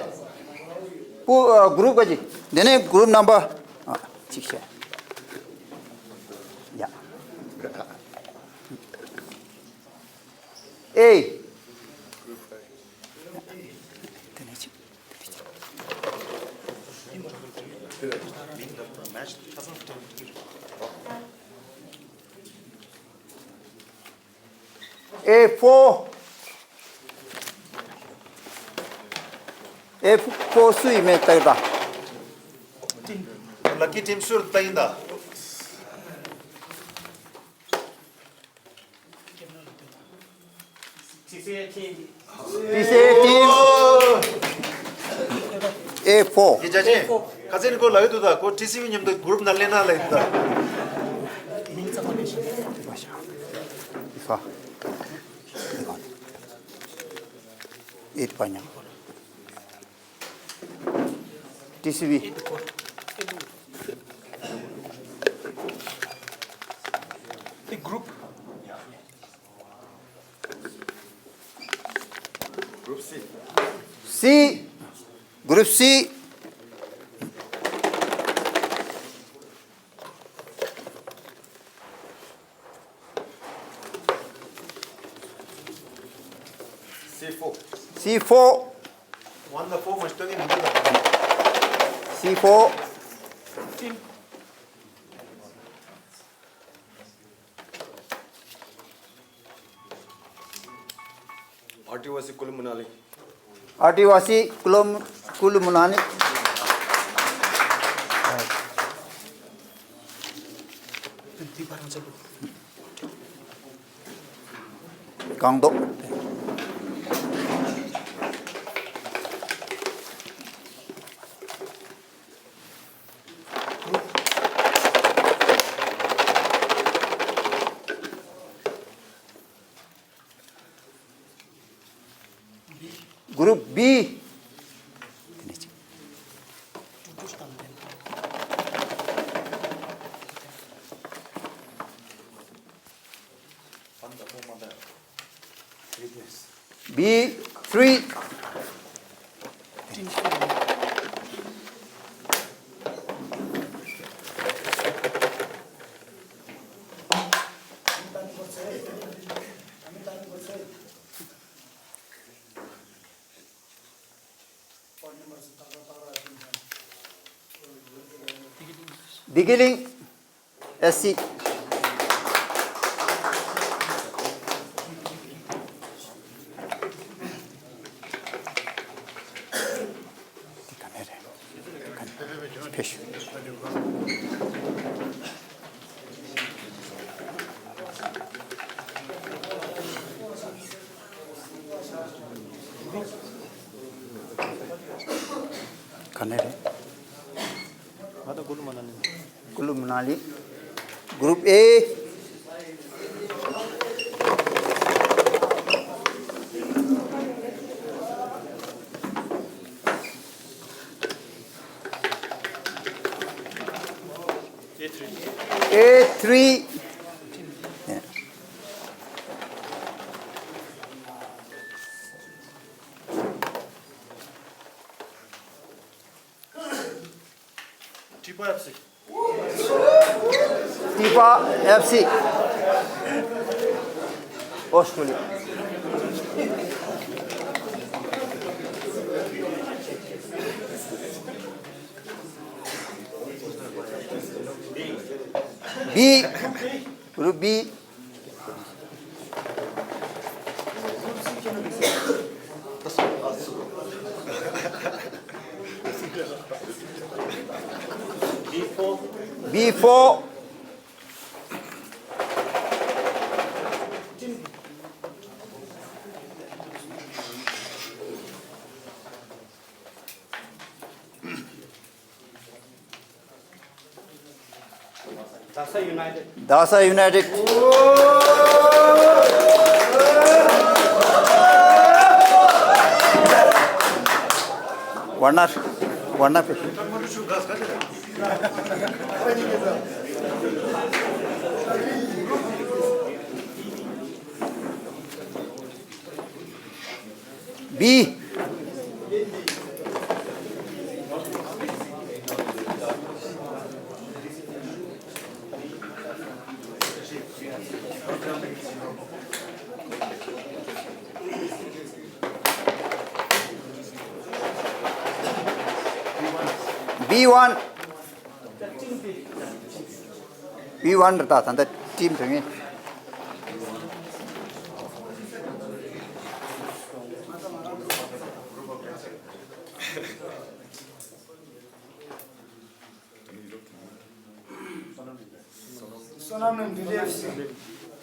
པུ་ཨ་གུ་རུབ་ག་ཅིག་དེ་ནས་གུ་རུབ་ནམ་བར། ཨ་གཅིག་བྱས། ཡ། ཨེ། དེ་ནས་ཅིག་ཨེ་ཕོར། ཨེ་ཕོར་སུ་ཡིན་མེད་ལྟ་གི་ད། ལ་ཀི་ཊིམ་སུར་ལྟ་ཡིན་ད། ཊི་སི་ཨེ་ཊིམ། ཊི་སི་ཨེ་ཊིམ། ཨེ་ཕོར། ཡེ་ཅ་ཅེ། ཁ་ཚན་ནི་ཁོ་ལ་ཡོད་དུ་ད་ཁོ་ཊི་སི་ཝི་མཉམ་དུ་གུ་རུབ་ནང་ལེན་ན་ལ་ཡོད་དུ་ད། མིང་ཙམ་མ་ལས་ཤིང་། ཧྥ། ཨེ་ཏི་པ་ཉང་། ཊི་སི་ཝི། The group. Group C. C. Group C. C four. C four. One the four must be in the C four. आदिवासी कुल मनाली। आदिवासी कुल, कुल मनाली। गांगडोक। Group B. B three. Digiling. S C. ནས་རེད། ང་ད་ཀུ་ལུ་མ་ན་ལི། ཀུ་ལུ་མ་ན་ལི། Group A། A three. Tipa F C. Tipa F C. Australia. B. Group B. B four. Daksa United. Daksa United. Warner, Warner. B. B one. B one རེད་ད། ད་ལྟ་ཊིམ་དེ་ངས། བསོད་ནམས་གླིང་བདེ་ལེགས།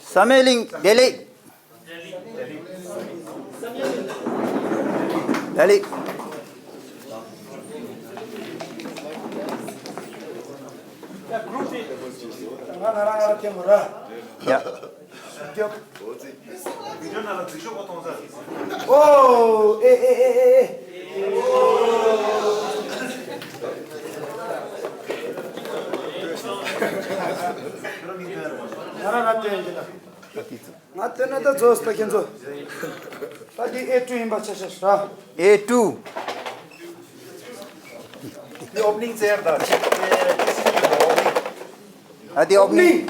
བསམ་ཡས་གླིང་བདེ་ལེགས། ལ་ལི། ང་ང་རང་ང་རང་ཐེམ་ར། ཡ། རྒྱབ། བི་ཌིའོ་ནང་ལ་འཛིགས་ཤོག་གོ་མཐོང་ས། ཨོ། ཨེ་ཨེ་ཨེ་ཨེ་ཨེ། ང་རང་ང་བསྟན་གྱི་ན། ང་བསྟན་ན་ད་རྫོགས་ད་ཁྱེད་ཚོ། ད་འདི་ཨེ་ཊུ་ཡིན་པ་ཆ་ཤས་ར། ཨེ་ཊུ། འདི་ཨོ་པ་ནིང་ཙེར་ད། ཨ་འདི་ཨོ་པ་ནིང་།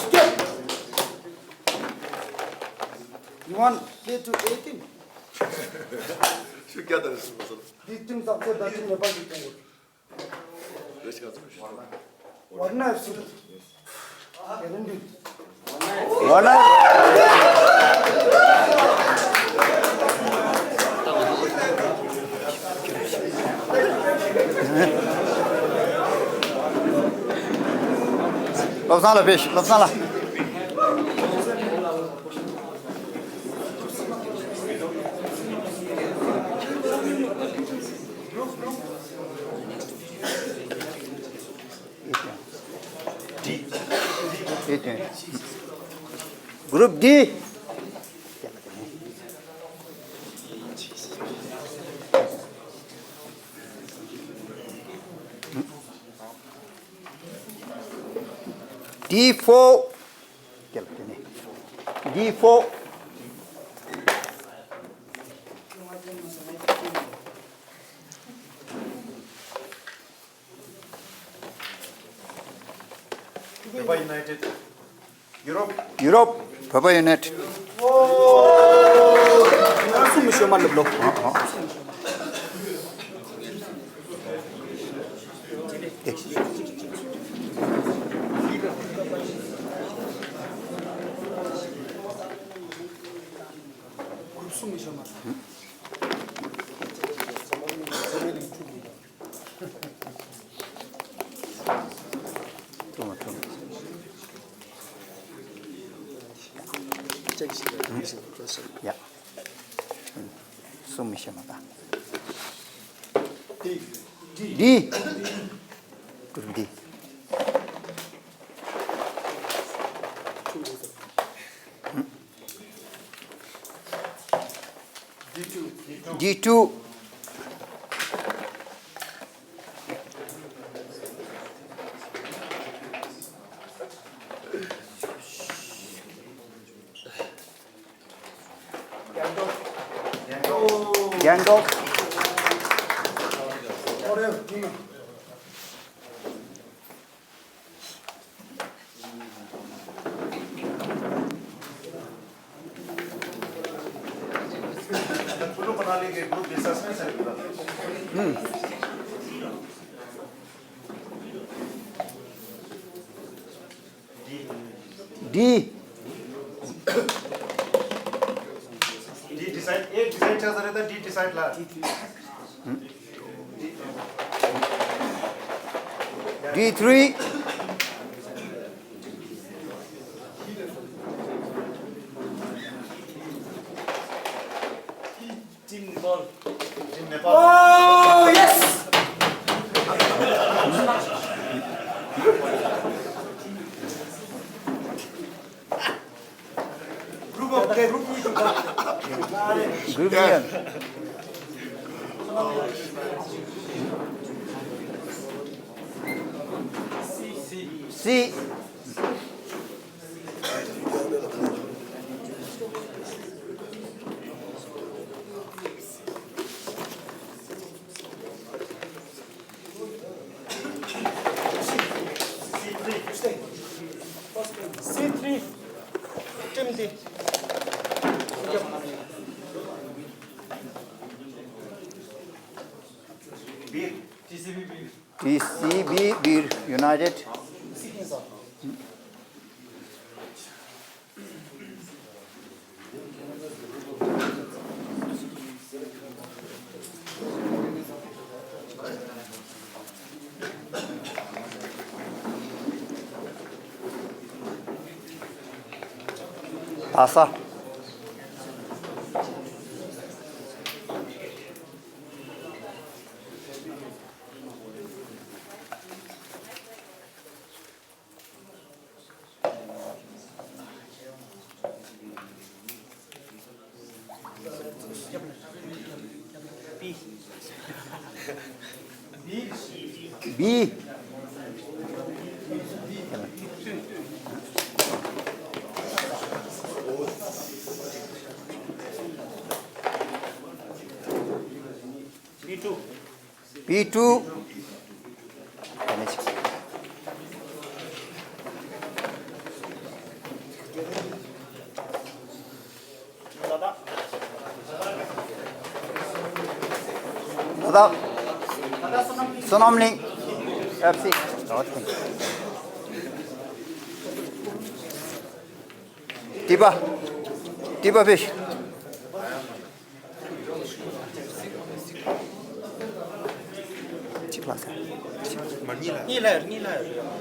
Skip. You want play to eighteen? ཤུགས་རྒྱག་དང་ཤུགས་མ་སོང་། འདི་ཊིམ་བདག་པོ་ད་ཊིམ་ནེ་པཱལ་གྱི་ཐོན་དགོས། ཝར་ན་ཨེཕ་སི། ཝར་ན། བློ་བཟང་ལ་ཕེབས་ཤིག་བློ་བཟང་ལ། Group D. D four. D four. Papa United. Europe. Europe. Papa United. ཡ། གསུམ་མི་ཤེས་མ་ད། D. Group D. D two. རྒྱང་སྒོག कुल्लू मनाली के group discuss में से D. D decide, A decide ཆགས་ས་རེད། ད་D decide ལ། D three. Team Nepal. Team Nepal. Oh, yes! Group of death. Group of death. C. C three. Team D. T C B B. United. B. B two. B two. ལ་དྭགས། བསོད་ནམས་གླིང་། F C། ཏི་པ། ཏི་པ་ཕིཤ། གཅིག་ལ་ཟེར། གཉིས་ལ་ཡོད། གཉིས་ལ་ཡོད།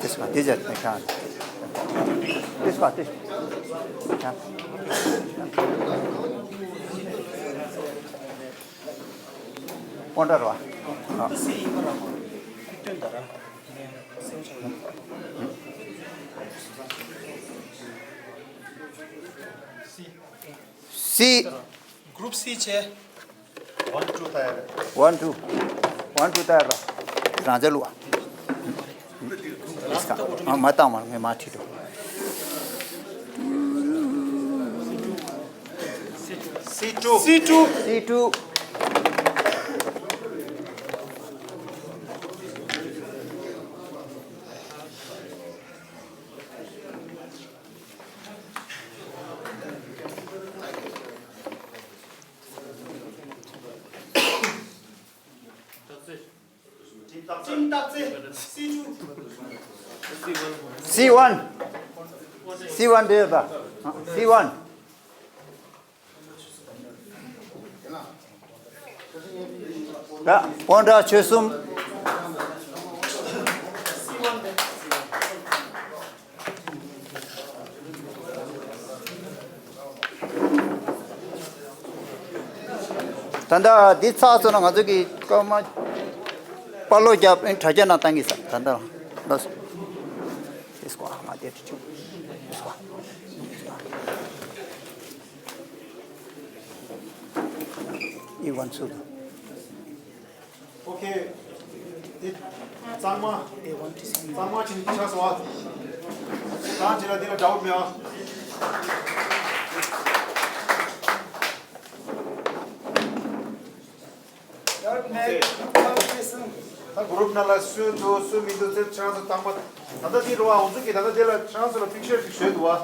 དེ་སོང་དེ་རྗེས་ནས་ཁྱང་། དེ་སོང་དེ་ཁྱང་། སྤོན་ཊ་རེད་པ། ཨ། C། Group C བྱས། One two ལྟ་ཡ་རེད། One two། One two ལྟ་ཡ་རེད། རང་ཅག་ལུག་ཨ། ཨ་མ་བཏང་བར་ངས་མ་ཁྲིད་འགྲོ། C two། C two། C two། C one། C one དེ་ཡོད་པ། C one། ད་སྤོན་ཊ་ཆོལ་གསུམ། ད་ལྟ་འདི་ཚགས་སོང་ན་ང་ཚོ་གི་སྐར་མ་པར་ལོག་རྒྱབ་ཨེ་དྲ་རྒྱ་ནང་བཏང་གི་ས་ད་ལྟ་ལོས། དེ་སྐོར་ང་དེ་དྲི་ཆུ་དེ་སྐོར། ཨི་ཝན་སུ་དང་། ཨོ་ཁེ། དེ་གཙང་མ། གཙང་མ་ཕྱིན་ཆགས་སོང་ཨ། གང་ཅི་ལ་འདི་ལ་ཌའུ་ཊི་མེད་ཨ། ད་གུ་རུབ་ནང་ལ་སུ་འདུག་སུ་མི་འདུག་ཚེ་ཁྱེད་རང་ཚོ་བཏང་པ། ད་ལྟ་འདི་རུ་བ་འོ་ཚོ་གི་ད་ལྟ་འདི་ལ་ཁྱེད་རང་ཚོ་ལ་པིག་ཤར་ཅིག་བཟོས་འདུག་བ།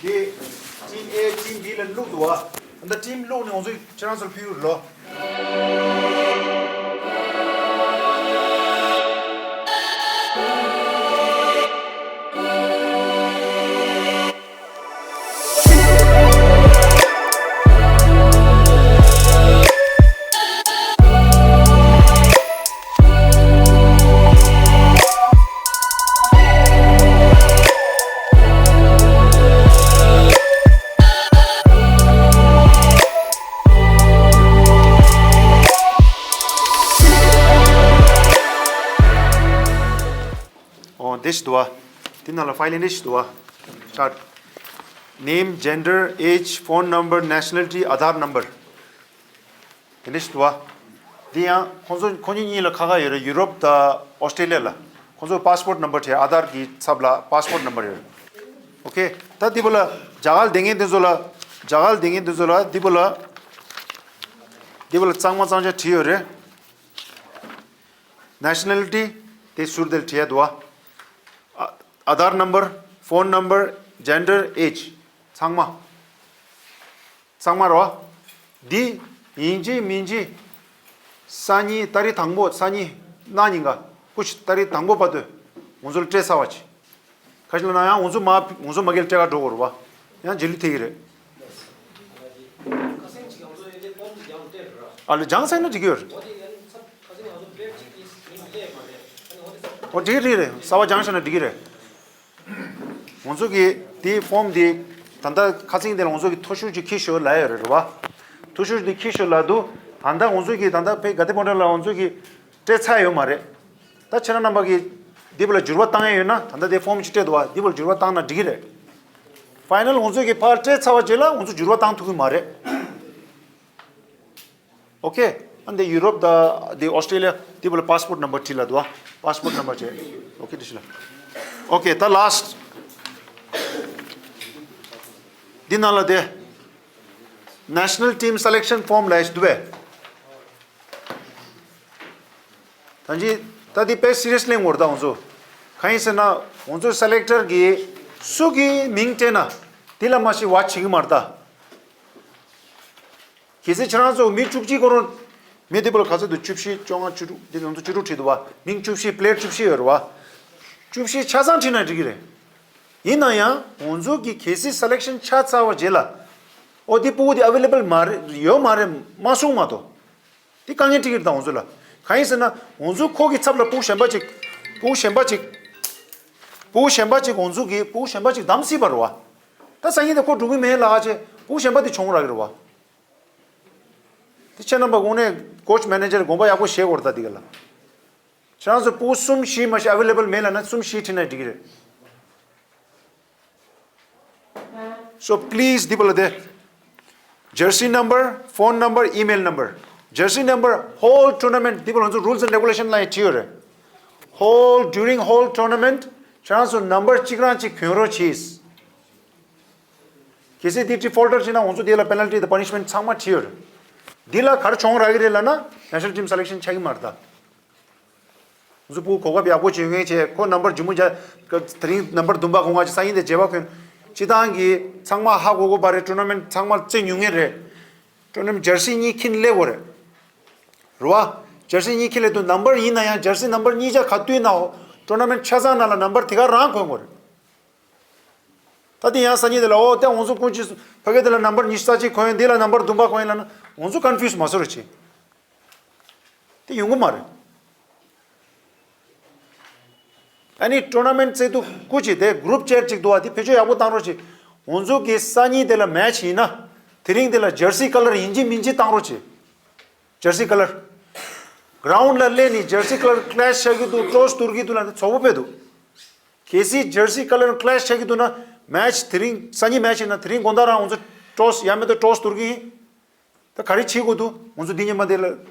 འདི་ཊིམ་ཨེ་ཊིམ་བི་ལ་བླུགས་འདུག་བ། ད་ལྟ་ཊིམ་བླུགས་ནས་འོ་ཚོ་ཁྱེད་རང་ཚོ་ལ་ཕུལ་རུ་ལོ། ཨོ་འདི་ཞིག་འདུག་བ། འདི་ནང་ལ་ཕའིལ་འདི་ཞིག་འདུག་བ། Chart. Name, gender, age, phone number, nationality, Aadhaar number. དེ་འདྲ་ཞིག་འདུག་བ། འདི་ཡང་ཁོང་ཚོ་ཁོ་གཉིས་གཉིས་ལ་ཁ་ཁ་ཡོད་རེད། ཡུ་རོབ་དང་ཨོ་སི་ཀྲེ་ལི་ཡ་ལ། ཁོང་ཚོ་པ་སི་པོར་ཊི་ནམ་བར་བྲིས། ཨ་དྷར་གྱི་ཚབ་ལ་པ་སི་པོར་ཊི་ནམ་བར་ཡོད་རེད། ཨོ་ཁེ། ད་འདི་པོ་ལ་རྒྱ་གར་སྡོད་མཁན་དེ་ཚོ་ལ། རྒྱ་གར་སྡོད་མཁན་དེ་ཚོ་ལ་འདི་པོ་ལ། འདི་པོ་ལ་གཙང་མ་གཙང་རྐྱང་བྲིས་ཡོད་རེད། ནེ་ཤ་ནལ་ཊི་དེ་ཟུར་དེར་བྲིས་ཡ་འདུག་བ། ཨ་ཨ་དྷར་ནམ་བར། ཕོན་ནམ་བར། ཇེན་ཌར། ཨེཇ། ཚང་མ། ཚང་མ་རེད་བ། འདི་ཡིན་གཅིག་མིན་གཅིག་སང་ཉིན་ཏ་རིག་དང་པོ། སང་ཉིན་གནངས་ཉིན་ཀ་ཀུ་ཤུ་ཏ་རིག་དང་པོ་བར་དུ་ང་ཚོ་ལ་སྤྲད་ཚར་བ་བྱེད། ཁ་ཤས་ལ་ན་ཡང་ང་ཚོ་མ་ང་ཚོ་མ་གིར་སྤྲད་ག་འགྲོ་དགོས་རེད་བ། ཡང་རྗེས་ལུས་ཐེབས་ཀྱི་རེད། ཨ་ལ་སྦྱངས་ཚར་ན་འགྲིག་གི་ཡོད་རེད། ཨོ་འགྲིག་གི་རེད་རེད། གསར་པ་སྦྱངས་བཞག་ན་འགྲིག་གི་རེད། ང་ཚོ་གི་དེའི་ཕོམ་དེ་ད་ལྟ་ཁ་སང་དེ་ལ་ང་ཚོ་གི་མཐོ་ཤོས་ཅིག་འཁྱེར་ཤོག་ལབ་ཡོད་རེད་བ། མཐོ་ཤོས་དེ་འཁྱེར་ཤོག་ལབ་འདུག་ད་ལྟ་ང་ཚོ་གི་ད་ལྟ་ཕའི་ག་དེ་པོ་འདྲ་ལ་ང་ཚོ་གི་སྤྲད་ཚར་ཡོད་མ་རེད། ད་ཁྱེད་རང་རྣམ་པ་གི་འདི་པོ་ལ་འགྱུར་བ་བཏང་ཡ་ཡོད་ན་ད་ལྟ་དེ་ཕོམ་ཅིག་སྤྲད་འདུག་བ། འདི་པོ་ལ་འགྱུར་བ་བཏང་ན་འགྲིག་གི་རེད། ཕའི་ནལ་ང་ཚོ་གི་ཕར་སྤྲད་ཚར་བ་རྗེས་ལ་ང་ཚོ་འགྱུར་བ་བཏང་ཐུབ་ཀྱི་མ་རེད། ཨོ་ཁེ། ཨ་འདི་ཡུ་རོབ་དང་འདི་ཨོ་སི་ཀྲེ་ལི་ཡ་འདི་པོ་ལ་པ་སི་པོར་ཊི་ནམ་བར་བྲིས་ལ་འདུག་ཨ། པ་སི་པོར་ཊི་ནམ་བར་བྱས། ཨོ་ཁེ་འདི་ཞིག་ལ། ཨོ་ཁེ་ད་ལཱ་སི་ཊི། འདི་ནང་ལ་དེ་ནེ་ཤ་ནལ་ཊིམ་སེ་ལེག་ཤན་ཕོམ་ལབ་ཡ་ཞིག་འདུག་པས། ད་ཅི་ད་འདི་དཔེ་སི་རི་ཡས་ལེན་དགོས་རེད་ད་ང་ཚོ། གང་ཡིན་ཟེར་ན་ང་ཚོ་སེ་ལེག་ཊར་གིས་སུ་གི་མིང་སྤྲད་ན་འདི་ལ་མ་ཤི་ཝ་ཆི་གི་མ་རེད་ད། གལ་སྲིད་ཁྱེད་རང་ཚོ་མི་བཅུ་གཅིག་ཁོ་རང་། མི་དེ་པོ་ལ་ག་ཚོད་འདུག་བཅུ་བཞི། བཅོ་ལྔ། བཅུ་དྲུག་འདི་ང་ཚོ་བཅུ་དྲུག་བྲིས་འདུག་བ། མིང་བཅུ་བཞི། པི་ལེ་ཡར་བཅུ་བཞི་ཡོད་རེད་བ། བཅུ་བཞི་ཆ་ཚང་བྲིས་ན་འགྲིག་གི་རེད། ཡིན་ན་ཡང་ང་ཚོ་གི་གལ་སྲིད་སེ་ལེག་ཤན་ཆགས་ཚར་བ་རྗེས་ལ། ཨོ་འདི་ཕྲུ་གུ་འདི་ཨ་ཝེ་ལེ་བལ་མ་རེད། ཡོད་མ་རེད་མ་གསུངས་མ་གཏོགས། འདི་དཀའ་ངལ་འཕྲད་ཀྱི་རེད་ད་ང་ཚོ་ལ། གང་ཡིན་ཟེར་ན་ང་ཚོ་ཁོ་གི་ཚབ་ལ་ཕྲུ་གུ་གཞན་པ་ཅིག་ཕྲུ་གུ་གཞན་པ་ཅིག་ཕྲུ་གུ་གཞན་པ་ཅིག་ང་ཚོ་གི་ཕྲུ་གུ་གཞན་པ་ཅིག་བདམས་སྲིད་པ་རེད་བ། ད་སང་ཉིན་དེ་ཁོ་འགྲོ་གི་མེད་ལབ་བྱས་ཕྲུ་གུ་གཞན་པ་དེ་བྱུང་རག་གི་རེད་བ། དེ་ཁྱེད་རྣམ་པ་དངོས་གནས་ཀོ་ཆི་མེ་ནེ་ཇར་དགོངས་པ་ཡག་པོ་བཞེས་དགོས་རེད་ད་འདི་ག་ལ། ཁྱེད་རང་ཚོ་ཕྲུ་གུ་གསུམ་བཞི་མ་གཏོགས་ཨ་ཝེ་ལེ་བལ་མེད་ལབ་ན་གསུམ་བཞི་བྲིས་ན་འགྲིག་གི་རེད། So please འདི་པོ་ལ་དེ། Jersey number, phone number, email number. Jersey number, whole tournament འདི་པོ་ལ་ང་ཚོ་rules and regulation ལ་ཡང་བྲིས་ཡོད་རེད། Whole, during whole tournament ཁྱེད་རང་ཚོ་ནམ་བར་གཅིག་རང་གཅིག་གྱོན་རོགས་གྱིས། གལ་སྲིད་འདི་ཏི་ཕོལ་ཊར་བྱས་ན་ང་ཚོ་འདི་ལ་པེ་ནལ་ཊི་དང་པ་ནི་ཤི་མེན་ཊི་ཚང་མ་བྲིས་ཡོད་རེད། འདི་ལ་ག་རེ་བྱུང་རག་གི་རེད་ལབ་ན་ནེ་ཤ་ནལ་ཊིམ་སེ་ལེག་ཤན་ཆགས་ཀྱི་མ་རེད་ད། ང་ཚོ་ཕྲུ་གུ་གོ་སྐབས་ཡག་པོ་བྱེད་མཁན་བྱས་ཁོ་ནམ་བར་ལྗིད་མོ་བྱས། དེ་རིང་ནམ་བར་བདུན་པ་གོང་ང་ཅིག་སང་ཉིན་དེ་བརྗེ་བ་གྱོན། སྤྱིར་བཏང་གི་ཚང་མ་ཧ་གོ་གོ་བ་རེད། ཊུར་ན་མེན་ཊི་ཚང་མ་རྩེ་ཉུང་ངེ་རེད། ཊུར་ན་མེན་ཊི་ཇར་སི་གཉིས་འཁྱེར་སླེབས་དགོས་རེད། རེད་བ། ཇར་སི་གཉིས་འཁྱེར་སླེབས་དུས་ནམ་བར་ཡིན་ན་ཡང་ཇར་སི་ནམ་བར་གཉིས་ཆ་ག་དུས་ན་ཊུར་ན་མེན་ཊི་ཆ་ཚང་ནང་ལ་ནམ་བར་དེ་ག་རང་གྱོན་དགོས་རེད། ད་དེ་ཡང་སང་ཉིན་དེ་ལ་ཨོ་ཏེ་ང་ཚོ་ཀུན་གྱིས་ཕ་གི་དེ་ལ་ནམ་བར་ཉི་ཤུ་རྩ་གཅིག་གྱོན་ཡོད། འདི་ལ་ནམ་བར་བདུན་པ་གྱོན་ཡོད་ལབ་ན་ང་ཚོ་ཀོན་ཕིའུ་སི་མ་བཟོ་རོགས་བྱེད། དེ་ཡོང་གི་མ་རེད། ཨ་ནི་ཊུར་ན་མེན་ཊི་རྩེ་དུས་སྐུ་མཁྱེན་དེ་གུ་རུབ་ཅེཊ་ཅིག་འདུག་བ། དེ་བེད་སྤྱོད་ཡག་པོ་བཏང་རོགས་བྱེད། ང་ཚོ་གི་སང་ཉིན་དེ་ལ་མེ་ཆི་ཡིན་ན། དེ་རིང་དེ་ལ་ཇར་སི་ཀ་ལར་ཡིན་གཅིག་མིན་གཅིག་བཏང་རོགས་བྱེད། ཇར་སི་ཀ་ལར། གྷ་རའུན་ཌི་ལ་སླེབས་ནས་ཇར་སི་ཀ་ལར་ཀི་ལེ་ཤི་ཆགས་ཀྱི་འདུག་ཀྲོ་སི་འདུར་གྱི་འདུག་ལབ་ནས་ཚོགས་པ་ཕེབས་འདུག་གལ་སྲིད་ཇར་སི་ཀ་ལར་ཀི་ལེ་ཤི་ཆགས་ཀྱི་འདུག་ན། མེ་ཆི་དེ་རིང་སང་ཉིན་མེ་ཆི་ཡིན་ན་དེ་རིང་དགོང་དག་རང་ང་ཚོ་ཀྲོ་སི་ཡ་མེད་དུ་ཀྲོ་སི་འདུར་གྱི་ཡིན། ད་ག་རེ་བྱེད་དགོས་འདུག་ང་ཚོ་འདི་ཉི་མ་འདི་ལ་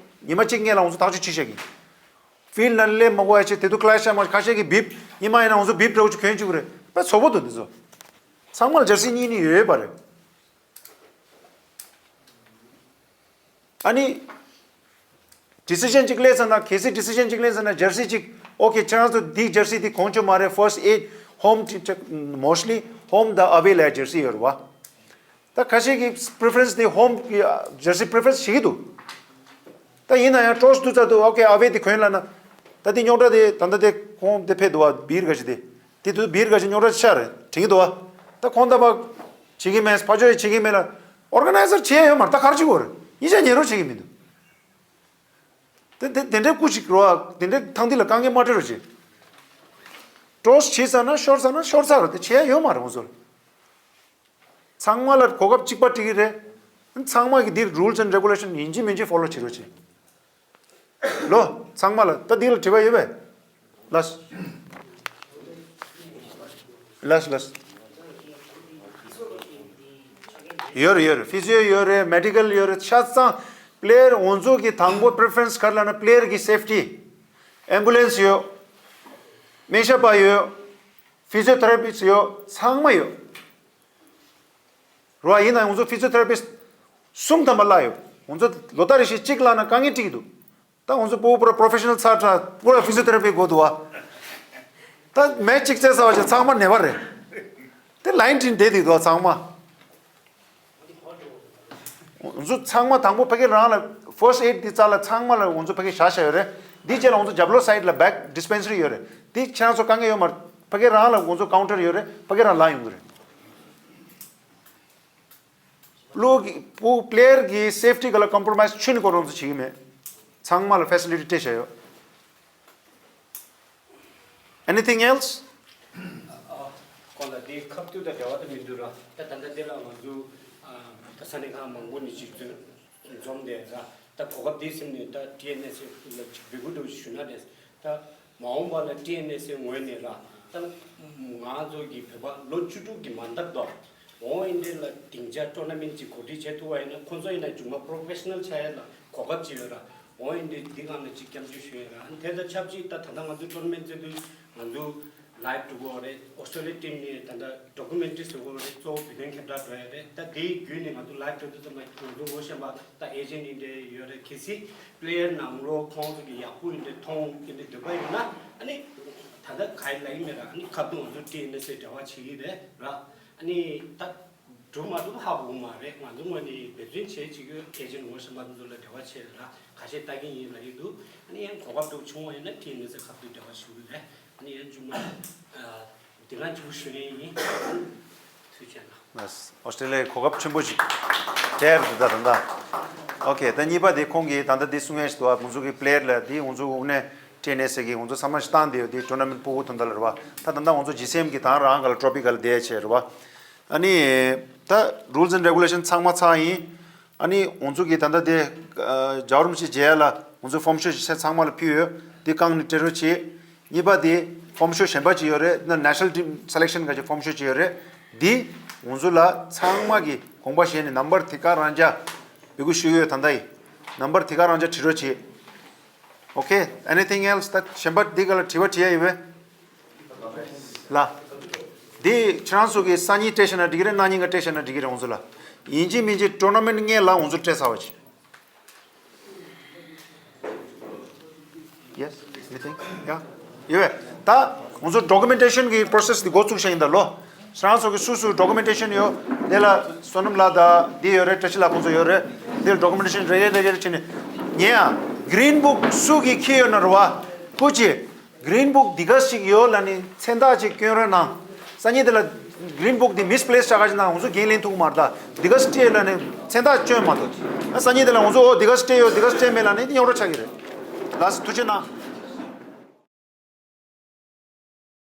ཉི་མ་གཅིག་སྔོན་ལ་ང་ཚོ་ཐག་གཅོད་བྱེད་བཞག་གི་ཡིན། ཕིལ་ལ་སླེབས་མ་དགོས་ཡ་བྱས། དེ་དུས་ཀི་ལེ་ཤི་མ་ཁ་ཤས་ཀྱིས་བིབ་ཉི་མ་ཡིན་ན་ང་ཚོ་བིབ་འདྲ་བོ་ཅིག་གྱོན་བཅུག་གི་རེད། དཔེ་ཚོགས་པ་འདུག་འདི་ཚོ། ཚང་མ་ལ་ཇར་སི་གཉིས་གཉིས་ཡོད་ཡོད་པ་རེད། ཨ་ནི། ཌི་སི་ཤན་ཅིག་ལེན་ཟེར་ན། གལ་སྲིད་ཌི་སི་ཤན་ཅིག་ལེན་ཟེར་ན་ཇར་སི་ཅིག་ཨོ་ཁེ། ཁྱེད་རང་ཚོ་འདི་ཇར་སི་འདི་གོན་ཆོག་མ་རེད། ཕར་སི་ཊི་ཨེ་ཌི་ཧོམ་ཊི་མོ་སི་ལི་ཧོམ་དང་ཨ་ཝེ་ལ་ཇར་སི་ཡོད་རེད་བ། ད་ཁ་ཤས་ཀྱི་པི་རི་ཕ་རེན་སི་དེ་ཧོམ་གྱི་ཇར་སི་པི་རི་ཕ་རེན་སི་བྱེད་ཀྱི་འདུག་ད་ཡིན་ན་ཡང་ཀྲོ་སི་འདུག་ཚར་འདུག་ཨོ་ཁེ། ཨ་ཝེ་དེ་གོན་ལབ་ན། ད་དེ་རྙོག་དྲ་དེ་ད་ལྟ་དེ་ཁོང་དེ་ཕེབས་འདུག་བ། བིར་ག་ཞིག་དེ། དེ་དུས་བིར་ག་ཞིག་རྙོག་དྲ་ཆགས་རེད་དྲན་གྱི་འདུག་བ། ད་ཁོང་ད་པ་བྱེད་ཀྱི་མེད། ཕར་ཕྱོགས་ཡིན་བྱེད་ཀྱི་མེད་ལ། ཨོར་ག་ནའི་ཛར་བྱེད་ཡ་ཡོད་མ་རེད། ད་ག་རེ་བྱེད་དགོས་རེད། ཡིན་ཆ་ཉན་རོགས་བྱེད་ཀྱི་མི་འདུག་དེ་དེ་དེ་འདྲའི་སྐུ་ཞིག་རོ། དེ་འདྲའི་ཐང་འདི་ལ་དཀའ་ངལ་མ་སྤྲད་རོགས་བྱེད། ཀྲོ་སི་བྱེད་ཟེར་ན་ཤོར་ཟེར་ན་ཤོར་ཚར་རེད། དེ་བྱེད་ཡ་ཡོད་མ་རེད། ང་ཚོ་ལ། ཚང་མ་ལ་གོ་སྐབས་གཅིག་པ་སྤྲད་ཀྱི་རེད། ཚང་མ་གིས་འདིར་རུལ་སི་ཨེན་ཌི་རེ་གུ་ལེ་ཤན་ཡིན་གཅིག་མིན་གཅིག་ཕོ་ལོ་བྱེད་རོགས་བྱེད། ལོ། ཚང་མ་ལ་ད་འདི་ལ་དྲི་བ་ཡོད་པས། ལགས། ལགས་ལགས། ཡོད་རེད་ཡོད་རེད། ཕི་ཟི་ཡོ་ཡོད་རེད། མེ་ཌི་ཀལ་ཡོད་རེད། ཆ་ཚང་པི་ལེ་ཡར་ང་ཚོ་གི་དང་པོ་པི་རི་ཕ་རེན་སི་ག་རེ་ལབ་ན་པི་ལེ་ཡར་གི་སེབ་ཊི། ཨེམ་བུ་ལེན་སི་ཡོད། སྨན་ཞབས་པ་ཡོད། ཕི་ཟི་ཡོ་ཐེ་ར་པི་སི་ཡོད། ཚང་མ་ཡོད། རོ། ཡིན་ན་ང་ཚོ་ཕི་ཟི་ཡོ་ཐེ་ར་པིསི་གསུམ་ཐམ་པ་གླ་ཡོད། ང་ཚོ་ལོ་ལྟར་རེ་བཞིན་གཅིག་གླ་ན་དཀའ་ངལ་འཕྲད་ཀྱི་འདུག་ད་ང་ཚོ་སྤུ་གུ་པུ་ར་པོ་རོ་ཕེ་ཤ་ནལ་ཚར་དྲགས། པུ་ར་ཕི་ཟི་ཡོ་ཐེ་ར་པི་དགོས་འདུག་བ། ད་མེ་ཆི་གཅིག་བཙལ་ཚར་བ་ཅིག་ཚང་མ་ནད་པ་རེད། དེ་ལའིན་བྲིས་བསྡད་འདུག་ཚང་མ། ང་ཚོ་ཚང་མ་དང་པོ་ཕ་གི་རང་ལ་ཕར་སི་ཊི་ཨེ་ཌི་འདི་རྩ་ལ་ཚང་མ་ལ་ང་ཚོ་ཕ་གི་བཞག་བཞག་ཡོད་རེད། འདི་རྗེས་ལ་ང་ཚོ་རྒྱབ་ལོགས་སའིཌ་ལ་བེག་ཌི་སི་པེན་སི་རི་ཡོད་རེད། འདི་ཁྱེད་རང་ཚོ་དཀའ་ངལ་ཡོད་མ་རེད། ཕ་གི་རང་ལ་ང་ཚོ་ཀའུན་ཊར་ཡོད་རེད། ཕ་གི་རང་ལ་ཡོང་གི་རེད། ལོ་གི་པུ་པི་ལེ་ཡར་གི་སེབ་ཊི་ག་ལ་ཀོམ་པོ་རོ་མའིས་ཆུ་ནི་ཀོ་རོང་ཚོ་བྱེད་ཀྱི་མེད། ཚང་མ་ལ་ཕེ་སི་ལི་ཊི་སྤྲད་བཞག་ཡོད། Anything else? ཨ། ཁོང་ལ་དེ་ཁ་ཐུག་དང་འབྲེལ་བ་དེ་མི་འདུག་ར། ད་ད་ལྟ་དེ་ལ་ང་ཚོ་ཨ། ད་ས་གནས་ཁག་མང་པོ་ནས་ཅིག་འཛོམས་བསྡད་ར། ད་གོ་སྐབས་དེ་ཟིན་ནས་ད་ཊི་ཨེན་ཨེས་ཨེ་ལ་ཅིག་འབོད་སྐུལ་འདྲ་བོ་ཞུ་ན་རེད། ད་མ་འོངས་པ་ལ་ཊི་ཨེན་ཨེས་ཨེ་ངོས་ནས་ར། ད་ང་ཚོ་གི་བོད་པ་ལོ་བཅུ་དྲུག་གི་མ་འདབ་དོ། འོ་ཨིན་དེ་ལ་སྡིངས་ཆ་ཊོར་ན་མེན་ཊི་ཅིག་གོ་སྒྲིག་བྱེད་ཐུབ་པ་ཡིན་ན། ཁོང་ཚོ་ཡིན་ན་མཇུག་མ་པོ་རོ་ཕེ་ཤ་ནལ་ཆགས་ཡ་ལ་གོ་སྐབས་ཅིག་ཡོད་ར། འོ་ཨིན་དེ་འདི་སྒང་ལ་ཅིག་སྐྱབས་འཇུག་ཞུ་ཡ་ར། ཨ་ནི་དེ་དང་ཆབས་ཅིག་ད་ད་ལྟ་ང་ཚོ་ཊོར་ན་མེན་ཊི་རྩེ་དུས་ང་ཚོ་ལའིབ་འགྲོ་གི་ཡོད་རེད། ཨོ་སི་ཊྲེ་ལི་ཡ་ཊིམ་ནས་ད་ལྟ་ཌོ་ཀུ་མེན་ཊི་རི་བཟོ་གི་ཡོད་རེད། གཙོ་བོ་བོད་དོན་ཁྱབ་བསྒྲགས་འགྲོ་ཡ་རེད། ད་དེའི་བརྒྱུད་ནས་ང་ཚོ་ལའིབ་འགྲོ་དུས་ཙམ་པ་ང་ཚོ་ངོ་ཤེས་པ་ད་ཨེ་ཇེན་ཊི་ཡིན་འདྲ་ཡོད་རེད། གལ་སྲིད་པི་ལེ་ཡར་ནང་ལོགས་ཁོང་ཚོ་གི་ཡག་པོ་ཡིན་འདྲ་མཐོང་ཡིན་འདྲ་འདོད་པ་ཡོད་ན། ཨ་ནི་ད་ལྟ་ག་རེ་ལབ་ཀྱི་མེད་ར། ཨ་ནི་ཁ་ཐུག་ང་ཚོ་ཊི་ཨེན་ཨེས་ཨེ་འབྲེལ་བ་བྱེད་ཀྱི་རེད་ར། ཨ་ནི་ད་གྲུབ་མ་གྲུབ་ཧ་གོ་གི་མ་རེད། ང་ཚོ་ངོས་ནས་འབད་བརྩོན་བྱེད་ཅིག་གི་ཨེ་ཇེན་ཊི་ངོ་ཤེས་པ་ཚོ་ལ་འབྲེལ་བ་བྱས་ར། ཁ་ཤས་ལྟ་གི་ཡིན་ལབ་ཀྱི་འདུག་ཨ་ནི་ཡང་གོ་སྐབས་འདྲ་བོ་བྱུང་བ་ཡིན་ན་ཊི་ཨེན་ཨེས་ཨེ་ཁ་ཐུག་འབྲེལ་བ་ཞུ་གི་རེད། ཨ་ནི་ཡང་མཇུག་མ་ཨ། འདི་ང་ཚོ་ཞུ་ཡས་ཡིན། ཐུགས་རྗེ་གནང་། ལགས། ཨོ་སི་ཀྲི་ལི་ཡའི་གོ་སྐབས་ཆེན་པོ་ཞིག་སྤྲད་འདུག་ད་ད་ལྟ། ཨོ་ཁེ། ད་གཉིས་པ་དེ་ཁོང་གིས་ད་ལྟ་འདི་གསུང་ཡས་ཞིག་འདུག་ང་ཚོ་གི་པི་ལེ་ཡར་ལ་འདི་ང་ཚོ་དངོས་གནས་ཊི་ཨེན་ཨེས་ཨེ་གིས་ང་ཚོ་བསམ་བློ་ཞིག་བཏང་བསྡད་ཡོད། འདི་ཊོར་ན་མེན་ཊི་སྤུ་གུ་དོན་དག་ལ་རེད་བ། ད་ད་ལྟ་ང་ཚོ་ཇི་སི་ཨེམ་གི་དང་རང་ག་ལ་ཊོ་པིག་ག་ལ་བསྡད་བྱས་རེད་བ། ཨ་ནི་ད་རུལ་སི་ཨེན་ཌི་རེ་གུ་ལེ་ཤན་ཚང་མ་ཚར་ཡིན། ཨ་ནི་ང་ཚོ་གི་ད་ལྟ་དེ་ཨ། རྒྱལ་བ་རིན་པོ་ཆེ་མཇལ་ཡ་ལ་ང་ཚོ་ཕོམ་ཤོག་ཅིག་ཚང་མ་ལ་ཕུལ་ཡོད། འདི་བཀང་ནས་སྤྲད་རོགས་བྱེད། གཉིས་པ་དེ་ཕོམ་ཤོག་གཞན་པ་ཅིག་ཡོད་རེད། ན་ནེ་ཤ་ནལ་ཊིམ་སེ་ལེག་ཤན་ག་ཅིག་ཕོམ་ཤོག་ཅིག་ཡོད་རེད། འདི་ང་ཚོ་ལ་ཚང་མ་གིས་དགོངས་པ་བཞེས་ནས་ནམ་བར་དེ་ག་རང་འཇགས་འབོད་སྐུལ་ཞུ་གི་ཡོད། ད་ལྟ་ཡིན་ནམ་བར་དེ་ག་རང་འཇགས་བྲིས་རོགས་བྱེད། ཨོ་ཁེ། Anything else? ད་གཞན་པ་འདི་ག་ལ་དྲི་བ་དྲི་ཡ་ཡོད་པས། ལ། འདི་ཁྱེད་རང་ཚོ་གི་སང་ཉིན་སྤྲད་བཞག་ན་འགྲིག་གི་རེད། གནངས་ཉིན་ག་སྤྲད་བཞག་ན་འགྲིག་གི་རེད། ང་ཚོ་ལ་ཡིན་གཅིག་མིན་གཅིག་ཊོར་ན་མེན་ཊི་སྔོན་ལ་ང་ཚོ་སྤྲད་ཚར་བ་ཅིག Yes? Anything? Yeah? ཡོད་པས། ད་ང་ཚོ་ཌོ་ཀུ་མེན་ཊེ་ཤན་གི་པོ་རོ་སེ་སི་འདི་འགོ་བཙུགས་བཞག་ཡིན་ད་ལོ། ཁྱེད་རང་ཚོ་གི་སུ་སུ་ཌོ་ཀུ་མེན་ཊེ་ཤན་ཡོད། དེ་ལ་བསོད་ནམས་ལགས་དང་འདི་ཡོད་རེད། བཀྲ་ཤིས་ལགས་ཁོང་ཚོ་ཡོད་རེད། འདི་ལ་ཌོ་ཀུ་མེན་ཊེ་ཤན་རེ་རེ་རེ་རེ་བྱས་ནས་ཉན་ཨ། གྷི་རིན་བུག་སུ་གི་ཁྱེར་ཡོད་ན་རེད་བ། སྐུ་མཁྱེན། གྷི་རིན་བུག་འདི་ག་ཞིག་ཡོད་ལབ་ནས་མཚན་རྟགས་ཅིག་སྐྱོན་རོགས་གནང་། སང་ཉིན་དེ་ལ་གྷི་རིན་བུག་འདི་མིས་པི་ལེ་སི་ཆགས་ཁ་ཅིག་ན་ང་ཚོ་འགན་ལེན་ཐུབ་ཀྱི་མ་རེད་ད། འདི་ག་སྤྲད་ལབ་ནས་མཚན་རྟགས་སྐྱོན་མ་ཐུབ། ཨ་སང་ཉིན་དེ་ལ་ང་ཚོ་འོ་འདི་ག་སྤྲད་ཡོད་འདི་ག་སྤྲད་མེད་ལབ་ནས་འདི་རྙོག་དྲ་ཆགས་ཀྱི་རེད། ལགས་སོ་ཐུགས་རྗེ་གནང་།